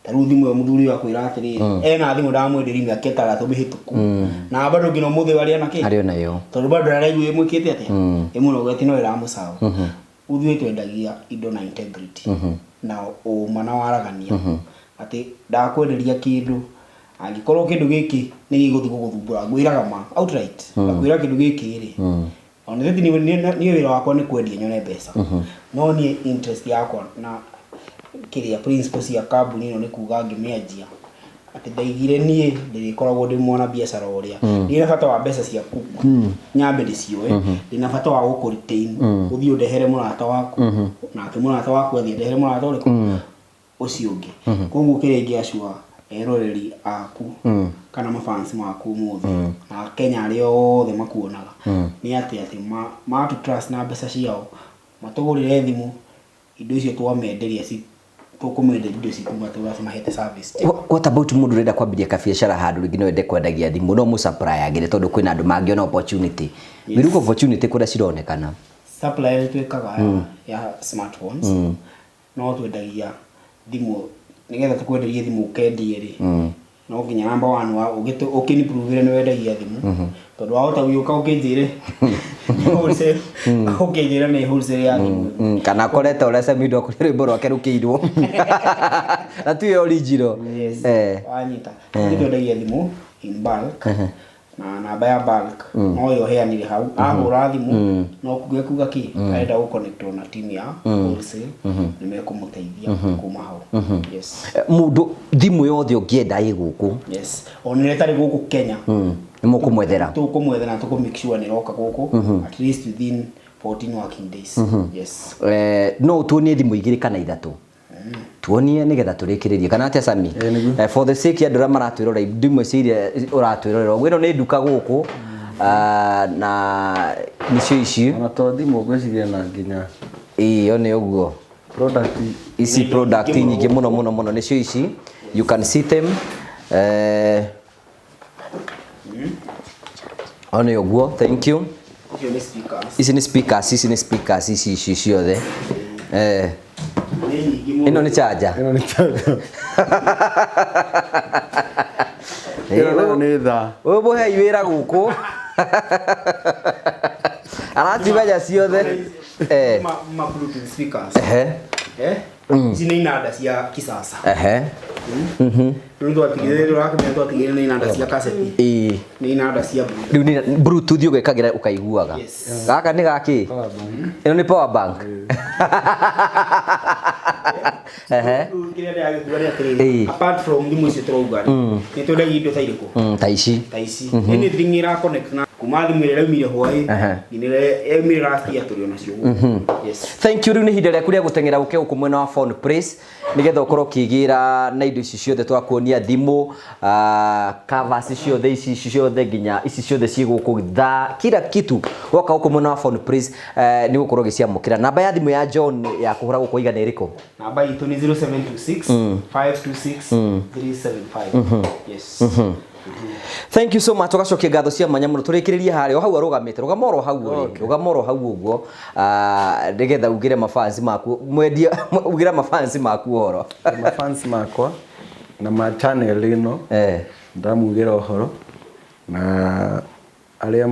Ta rĩu thimũ ĩyo mũthuri ũyũ akwĩra atĩrĩrĩ, ena thimũ ndamwenderia mĩaka 6 mĩhĩtũku na bado nginya ũmũthĩ ũyũ arĩ ona kĩ Arĩ onayo. Tondũ bado araigua ĩmwĩkĩte atĩa, ĩmũnogete, no ĩramũcaũ. Ithuĩ twendagia indo na integrity na ũma na waragania, atĩ ndakwenderia kĩndũ, angĩkorwo kĩndũ gĩkĩ nĩ gĩgũthiĩ gũgũthumbũra, ngwĩraga ma outright, ngakwĩra kĩndũ gĩkĩ rĩ, ona ithuĩ niĩ wĩra wakwa nĩ kwendia nyone mbeca, no niĩ interest yakwa na kĩrĩa principle cia kambuni ĩno nĩ kuga ngĩmĩanjia atĩ ndaigire niĩ ndĩrĩkoragwo ndĩ mwana biacara ũrĩa ndĩna bata wa mbeca ciaku nyambe ndĩcioe, ndĩna bata wa gũkũ retain, ũthiĩ ũndehere mũrata waku, nake mũrata waku athiĩ andehere mũrata ũrĩkũ ũcio ũngĩ. Koguo kĩrĩa ingĩacua eroreri aku kana mafans maku ũmũthĩ na Kenya arĩa othe makuonaga nĩ atĩ matu trust na mbeca ciao, matũgũrĩre thimũ, indo icio twamenderia tũkũmenderia indo cikuma tũracimahete service njega. What about mũndũ ũrenda kwambĩrĩria kabiacara handũ rĩngĩ no ende kwendagia thimũ, no mũsupplyagĩre, tondũ kwĩna andũ mangĩona opportunity? Yes. Wĩruga opportunity kũrĩa cironekana. Supply ĩrĩa twĩkaga ya smartphones, no twendagia thimũ. Nĩgetha tũkwenderie thimũ ũkendie rĩ, no nginya number one wa ũkĩni-prove nĩ wendagia thimũ, tondũ wahota gũgĩũka ũkĩnjĩre wholesale, ũkĩnjĩre nĩ wholesale ya thimũ. Kana akorete ũrĩa Samido kũrĩ rwĩmbo rwake rũkĩirwo na tiwe original. Yes. Eh. Wanyita, ithuĩ twendagia thimũ in bulk, na namba ya bulk no yo heanire hau, ahũra thimũ no kuge kuga kĩ arenda gũconnectwo na team ya wholesale, nĩ mekũmũteithia kuma hau. Yes. Mũndũ thimũ yothe ũngĩenda ĩ gũkũ? Yes, ona ĩrĩa ĩtarĩ gũkũ Kenya. Nĩ mũkũmwethera. Tũkũmwethera na tũkũ make sure nĩ ĩroka gũkũ at least within 14 working days. Yes. No tuonie thimũ igĩrĩ kana ithatũ, tuonie nĩgetha tũrĩkĩrĩrie, kana atĩa, Sami? Ĩĩ, nĩguo. For the sake ya andũ arĩa maratwĩrora, ndimwe ciria ũratwĩrorera ũguo, ĩno nĩ nduka gũkũ. Ah, na nĩcio ici. Ona to thimũ, ngwĩciria na nginya Ĩyo nĩ ũguo. Product. Ici product nyingĩ mũno mũno mũno nĩcio ici, you can see them. O nĩ ũguo, thank you. Icio nĩ speakers. Ici nĩ speakers, ici nĩ speakers, ici ciothe. Nĩ nyingĩ mũno. Ĩno nĩ charger. Ĩno nĩ charger. Ĩno nayo nĩ thaa. Ũyũ mũhei wĩra gũkũ aratimenya ciothe. Ma Bluetooth speakers. Ici nĩ inanda cia kisasa. Rĩu twatigire, ũrakĩmenya twatigire nĩ inanda cia kaseti. Nĩ inanda cia Bluetooth. Rĩu nĩ Bluetooth, ũgekagĩra ũkaiguaga. Yes. Gaka nĩ gakĩ? Ĩno nĩ power bank. Rĩu kĩrĩa ndĩragĩkuga nĩ atĩrĩrĩ, apart from thimũ icio tũrauga rĩ, nĩ twendagia indo ta irĩkũ? Ta ici. Ta ici, anything ĩra connect na kuma thimũ ĩrĩa ĩraumire hwaĩ nginya ĩrĩa yaumire last year, tũrĩ onacio gũkũ. Yes. Thank you. Rĩu nĩ ihinda rĩaku rĩa gũteng'era ũke gũkũ mwena wa Phone Place nĩgetha ũkorwo ũkĩgĩra na indo ici ciothe twakuonia, thimũ, covers ciothe, ici ciothe, nginya ici ciothe ciĩ gũkũ, thaa, kila kitu. Woka gũkũ mwena wa Phone Place, nĩ gũkorwo ũgĩciamũkĩra. Namba ya thimũ ya John ya kũhũra gũkũ igana ĩrĩkũ? Namba itũ nĩ 0726 526 375. Yes. Thank you so much. Tugacokia ngatho cia mwanya mũno. Tũrĩkĩrĩrie harĩa o hau arũgamĩte. Rũgama oro hau ũrĩ, rũgama oro hau ũguo. Ah, nĩgetha ugĩre mafans maku, mwendia, ugĩre mafans maku ũhoro. Mafans makwa na ma channel ĩno, ndamugĩra ũhoro na arĩa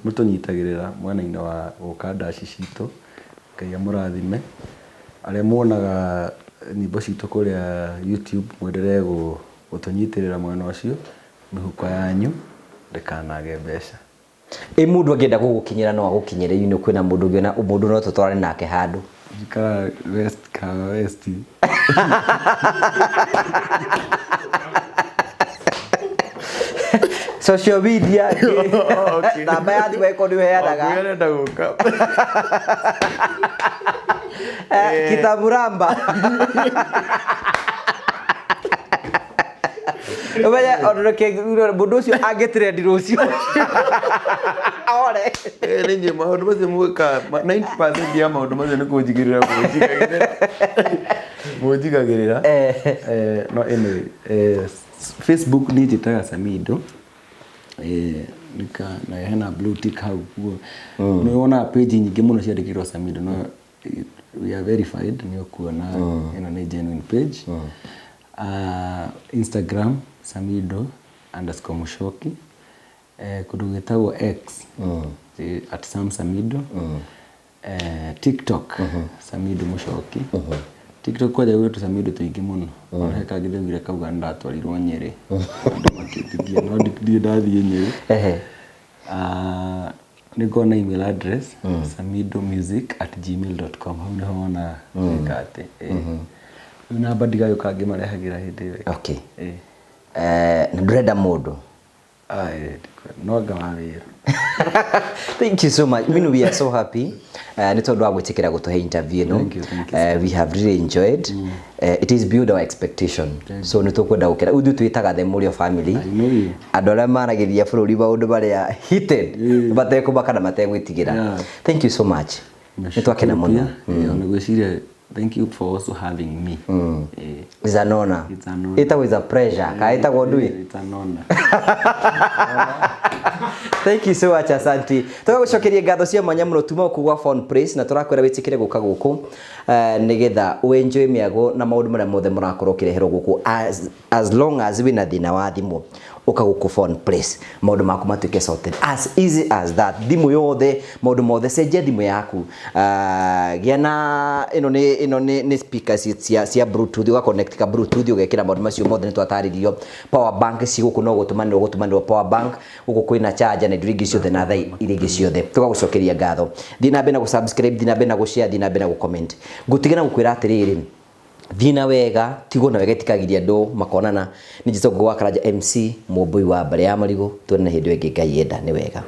mũtũnyitagĩrĩra mwena-inĩ wa gũka ndaci citũ, Ngai amũrathime. Arĩa muonaga nyĩmbo citũ kũrĩa YouTube, mwendelee gũtũnyitĩrĩra mwena ũcio, mĩhuko yanyu ndĩkanage mbeca. Ĩ mũndũ angĩenda gũgũkinyĩra, no agũkinyĩre? Inĩ kwĩna mũndũ ũngĩona mũndũ no tũtwarane nake handũ? Njikaraga West, Kahawa West. Social media, namba ya thimũ ĩkorwo nĩ ũheanaga? Arenda gũka. Kitamuramba. Ũmenye ona reke mũndũ ũcio angĩtrendi rũciũ ore. Nĩ niĩ maũndũ macio mwĩkaga, 90% ya maũndũ macio nĩ kũnjigĩrĩra mũnjigagĩrĩra. Mũnjigagĩrĩra. No anyway, Facebook niĩ njĩtaga Samido. Nika na hena blue tick hau kuo. Nĩ wonaga page nyingĩ mũno ciandĩkĩtwo Samido, no we are verified, nĩ ũkuona ĩno nĩ genuine page. Instagram Samido_Mushoki. Kũndũ gwĩtagwo X, @SamSamido. TikTok Samido Mushoki. TikTok kwanja gwĩ tũsamido tũingĩ mũno. Ona he kangĩ ndaiguire kauga nĩndatwarirwo Nyĩrĩ. Andũ makĩnjĩtia no ndirĩ ndathiĩ Nyĩrĩ. Nĩ ngoragwo na email address samidomusic@gmail.com, hau nĩho wonaga gwĩka atĩ. Rĩu namba ndigagĩũka ngĩmarehagĩra hĩndĩ ĩyo ĩngĩ. Okay. Na ndũrenda mũndũ? Ah, no anga wa wĩra. Thank you so much. Minu, we are so happy nĩ tondũ wa gwĩtĩkĩra gũtũhe interview ĩno. Thank you, thank you. We have really enjoyed. It is beyond our expectation. So nĩ tũkwenda gũkena. Rĩu ithuĩ twĩtaga the Mũrĩo family. I know you. Andũ arĩa maragĩria bũrũri maũndũ marĩa heated, matekũmaka na mategwĩtigĩra. Thank you so much. Nĩ twakena mũno. Ona gwĩciria, thank you for also having me. It's an honor. It's an honor. Ĩtagwo is a pleasure. Kana ĩtagwo ndũĩ? It's an honor. Thank you so much, asante. Tũgagũcokeria ngatho cia mwanya mũno tuma gũkũ gwa Phone Place, na tũrakwĩra wĩtĩkĩre gũka gũkũ nĩgetha ũenjoy mĩago na maũndũ marĩa mothe mũrakorwo ũkĩreherwo gũkũ, as long as wĩna thĩna wa thimũ, ũka gũkũ Phone Place, maũndũ maku matuĩke sorted as easy as that. Thimũ yothe, maũndũ mothe, cenjia thimũ yaku. Gĩa na ĩno nĩ ĩno nĩ speakers cia Bluetooth, ũga connect ka Bluetooth, ũgekĩra maũndũ macio mothe nĩ twatarĩrio. Power bank ci gũkũ, no gũtũmanĩrwo power bank gũkũ, kwĩna charger na indo ingĩ ciothe na thaa iria ingĩ ciothe. Tũgagũcokeria ngatho. Thiĩ na mbere na gũ-subscribe, thiĩ na mbere na gũ-share, thiĩ na mbere na gũ-comment. Ngũtiga na gũkwĩra atĩrĩrĩ, thiĩ na wega, tigwo na wega, ĩtikagiria andũ makonana. Nĩ njĩtagwo Ngũgũ wa Karanja MC, mũmbũi wa mbarĩ ya marigũ. Tuonane hĩndĩ ĩyo ĩngĩ Ngai enda. Nĩ wega.